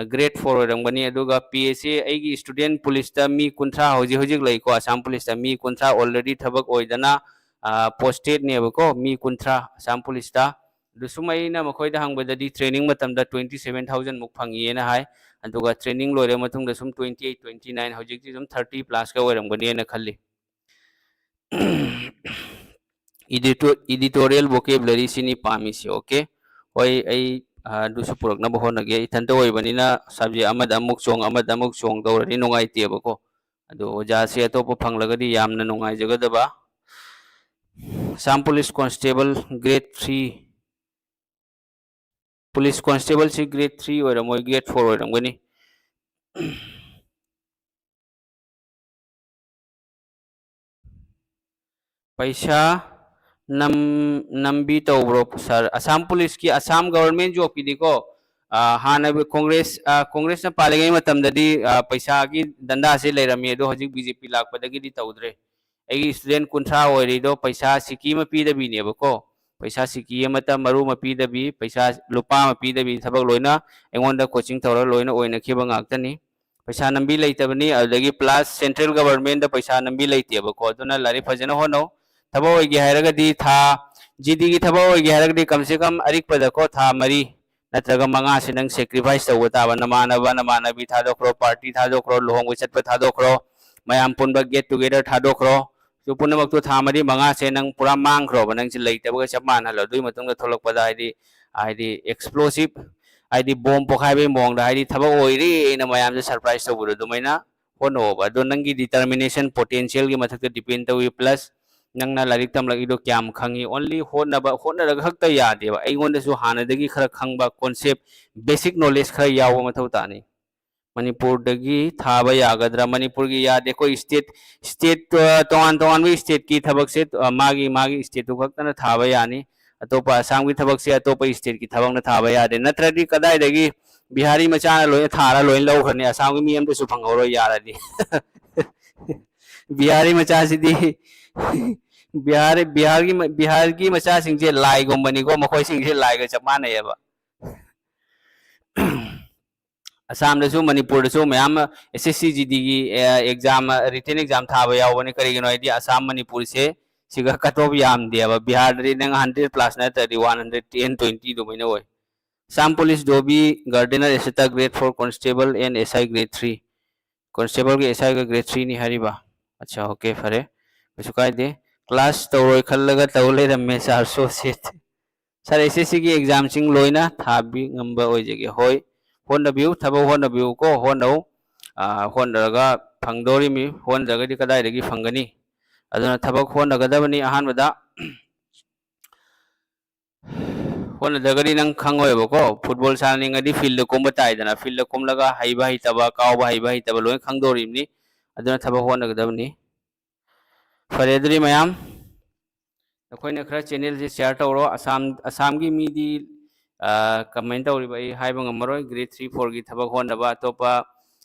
grade four ꯑꯣꯏꯔꯝꯒꯅꯤ꯫ ꯑꯗꯨꯒ pay ꯁꯦ ꯑꯩꯒꯤ student police ꯇ ꯃꯤ ꯀꯨꯟꯊ꯭ꯔꯥ ꯍꯧꯖꯤꯛ ꯍꯧꯖꯤꯛ ꯂꯩꯀꯣ, Assam Police ꯇ ꯃꯤ ꯀꯨꯟꯊ꯭ꯔꯥ already ꯊꯕꯛ ꯑꯣꯏꯗꯅ, ꯑ, posted ꯅꯦꯕꯀꯣ, ꯃꯤ ꯀꯨꯟꯊ꯭ꯔꯥ Assam Police ꯇ꯫ ꯑꯗꯨ ꯁꯨꯝ ꯑꯩꯅ ꯃꯈꯣꯏꯗ ꯍꯪꯕꯗꯗꯤ training ꯃꯇꯝꯗ twenty seven thousand ꯃꯨꯛ ꯐꯪꯉꯤꯅ ꯍꯥꯏ꯫ ꯑꯗꯨꯒ training ꯂꯣꯏꯔ ꯃꯇꯨꯡꯗ ꯁꯨꯝ twenty eight, twenty nine, ꯍꯧꯖꯤꯛꯇꯤ ꯑꯗꯨꯝ thirty plus ꯀ ꯑꯣꯏꯔꯝꯒꯅꯤꯅ ꯈꯜꯂꯤ꯫ Edito-, editorial vocabulary ꯁꯤꯅꯤ ꯄꯥꯝꯃꯤꯁꯤ, okay? ꯍꯣꯏ, ꯑꯩ, ꯑ, ꯑꯗꯨꯁꯨ ꯄꯨꯔꯛꯅꯕ ꯍꯣꯠꯅꯒꯦ꯫ ꯏꯊꯟꯇ ꯑꯣꯏꯕꯅꯤꯅ subject ꯑꯃꯗ ꯑꯃꯨꯛ ꯆꯣꯡ, ꯑꯃꯗ ꯑꯃꯨꯛ ꯆꯣꯡ ꯇꯧꯔꯗꯤ ꯅꯨꯡꯉꯥꯏꯇꯦꯕꯀꯣ꯫ ꯑꯗꯣ ꯑꯣꯖꯥꯁꯦ ꯑꯇꯣꯞꯄ ꯐꯪꯂꯒꯗꯤ ꯌꯥꯝꯅ ꯅꯨꯡꯉꯥꯏꯖꯒꯗꯕ꯫ Assam Police Constable grade three, Police Constable ꯁꯤ grade three ꯑꯣꯏꯔꯝꯃꯣꯏ, grade four ꯑꯣꯏꯔꯝꯒꯅꯤ꯫ ꯄꯩꯁꯥ ꯅꯝ-, ꯅꯝꯕꯤ ꯇꯧꯕ꯭ꯔꯣ sir? Assam Police ꯀꯤ, Assam Government Job ꯀꯤꯗꯤꯀꯣ, ꯑ, ꯍꯥꯟꯅ Congress, ꯑ, Congress ꯅ ꯄꯥꯜꯂꯤꯉꯩ ꯃꯇꯝꯗꯗꯤ, ꯑ, ꯄꯩꯁꯥꯒꯤ ꯗꯟꯗꯥꯁꯦ ꯂꯩꯔꯝꯃꯤ, ꯑꯗꯣ ꯍꯧꯖꯤꯛ B J P ꯂꯥꯛꯄꯗꯒꯤꯗꯤ ꯇꯧꯗ꯭ꯔꯦ꯫ ꯑꯩꯒꯤ student ꯀꯨꯟꯊ꯭ꯔꯥ ꯑꯣꯏꯔꯤꯗꯣ ꯄꯩꯁꯥ ꯁꯤꯀꯤ ꯑꯃ ꯄꯤꯗꯕꯤꯅꯦꯕꯀꯣ꯫ ꯄꯩꯁꯥ ꯁꯤꯀꯤ ꯑꯃꯠꯇ ꯃꯔꯨ ꯑꯃ ꯄꯤꯗꯕꯤ, ꯄꯩꯁꯥ ꯂꯨꯄꯥ ꯑꯃ ꯄꯤꯗꯕꯤ ꯊꯕꯛ ꯂꯣꯏꯅ ꯑꯩꯉꯣꯟꯗ coaching ꯇꯧꯔ ꯂꯣꯏꯅ ꯑꯣꯏꯅꯈꯤꯕ ꯉꯥꯛꯇꯅꯤ꯫ ꯄꯩꯁꯥ ꯅꯝꯕꯤ ꯂꯩꯇꯕꯅꯤ, ꯑꯗꯨꯗꯒꯤ plus central government ꯗ ꯄꯩꯁꯥ ꯅꯝꯕꯤ ꯂꯩꯇꯦꯕꯀꯣ꯫ ꯑꯗꯨꯅ ꯂꯥꯏꯔꯤꯛ ꯐꯖꯅ ꯍꯣꯠꯅꯧ꯫ ꯊꯕꯛ ꯑꯣꯏꯒꯦ ꯍꯥꯏꯔꯒꯗꯤ ꯊꯥ, ꯖꯤ ꯗꯤꯒꯤ ꯊꯕꯛ ꯑꯣꯏꯒꯦ ꯍꯥꯏꯔꯒꯗꯤ ꯀꯝ ꯁꯦ ꯀꯝ ꯑꯔꯤꯛꯄꯗꯀꯣ ꯊꯥ ꯃꯔꯤ ꯅꯠꯇ꯭ꯔꯒ ꯃꯉꯥꯁꯤ ꯅꯪ sacrifice ꯇꯧꯕ ꯇꯥꯕ꯫ ꯅꯃꯥꯟꯅꯕ, ꯅꯃꯥꯟꯅꯕꯤ ꯊꯥꯗꯣꯛꯈ꯭ꯔꯣ, party ꯊꯥꯗꯣꯛꯈ꯭ꯔꯣ, ꯂꯨꯍꯣꯡꯕ ꯆꯠꯄ ꯊꯥꯗꯣꯛꯈ꯭ꯔꯣ, ꯃꯌꯥꯝ ꯄꯨꯟꯕ get together ꯊꯥꯗꯣꯛꯈ꯭ꯔꯣ꯫ ꯁꯤ ꯄꯨꯝꯅꯃꯛꯇꯣ ꯊꯥ ꯃꯔꯤ ꯃꯉꯥꯁꯦ ꯅꯪ ꯄꯨꯔꯥ ꯃꯥꯡꯈ꯭ꯔꯣꯕ, ꯅꯪꯁꯦ ꯂꯩꯇꯕꯒ ꯆꯞ ꯃꯥꯟꯅꯍꯜꯂꯣ꯫ ꯑꯗꯨꯒꯤ ꯃꯇꯨꯡꯗ ꯊꯣꯛꯂꯛꯄꯗ ꯍꯥꯏꯗꯤ, ꯍꯥꯏꯗꯤ explosive, ꯍꯥꯏꯗꯤ bomb ꯄꯣꯈꯥꯏꯕꯒꯤ ꯃꯑꯣꯡꯗ, ꯍꯥꯏꯗꯤ ꯊꯕꯛ ꯑꯣꯏꯔꯦꯅ ꯃꯌꯥꯝꯁꯦ surprise ꯇꯧꯕꯗꯣ ꯑꯗꯨꯃꯥꯏꯅ ꯍꯣꯠꯅꯧꯑꯣꯕ꯫ ꯑꯗꯣ ꯅꯪꯒꯤ determination, potential ꯒꯤ ꯃꯊꯛꯇ depend ꯇꯧꯏ, plus ꯅꯪꯅ ꯂꯥꯏꯔꯤꯛ ꯇꯝꯂꯛꯏꯗꯣ ꯀꯌꯥꯝ ꯈꯪꯉꯤ꯫ Only ꯍꯣꯠꯅꯕ, ꯍꯣꯠꯅꯔꯒ ꯈꯛꯇ ꯌꯥꯗꯦꯕ꯫ ꯑꯩꯉꯣꯟꯗꯁꯨ ꯍꯥꯟꯅꯗꯒꯤ ꯈꯔ ꯈꯪꯕ concept, basic knowledge ꯈꯔ ꯌꯥꯎꯕ ꯃꯊꯧ ꯇꯥꯅꯤ꯫ ꯃꯅꯤꯄꯨꯔꯗꯒꯤ ꯊꯥꯕ ꯌꯥꯒꯗ꯭ꯔꯥ? ꯃꯅꯤꯄꯨꯔꯒꯤ ꯌꯥꯗꯦ꯫ ꯑꯩꯈꯣꯏ state, state, ꯑ, ꯇꯣꯉꯥꯟ ꯇꯣꯉꯥꯟꯕ state ꯀꯤ ꯊꯕꯛꯁꯦ, ꯑ, ꯃꯥꯒꯤ, ꯃꯥꯒꯤ state ꯇꯨ ꯈꯛꯇꯅ ꯊꯥꯕ ꯌꯥꯅꯤ꯫ ꯑꯇꯣꯞꯄ ꯑꯁꯥꯝꯒꯤ ꯊꯕꯛꯁꯦ ꯑꯇꯣꯞꯄ state ꯀꯤ ꯊꯕꯛꯅ ꯊꯥꯕ ꯌꯥꯗꯦ꯫ ꯅꯠꯇ꯭ꯔꯗꯤ ꯀꯗꯥꯏꯗꯒꯤ ꯕꯤꯍꯥꯔꯤ ꯃꯆꯥꯅ ꯂꯣꯏꯅ ꯊꯥꯔ ꯂꯣꯏꯅ ꯂꯧꯈ꯭ꯔꯅꯤ? ꯑꯁꯥꯝꯒꯤ ꯃꯤ ꯑꯝꯇꯁꯨ ꯐꯪꯍꯧꯔꯣꯏ ꯌꯥꯔꯗꯤ꯫ ꯕꯤꯍꯥꯔꯤ ꯃꯆꯥꯁꯤꯗꯤ, ꯕꯤꯍꯥꯔ, ꯕꯤꯍꯥꯔꯒꯤ ꯃ-, ꯕꯤꯍꯥꯔꯒꯤ ꯃꯆꯥꯁꯤꯡꯁꯦ ꯂꯥꯏꯒꯨꯝꯕꯅꯤꯀꯣ, ꯃꯈꯣꯏꯁꯤꯡꯁꯦ ꯂꯥꯏꯒ ꯆꯞ ꯃꯥꯟꯅꯩꯌꯦꯕ꯫ ꯑꯁꯥꯝꯗꯁꯨ ꯃꯅꯤꯄꯨꯔꯗꯁꯨ ꯃꯌꯥꯝ ꯑꯦꯁ ꯑꯦꯁ ꯁꯤ ꯖꯤ ꯗꯤꯒꯤ, ꯑꯦ, exam, written exam ꯊꯥꯕ ꯌꯥꯎꯕꯅꯤ꯫ ꯀꯔꯤꯒꯤꯅꯣ ꯍꯥꯏꯗꯤ ꯑꯁꯥꯝ ꯃꯅꯤꯄꯨꯔꯁꯦ ꯁꯤꯒ cut off ꯌꯥꯝꯗꯦꯕ꯫ ꯕꯤꯍꯥꯔꯗꯗꯤ ꯅꯪ hundred plus ꯅꯠꯇ꯭ꯔꯗꯤ one hundred ten, twenty ꯑꯗꯨꯃꯥꯏꯅ ꯑꯣꯏ꯫ Assam Police, Dhobi, Gardener, et cetera, grade four constable and S I grade three꯫ Constable ꯒꯤ S I ꯒ grade three ꯅꯤ ꯍꯥꯏꯔꯤꯕ꯫ ꯑꯠꯆꯥ, okay, ꯐꯔꯦ, ꯀꯩꯁꯨ ꯀꯥꯏꯗꯦ꯫ Class ꯇꯧꯔꯣꯏ ꯈꯜꯂꯒ ꯇꯧ ꯂꯩꯔꯝꯃꯦ, sir, so sad꯫ Sir, S S C ꯒꯤ exam ꯁꯤꯡ ꯂꯣꯏꯅ ꯊꯥꯕꯤ ꯉꯝꯕ ꯑꯣꯏꯖꯒꯦ꯫ ꯍꯣꯏ, ꯍꯣꯠꯅꯕꯤꯌꯨ, ꯊꯕꯛ ꯍꯣꯠꯅꯕꯤꯌꯨꯀꯣ, ꯍꯣꯠꯅꯧ꯫ ꯑꯥ, ꯍꯣꯠꯅꯔꯒ ꯐꯪꯗꯧꯔꯤꯃꯤ, ꯍꯣꯠꯅꯗ꯭ꯔꯒꯗꯤ ꯀꯗꯥꯏꯗꯒꯤ ꯐꯪꯒꯅꯤ? ꯑꯗꯨꯅ ꯊꯕꯛ ꯍꯣꯠꯅꯒꯗꯕꯅꯤ꯫ ꯑꯍꯥꯟꯕꯗ ꯍꯣꯠꯅꯗ꯭ꯔꯒꯗꯤ ꯅꯪ ꯈꯪꯉꯣꯏꯕꯀꯣ꯫ Football ꯁꯥꯟꯅꯅꯤꯡꯉꯗꯤ field ꯀꯨꯝꯕ ꯇꯥꯏꯗꯅ, field ꯀꯨꯝꯂꯒ ꯍꯩꯕ ꯍꯩꯇꯕ, ꯀꯥꯎꯕ ꯍꯩꯕ ꯍꯩꯇꯕ ꯂꯣꯏ ꯈꯪꯗꯧꯔꯤꯕꯅꯤ꯫ ꯑꯗꯨꯅ ꯊꯕꯛ ꯍꯣꯠꯅꯒꯗꯕꯅꯤ꯫ ꯐꯔꯦ, ꯑꯗꯨꯗꯤ ꯃꯌꯥꯝ, ꯅꯈꯣꯏꯅ ꯈꯔ channel ꯁꯦ share ꯇꯧꯔꯣ꯫ ꯑꯁꯥꯝ, ꯑꯁꯥꯝꯒꯤ ꯃꯤꯗꯤ, ꯑ, comment ꯇꯧꯔꯤꯕ ꯑꯩ ꯍꯥꯏꯕ ꯉꯝꯃꯔꯣꯏ꯫ Grade three, four ꯒꯤ ꯊꯕꯛ ꯍꯣꯠꯅꯕ ꯑꯇꯣꯞꯄ,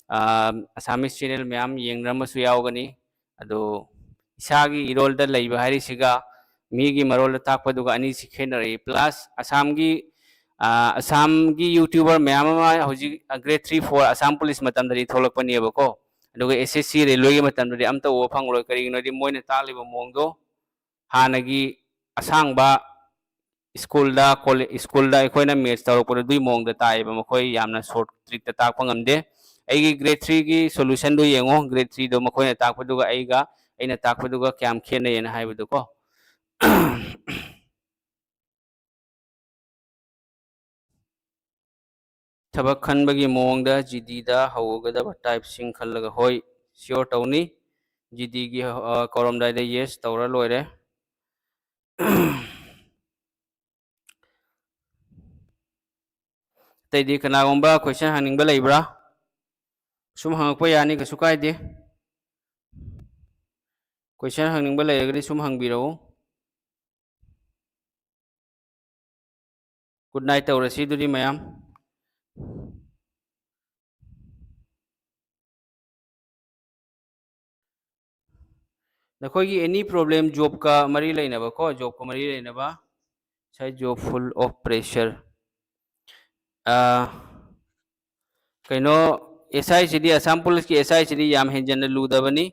ꯑ, Assamese channel ꯃꯌꯥꯝ ꯌꯦꯡꯅꯔꯝꯕꯁꯨ ꯌꯥꯎꯒꯅꯤ꯫ ꯑꯗꯣ ꯏꯁꯥꯒꯤ ꯏꯔꯣꯜꯗ ꯂꯩꯕ ꯍꯥꯏꯔꯤꯁꯤꯒ ꯃꯤꯒꯤ ꯃꯔꯣꯜꯗ ꯇꯥꯛꯄꯗꯨꯒ ꯑꯅꯤꯁꯤ ꯈꯦꯠꯅꯔꯛꯏ꯫ Plus ꯑꯁꯥꯝꯒꯤ, ꯑ, ꯑꯁꯥꯝꯒꯤ YouTuber ꯃꯌꯥꯝ ꯑꯃ ꯍꯧꯖꯤꯛ grade three, four Assam police ꯃꯇꯝꯗꯗꯤ ꯊꯣꯛꯂꯛꯄꯅꯦꯕꯀꯣ꯫ ꯑꯗꯨꯒ S S C railwayꯒꯤ ꯃꯇꯝꯗꯗꯤ ꯑꯝꯇ ꯎꯕ ꯐꯪꯉꯔꯣꯏ꯫ ꯀꯔꯤꯒꯤꯅꯣꯗꯤ ꯃꯣꯏꯅ ꯇꯥꯛꯂꯤꯕ ꯃꯑꯣꯡꯗꯣ ꯍꯥꯟꯅꯒꯤ ꯑꯁꯥꯡꯕ ꯁ꯭ꯀꯨꯜꯗ, ꯀꯣꯂꯦ-, ꯁ꯭ꯀꯨꯜꯗ ꯑꯩꯈꯣꯏꯅ maths ꯇꯧꯔꯛꯄꯗꯣ ꯑꯗꯨꯒꯤ ꯃꯑꯣꯡꯗ ꯇꯥꯛꯑꯦꯕ꯫ ꯃꯈꯣꯏ ꯌꯥꯝꯅ short trickꯇ ꯇꯥꯛꯄ ꯉꯝꯗꯦ꯫ ꯑꯩꯒꯤ grade threeꯒꯤ solutionꯗꯣ ꯌꯦꯡꯉꯣ, grade threeꯗꯣ ꯃꯈꯣꯏꯅ ꯇꯥꯛꯄꯗꯨꯒ ꯑꯩꯒ, ꯑꯩꯅ ꯇꯥꯛꯄꯗꯨꯒ ꯀꯌꯥꯝ ꯈꯦꯠꯅꯩꯅ ꯍꯥꯏꯕꯗꯨꯀꯣ꯫ ꯊꯕꯛ ꯈꯟꯕꯒꯤ ꯃꯑꯣꯡꯗ GDꯗ ꯍꯧꯒꯗꯕ typeꯁꯤꯡ ꯈꯜꯂꯒ, ꯍꯣꯏ, sure ꯇꯧꯅꯤ꯫ GDꯒꯤ, ꯑ, ꯀꯧꯔꯝꯗꯥꯏꯗ yes ꯇꯧꯔ ꯂꯣꯏꯔꯦ꯫ ꯑꯇꯩꯗꯤ ꯀꯅꯥꯒꯨꯝꯕ question ꯍꯪꯅꯤꯡꯕ ꯂꯩꯕ꯭ꯔꯥ? ꯁꯨꯝ ꯍꯪꯉꯛꯄ ꯌꯥꯅꯤ, ꯀꯩꯁꯨ ꯀꯥꯏꯗꯦ꯫ Question ꯍꯪꯅꯤꯡꯕ ꯂꯩꯔꯒꯗꯤ ꯁꯨꯝ ꯍꯪꯕꯤꯔꯛꯎ꯫ Good night ꯇꯧꯔꯁꯤ ꯑꯗꯨꯗꯤ ꯃꯌꯥꯝ꯫ ꯅꯈꯣꯏꯒꯤ any problem jobꯀ ꯃꯔꯤ ꯂꯩꯅꯕꯀꯣ, jobꯀ ꯃꯔꯤ ꯂꯩꯅꯕ, ꯉꯁꯥꯏ job full of pressure꯫ ꯑꯥ, ꯀꯩꯅꯣ, SIꯁꯤꯗꯤ, ꯑꯁꯥꯝ ꯄꯨꯂꯤꯁꯀꯤ SIꯁꯤꯗꯤ ꯌꯥꯝ ꯍꯦꯟꯖꯟꯅ ꯂꯨꯗꯕꯅꯤ꯫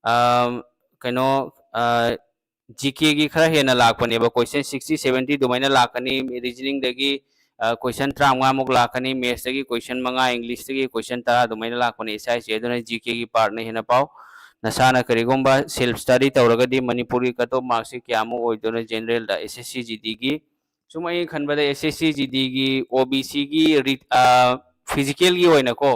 ꯑꯥ, ꯀꯩꯅꯣ, ꯑꯥ, GKꯒꯤ ꯈꯔ ꯍꯦꯟꯅ ꯂꯥꯛꯄꯅꯦꯕ, question sixty seventy ꯑꯗꯨꯃꯥꯏꯅ ꯂꯥꯛꯀꯅꯤ꯫ Reasoningꯗꯒꯤ, ꯑ, question ꯇꯔꯥꯃꯉꯥꯃꯨꯛ ꯂꯥꯛꯀꯅꯤ, mathsꯇꯒꯤ question ꯃꯉꯥ, Englishꯇꯒꯤ question ꯇꯔꯥ ꯑꯗꯨꯃꯥꯏꯅ ꯂꯥꯛꯄꯅꯦ SIꯁꯦ꯫ ꯑꯗꯨꯅ GKꯒꯤ partꯅ ꯍꯦꯟꯅ ꯄꯥꯎ꯫ ꯅꯁꯥꯅ ꯀꯔꯤꯒꯨꯝꯕ self study ꯇꯧꯔꯒꯗꯤ ꯃꯅꯤꯄꯨꯔꯒꯤ cut off marksꯁꯤ ꯀꯌꯥꯃꯨꯛ ꯑꯣꯏꯗꯣꯏꯅꯣ generalꯗ, SSC GDꯒꯤ? ꯁꯨꯝ ꯑꯩꯅ ꯈꯟꯕꯗ SSC GDꯒꯤ, OBCꯒꯤ rit-, ꯑ, physicalꯒꯤ ꯑꯣꯏꯅꯀꯣ,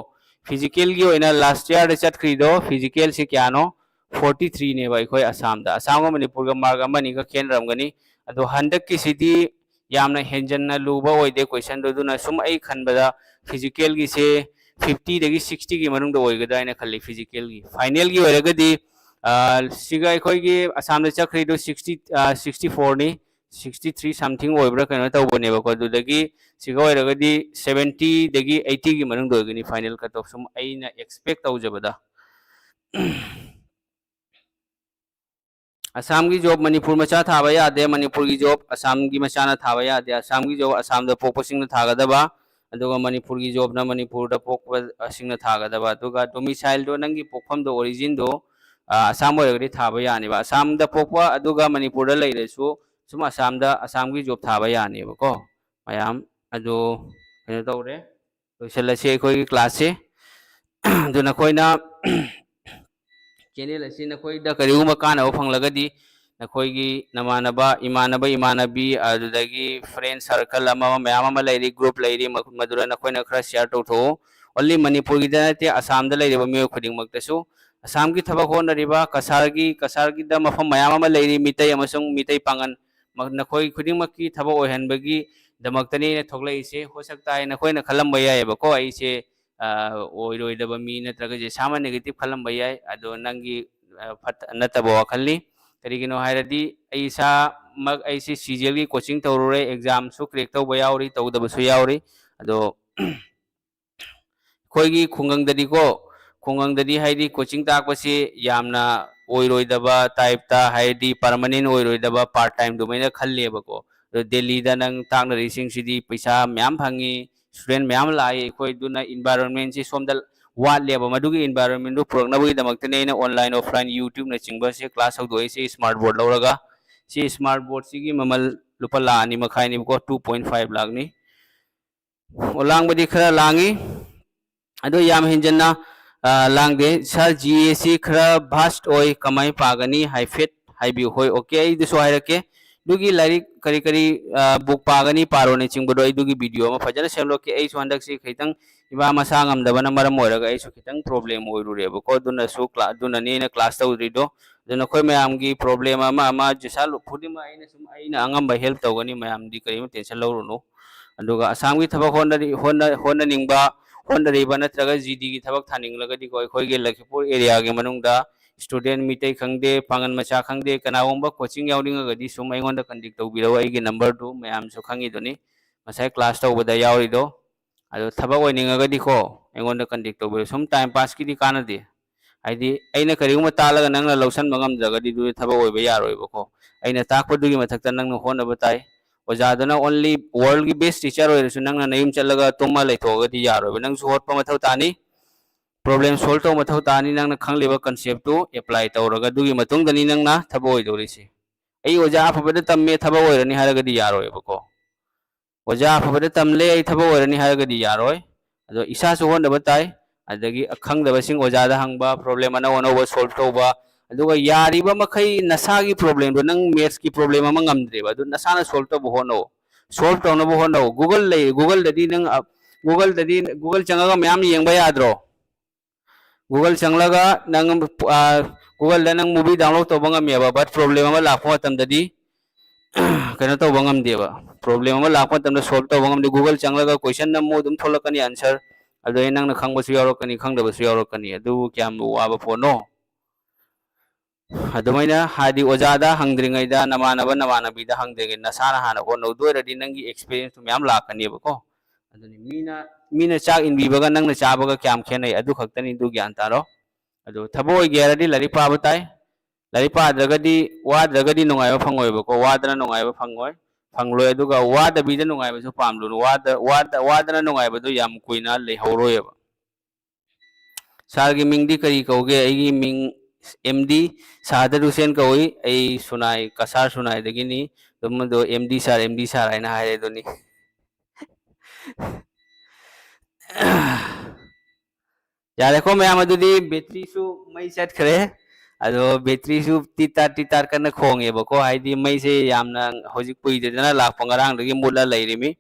physicalꯒꯤ ꯑꯣꯏꯅ last yearꯗ ꯆꯠꯈ꯭ꯔꯤꯗꯣ physicalꯁꯤ ꯀꯌꯥꯅꯣ? Forty threeꯅꯦꯕ ꯑꯩꯈꯣꯏ ꯑꯁꯥꯝꯗ꯫ ꯑꯁꯥꯝꯒ ꯃꯅꯤꯄꯨꯔꯒ mark ꯑꯃ ꯑꯅꯤꯈꯛ ꯈꯦꯠꯅꯔꯝꯒꯅꯤ꯫ ꯑꯗꯣ ꯍꯟꯗꯛꯀꯤꯁꯤꯗꯤ ꯌꯥꯝꯅ ꯍꯦꯟꯖꯟꯅ ꯂꯨꯕ ꯑꯣꯏꯗꯦ questionꯗꯣ꯫ ꯑꯗꯨꯅ ꯁꯨꯝ ꯑꯩ ꯈꯟꯕꯗ physicalꯒꯤꯁꯦ fiftyꯗꯒꯤ sixtyꯒꯤ ꯃꯅꯨꯡꯗ ꯑꯣꯏꯒꯗ꯭ꯔꯥ ꯍꯥꯏꯅ ꯈꯜꯂꯤ physicalꯒꯤ꯫ Finalꯒꯤ ꯑꯣꯏꯔꯒꯗꯤ, ꯑ, ꯁꯤꯒ ꯑꯩꯈꯣꯏꯒꯤ ꯑꯁꯥꯝꯗ ꯆꯠꯈ꯭ꯔꯤꯗꯣ sixty, ꯑ, sixty fourꯅꯤ, sixty three something ꯑꯣꯏꯕ꯭ꯔꯥ ꯀꯩꯅꯣ ꯇꯧꯕꯅꯦꯕꯀꯣ꯫ ꯑꯗꯨꯗꯒꯤ ꯁꯤꯒ ꯑꯣꯏꯔꯒꯗꯤ seventyꯗꯒꯤ eightyꯒꯤ ꯃꯅꯨꯡꯗ ꯑꯣꯏꯒꯅꯤ final cut off, ꯁꯨꯝ ꯑꯩꯅ expect ꯇꯧꯖꯕꯗ꯫ ꯑꯁꯥꯝꯒꯤ ꯖꯣꯕ ꯃꯅꯤꯄꯨꯔ ꯃꯆꯥ ꯊꯥꯕ ꯌꯥꯗꯦ, ꯃꯅꯤꯄꯨꯔꯒꯤ ꯖꯣꯕ ꯑꯁꯥꯝꯒꯤ ꯃꯆꯥꯅ ꯊꯥꯕ ꯌꯥꯗꯦ꯫ ꯑꯁꯥꯝꯒꯤ ꯖꯣꯕ ꯑꯁꯥꯝꯗ ꯄꯣꯛꯄꯁꯤꯡꯅ ꯊꯥꯒꯗꯕ, ꯑꯗꯨꯒ ꯃꯅꯤꯄꯨꯔꯒꯤ ꯖꯣꯕꯅ ꯃꯅꯤꯄꯨꯔꯗ ꯄꯣꯛꯄꯁꯤꯡꯅ ꯊꯥꯒꯗꯕ꯫ ꯑꯗꯨꯒ ꯗꯣꯃꯤꯁꯥꯏꯜꯗꯣ, ꯅꯪꯒꯤ ꯄꯣꯛꯐꯝꯗꯣ, ꯑꯣꯔꯤꯖꯤꯟꯗꯣ, ꯑ, ꯑꯁꯥꯝ ꯑꯣꯏꯔꯒꯗꯤ ꯊꯥꯕ ꯌꯥꯅꯦꯕ꯫ ꯑꯁꯥꯝꯗ ꯄꯣꯛꯄ ꯑꯗꯨꯒ ꯃꯅꯤꯄꯨꯔꯗ ꯂꯩꯔꯁꯨ ꯁꯨꯝ ꯑꯁꯥꯝꯗ, ꯑꯁꯥꯝꯒꯤ ꯖꯣꯕ ꯊꯥꯕ ꯌꯥꯅꯦꯕꯀꯣ꯫ ꯃꯌꯥꯝ ꯑꯗꯨ ꯀꯩꯅꯣ ꯇꯧꯔꯦ, ꯂꯣꯏꯁꯤꯜꯂꯁꯤ ꯑꯩꯈꯣꯏꯒꯤ ꯀ꯭ꯂꯥꯁꯁꯦ꯫ ꯑꯗꯨ ꯅꯈꯣꯏꯅ ꯆꯦꯅꯦꯜ ꯑꯁꯤ ꯅꯈꯣꯏꯗ ꯀꯔꯤꯒꯨꯝꯕ ꯀꯥꯟꯅꯕ ꯐꯪꯂꯒꯗꯤ, ꯅꯈꯣꯏꯒꯤ ꯅꯃꯥꯟꯅꯕ, ꯏꯃꯥꯟꯅꯕ, ꯏꯃꯥꯟꯅꯕꯤ, ꯑꯗꯨꯗꯒꯤ ꯐ꯭ꯔꯦꯟ ꯁꯥꯔꯀꯜ ꯑꯃ, ꯑꯃ, ꯃꯌꯥꯝ ꯑꯃ ꯂꯩꯔꯤ, ꯒ꯭ꯔꯨꯞ ꯂꯩꯔꯤ, ꯃ-, ꯃꯗꯨꯗ ꯅꯈꯣꯏꯅ ꯈꯔ ꯁꯤꯌꯥꯔ ꯇꯧꯊꯣꯛꯎ꯫ ꯑꯣꯟꯂꯤ ꯃꯅꯤꯄꯨꯔꯒꯤꯗ ꯅꯠꯇꯦ, ꯑꯁꯥꯝꯗ ꯂꯩꯔꯤꯕ ꯃꯤꯑꯣꯏ ꯈꯨꯗꯤꯡꯃꯛꯇꯁꯨ꯫ ꯑꯁꯥꯝꯒꯤ ꯊꯕꯛ ꯍꯣꯠꯅꯔꯤꯕ ꯀꯁꯥꯔꯒꯤ, ꯀꯁꯥꯔꯒꯤꯗ ꯃꯐꯝ ꯃꯌꯥꯝ ꯑꯃ ꯂꯩꯔꯤ, ꯃꯤꯇꯩ ꯑꯃꯁꯨꯡ ꯃꯤꯇꯩ ꯄꯥꯡꯒꯜ, ꯃ-, ꯅꯈꯣꯏ ꯈꯨꯗꯤꯡꯃꯛꯀꯤ ꯊꯕꯛ ꯑꯣꯏꯍꯟꯕꯒꯤꯗꯃꯛꯇꯅꯤ ꯑꯩꯅ ꯊꯣꯛꯂꯛꯏꯁꯦ꯫ ꯍꯣꯁꯛꯇꯥꯏ ꯅꯈꯣꯏꯅ ꯈꯜꯂꯝꯕ ꯌꯥꯏꯑꯕꯀꯣ, ꯑꯩꯁꯦ, ꯑ, ꯑꯣꯏꯔꯣꯏꯗꯕ ꯃꯤ ꯅꯠꯇ꯭ꯔꯒ ꯖꯦꯁꯥꯃ ꯅꯦꯒꯦꯇꯤꯚ ꯈꯜꯂꯝꯕ ꯌꯥꯏ꯫ ꯑꯗꯣ ꯅꯪꯒꯤ, ꯑ, ꯐꯠ-, ꯅꯠꯇꯕ ꯋꯥꯈꯜꯅꯤ꯫ ꯀꯔꯤꯒꯤꯅꯣ ꯍꯥꯏꯔꯗꯤ ꯑꯩ ꯏꯁꯥꯃꯛ, ꯑꯩꯁꯦ ꯁꯤ ꯖꯤ ꯑꯦꯜꯒꯤ ꯀꯣꯆꯤꯡ ꯇꯧꯔꯨꯔꯦ, ꯑꯦꯛꯖꯥꯝꯁꯨ ꯀ꯭ꯔꯦꯛ ꯇꯧꯕ ꯌꯥꯎꯔꯤ, ꯇꯧꯗꯕꯁꯨ ꯌꯥꯎꯔꯤ꯫ ꯑꯗꯣ ꯑꯩꯈꯣꯏꯒꯤ ꯈꯨꯡꯒꯪꯗꯗꯤꯀꯣ, ꯈꯨꯡꯒꯪꯗꯗꯤ ꯍꯥꯏꯗꯤ ꯀꯣꯆꯤꯡ ꯇꯥꯛꯄꯁꯤ ꯌꯥꯝꯅ ꯑꯣꯏꯔꯣꯏꯗꯕ ꯇꯥꯏꯞꯇ, ꯍꯥꯏꯗꯤ ꯄꯔꯃꯅꯦꯟ ꯑꯣꯏꯔꯣꯏꯗꯕ, ꯄꯥꯔꯠ ꯇꯥꯏꯝ ꯑꯗꯨꯃꯥꯏꯅ ꯈꯜꯂꯦꯕꯀꯣ꯫ ꯑꯗꯣ ꯗꯦꯜꯂꯤꯗ ꯅꯪ ꯇꯥꯛꯅꯔꯤꯁꯤꯡꯁꯤꯗꯤ ꯄꯩꯁꯥ ꯃꯌꯥꯝ ꯐꯪꯉꯤ, ꯏꯁꯇꯨꯗꯦꯟ ꯃꯌꯥꯝ ꯂꯥꯛꯏ꯫ ꯑꯩꯈꯣꯏ ꯑꯗꯨꯅ ꯏꯟꯚꯥꯏꯔꯣꯟꯃꯦꯟꯁꯤ ꯁꯣꯝꯗ ꯋꯥꯠꯂꯦꯕ꯫ ꯃꯗꯨꯒꯤ ꯏꯟꯚꯥꯏꯔꯣꯟꯃꯦꯟꯗꯨ ꯄꯨꯔꯛꯅꯕꯒꯤꯗꯃꯛꯇꯅꯦ ꯑꯩꯅ ꯑꯣꯟꯂꯥꯏꯟ, ꯑꯣꯐꯂꯥꯏꯟ, ꯌꯨꯇ꯭ꯌꯨꯕꯅꯆꯤꯡꯕꯁꯦ ꯀ꯭ꯂꯥꯁ ꯍꯧꯗꯣꯛꯏꯁꯦ ꯏꯁꯃꯥꯔꯠ ꯕꯣꯔꯗ ꯂꯧꯔꯒ꯫ ꯁꯤ ꯏꯁꯃꯥꯔꯠ ꯕꯣꯔꯗꯁꯤꯒꯤ ꯃꯃꯜ ꯂꯨꯄꯥ ꯂꯥꯈ ꯑꯅꯤ ꯃꯈꯥꯏꯅꯦꯕꯀꯣ, ꯇꯨ ꯄꯣꯏꯟ ꯐꯥꯏꯚ ꯂꯥꯈꯅꯤ꯫ ꯑꯣ, ꯂꯥꯡꯕꯗꯤ ꯈꯔ ꯂꯥꯡꯉꯤ, ꯑꯗꯣ ꯌꯥꯝ ꯍꯦꯟꯖꯟꯅ, ꯑ, ꯂꯥꯡꯗꯦ꯫ ꯁꯥꯔ, ꯖꯤ ꯑꯦ ꯁꯤ ꯈꯔ ꯚꯥꯁ ꯑꯣꯏ, ꯀꯃꯥꯏ ꯄꯥꯒꯅꯤ ꯍꯥꯏꯐꯦꯠ ꯍꯥꯏꯕꯤꯌꯨ꯫ ꯍꯣꯏ, ꯑꯣꯀꯦ, ꯑꯩ ꯑꯗꯨꯁꯨ ꯍꯥꯏꯔꯛꯀꯦ꯫ ꯑꯗꯨꯒꯤ ꯂꯥꯏꯔꯤꯛ ꯀꯔꯤ ꯀꯔꯤ, ꯑ, ꯕꯨꯛ ꯄꯥꯒꯅꯤ, ꯄꯥꯔꯣꯏꯅꯆꯤꯡꯕꯗꯣ ꯑꯩ ꯑꯗꯨꯒꯤ ꯚꯤꯗꯤꯑꯣ ꯑꯃ ꯐꯖꯅ ꯁꯦꯝꯗꯣꯛꯀꯦ꯫ ꯑꯩꯁꯨ ꯍꯟꯗꯛꯁꯤ ꯈꯤꯇꯪ ꯏꯃꯥ ꯃꯁꯥ ꯉꯝꯗꯕꯅ ꯃꯔꯝ ꯑꯣꯏꯔꯒ ꯑꯩꯁꯨ ꯈꯤꯇꯪ ꯄ꯭ꯔꯣꯕ꯭ꯂꯦꯝ ꯑꯣꯏꯔꯨꯔꯦꯕꯀꯣ, ꯑꯗꯨꯅꯁꯨ ꯀ꯭ꯂꯥ-, ꯑꯗꯨꯅꯅꯦ ꯑꯩꯅ ꯀ꯭ꯂꯥꯁ ꯇꯧꯗ꯭ꯔꯤꯗꯣ꯫ ꯑꯗꯨ ꯅꯈꯣꯏ ꯃꯌꯥꯝꯒꯤ ꯄ꯭ꯔꯣꯕ꯭ꯂꯦꯝ ꯑꯃ ꯑꯃ ꯖꯤꯁꯥ ꯂꯨ-, ꯈꯨꯗꯤꯡꯃꯛ ꯑꯩꯅ ꯁꯨꯝ, ꯑꯩꯅ ꯑꯉꯝꯕ ꯍꯦꯜꯞ ꯇꯧꯒꯅꯤ, ꯃꯌꯥꯝꯗꯤ ꯀꯔꯤꯝ ꯇꯦꯟꯁꯟ ꯂꯧꯔꯨꯅꯨ꯫ ꯑꯗꯨꯒ ꯑꯁꯥꯝꯒꯤ ꯊꯕꯛ ꯍꯣꯠꯅꯔꯤ-, ꯍꯣꯠꯅ-, ꯍꯣꯠꯅꯅꯤꯡꯕ, ꯍꯣꯠꯅꯔꯤꯕ ꯅꯠꯇ꯭ꯔꯒ ꯖꯤ ꯗꯤꯒꯤ ꯊꯕꯛ ꯊꯥꯅꯤꯡꯂꯒꯗꯤꯀꯣ, ꯑꯩꯈꯣꯏꯒꯤ ꯂꯈꯤꯄꯨꯔ ꯑꯦꯔꯤꯌꯥꯒꯤ ꯃꯅꯨꯡꯗ ꯏꯁꯇꯨꯗꯦꯟ ꯃꯤꯇꯩ ꯈꯪꯗꯦ, ꯄꯥꯡꯒꯜ ꯃꯆꯥ ꯈꯪꯗꯦ, ꯀꯅꯥꯒꯨꯝꯕ ꯀꯣꯆꯤꯡ ꯌꯥꯎꯅꯤꯡꯉꯒꯗꯤ ꯁꯨꯝ ꯑꯩꯉꯣꯟꯗ ꯀꯟꯇꯦꯛ ꯇꯧꯕꯤꯔꯛꯎ꯫ ꯑꯩꯒꯤ ꯅꯝꯕꯔꯗꯨ ꯃꯌꯥꯝꯁꯨ ꯈꯪꯉꯤꯗꯨꯅꯤ, ꯉꯁꯥꯏ ꯀ꯭ꯂꯥꯁ ꯇꯧꯕꯗ ꯌꯥꯎꯔꯤꯗꯣ꯫ ꯑꯗꯣ ꯊꯕꯛ ꯑꯣꯏꯅꯤꯡꯉꯒꯗꯤꯀꯣ, ꯑꯩꯉꯣꯟꯗ ꯀꯟꯇꯦꯛ ꯇꯧꯕꯤꯔꯛꯎ꯫ ꯁꯨꯝ ꯇꯥꯏꯝ ꯄꯥꯁꯀꯤꯗꯤ ꯀꯥꯟꯅꯗꯦ꯫ ꯍꯥꯏꯗꯤ ꯑꯩꯅ ꯀꯔꯤꯒꯨꯝꯕ ꯇꯥꯛꯂꯒ ꯅꯪꯅ ꯂꯧꯁꯟꯕ ꯉꯝꯗ꯭ꯔꯒꯗꯤ ꯑꯗꯨꯗꯤ ꯊꯕꯛ ꯑꯣꯏꯕ ꯌꯥꯔꯣꯏꯕꯀꯣ꯫ ꯑꯩꯅ ꯇꯥꯛꯄꯗꯨꯒꯤ ꯃꯊꯛꯇ ꯅꯪꯅ ꯍꯣꯠꯅꯕ ꯇꯥꯏ꯫ ꯑꯣꯖꯥꯗꯨꯅ only worldꯒꯤ best teacher ꯑꯣꯏꯔꯁꯨ ꯅꯪꯅ ꯅꯌꯨꯝ ꯆꯠꯂꯒ ꯇꯨꯝꯃ ꯂꯩꯊꯣꯛꯑꯒꯗꯤ ꯌꯥꯔꯣꯏꯕ꯫ ꯅꯪꯁꯨ ꯍꯣꯠꯄ ꯃꯊꯧ ꯇꯥꯅꯤ, problem solve ꯇꯧꯕ ꯃꯊꯧ ꯇꯥꯅꯤ꯫ ꯅꯪꯅ ꯈꯪꯂꯤꯕ conceptꯇꯨ apply ꯇꯧꯔꯒ ꯑꯗꯨꯒꯤ ꯃꯇꯨꯡꯗꯅꯤ ꯅꯪꯅ ꯊꯕꯛ ꯑꯣꯏꯗꯧꯔꯤꯁꯦ꯫ ꯑꯩ ꯑꯣꯖꯥ ꯑꯐꯕꯗ ꯇꯝꯃꯦ ꯊꯕꯛ ꯑꯣꯏꯔꯅꯤ ꯍꯥꯏꯔꯒꯗꯤ ꯌꯥꯔꯣꯏꯕꯀꯣ꯫ ꯑꯣꯖꯥ ꯑꯐꯕꯗ ꯇꯝꯂꯦ ꯑꯩ ꯊꯕꯛ ꯑꯣꯏꯔꯅꯤ ꯍꯥꯏꯔꯒꯗꯤ ꯌꯥꯔꯣꯏ꯫ ꯑꯗꯣ ꯏꯁꯥꯁꯨ ꯍꯣꯠꯅꯕ ꯇꯥꯏ꯫ ꯑꯗꯒꯤ ꯈꯪꯗꯕꯁꯤꯡ ꯑꯣꯖꯥꯗ ꯍꯪꯕ, problem ꯑꯅꯧ ꯑꯅꯧꯕ solve ꯇꯧꯕ, ꯑꯗꯨꯒ ꯌꯥꯔꯤꯕ ꯃꯈꯩ ꯅꯁꯥꯒꯤ problemꯗꯣ, ꯅꯪ mathsꯀꯤ problem ꯑꯃ ꯉꯝꯗ꯭ꯔꯦꯕ, ꯑꯗꯨ ꯅꯁꯥꯅ solve ꯇꯧꯕ ꯍꯣꯠꯅꯧ, solve ꯇꯧꯅꯕ ꯍꯣꯠꯅꯧ꯫ Google ꯂꯩ, Googleꯗꯗꯤ ꯅꯪ ꯑ, Googleꯗꯗꯤ Google ꯆꯪꯉꯒ ꯃꯌꯥꯝ ꯌꯦꯡꯕ ꯌꯥꯗ꯭ꯔꯣ? Google ꯆꯪꯂꯒ ꯅꯪ ꯑ, Googleꯗ ꯅꯪ movie download ꯇꯧꯕ ꯉꯝꯃꯦꯕ, but problem ꯑꯃ ꯂꯥꯛꯄ ꯃꯇꯝꯗꯗꯤ ꯀꯩꯅꯣ ꯇꯧꯕ ꯉꯝꯗꯦꯕ, problem ꯑꯃ ꯂꯥꯛꯄ ꯃꯇꯝꯗ solve ꯇꯧꯕ ꯉꯝꯗꯦ꯫ Google ꯆꯪꯂꯒ question ꯅꯝꯃꯨ, ꯑꯗꯨꯝ ꯊꯣꯛꯂꯛꯀꯅꯤ answer꯫ ꯑꯗꯨꯗꯩ ꯅꯪꯅ ꯈꯪꯕꯁꯨ ꯌꯥꯎꯔꯛꯀꯅꯤ, ꯈꯪꯗꯕꯁꯨ ꯌꯥꯎꯔꯛꯀꯅꯤ꯫ ꯑꯗꯨꯕꯨ ꯀꯌꯥꯝ ꯋꯥꯕ ꯄꯣꯠꯅꯣ? ꯑꯗꯨꯃꯥꯏꯅ ꯍꯥꯏꯗꯤ ꯑꯣꯖꯥꯗ ꯍꯪꯗ꯭ꯔꯤꯉꯩꯗ, ꯅꯃꯥꯟꯅꯕ ꯅꯃꯥꯟꯅꯕꯤꯗ ꯍꯪꯗ꯭ꯔꯤꯉꯩꯗ ꯅꯁꯥꯅ ꯍꯥꯟꯅ ꯍꯣꯠꯅꯧ꯫ ꯑꯗꯨ ꯑꯣꯏꯔꯗꯤ ꯅꯪꯒꯤ experienceꯇꯨ ꯃꯌꯥꯝ ꯂꯥꯛꯀꯅꯦꯕꯀꯣ꯫ ꯑꯗꯨꯅꯤ ꯃꯤꯅ, ꯃꯤꯅ ꯆꯥꯛ ꯏꯟꯕꯤꯕꯒ ꯅꯪꯅ ꯆꯥꯕꯒ ꯀꯌꯥꯝ ꯈꯦꯠꯅꯩ, ꯑꯗꯨ ꯈꯛꯇꯅꯤ꯫ ꯑꯗꯨ ꯒ꯭ꯌꯥꯟ ꯇꯥꯔꯣ꯫ ꯑꯗꯨ ꯊꯕꯛ ꯑꯣꯏꯒꯦ ꯍꯥꯏꯔꯗꯤ ꯂꯥꯏꯔꯤꯛ ꯄꯥꯕ ꯇꯥꯏ꯫ ꯂꯥꯏꯔꯤꯛ ꯄꯥꯗ꯭ꯔꯒꯗꯤ, ꯋꯥꯗ꯭ꯔꯒꯗꯤ ꯅꯨꯡꯉꯥꯏꯕ ꯐꯪꯉꯣꯏꯕꯀꯣ꯫ ꯋꯥꯗꯅ ꯅꯨꯡꯉꯥꯏꯕ ꯐꯪꯉꯣꯏ, ꯐꯪꯂꯣꯏ꯫ ꯑꯗꯨꯒ ꯋꯥꯗꯕꯤꯗ ꯅꯨꯡꯉꯥꯏꯕꯁꯨ ꯄꯥꯝꯂꯨꯅꯨ꯫ ꯋꯥꯗ-, ꯋꯥꯗ-, ꯋꯥꯗꯅ ꯅꯨꯡꯉꯥꯏꯕꯗꯨ ꯌꯥꯝ ꯀꯨꯏꯅ ꯂꯩꯍꯧꯔꯣꯏꯕ꯫ Sirꯒꯤ ꯃꯤꯡꯗꯤ ꯀꯔꯤ ꯀꯧꯒꯦ? ꯑꯩꯒꯤ ꯃꯤꯡ M D ꯁꯥꯗꯠ ꯍꯨꯁꯦꯟ ꯀꯧꯏ꯫ ꯑꯩ ꯁꯨꯅꯥꯏ, ꯀꯁꯥꯔ ꯁꯨꯅꯥꯏꯗꯒꯤꯅꯤ꯫ ꯑꯗꯨꯝ ꯑꯗꯣ M D sir, M D sir ꯍꯥꯏꯅ ꯍꯥꯏꯔꯦ ꯑꯗꯨꯅꯤ꯫ ꯌꯥꯔꯦꯀꯣ ꯃꯌꯥꯝ, ꯑꯗꯨꯗꯤ batteryꯁꯨ ꯃꯩ ꯆꯠꯈ꯭ꯔꯦ꯫ ꯑꯗꯣ batteryꯁꯨ ꯇꯤꯠ ꯇꯥꯠ ꯇꯤꯠ ꯇꯥꯠ ꯀꯟꯅ ꯈꯣꯡꯉꯦꯕꯀꯣ, ꯍꯥꯏꯗꯤ ꯃꯩꯁꯦ ꯌꯥꯝꯅ ꯍꯧꯖꯤꯛ ꯀꯨꯏꯗꯗꯅ ꯂꯥꯛꯄ, ꯉꯔꯥꯡꯗꯒꯤ ꯃꯨꯠꯂ ꯂꯩꯔꯤꯃꯤ꯫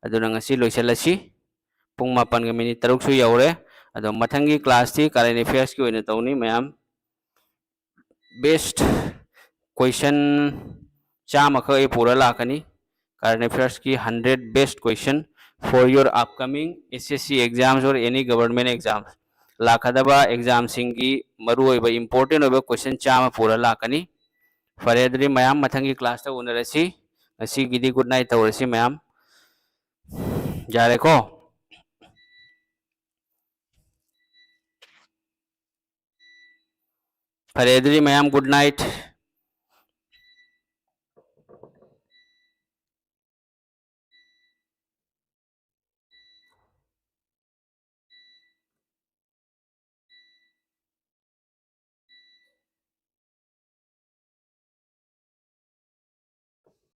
ꯑꯗꯨꯅ ꯉꯁꯤ ꯂꯣꯏꯁꯤꯜꯂꯁꯤ꯫ ꯄꯨꯡ ꯃꯥꯄꯟꯒ minute ꯇꯔꯨꯛꯁꯨ ꯌꯧꯔꯦ꯫ ꯑꯗꯣ ꯃꯊꯪꯒꯤ classꯇꯤ current affairsꯀꯤ ꯑꯣꯏꯅ ꯇꯧꯅꯤ ꯃꯌꯥꯝ꯫ Best question ꯆꯥꯝꯃꯈꯛ ꯑꯩ ꯄꯨꯔ ꯂꯥꯛꯀꯅꯤ꯫ Current affairsꯀꯤ hundred best question for your upcoming S S C exams or any government exams꯫ ꯂꯥꯛꯀꯗꯕ examꯁꯤꯡꯒꯤ ꯃꯔꯨꯑꯣꯏꯕ important ꯑꯣꯏꯕ question ꯆꯥꯝꯃ ꯄꯨꯔ ꯂꯥꯛꯀꯅꯤ꯫ ꯐꯔꯦ, ꯑꯗꯨꯗꯤ ꯃꯌꯥꯝ ꯃꯊꯪꯒꯤ classꯇ ꯎꯅꯔꯁꯤ꯫ ꯉꯁꯤꯒꯤꯗꯤ good night ꯇꯧꯔꯁꯤ ꯃꯌꯥꯝ꯫ ꯌꯥꯔꯦꯀꯣ? ꯐꯔꯦ, ꯑꯗꯨꯗꯤ ꯃꯌꯥꯝ good night꯫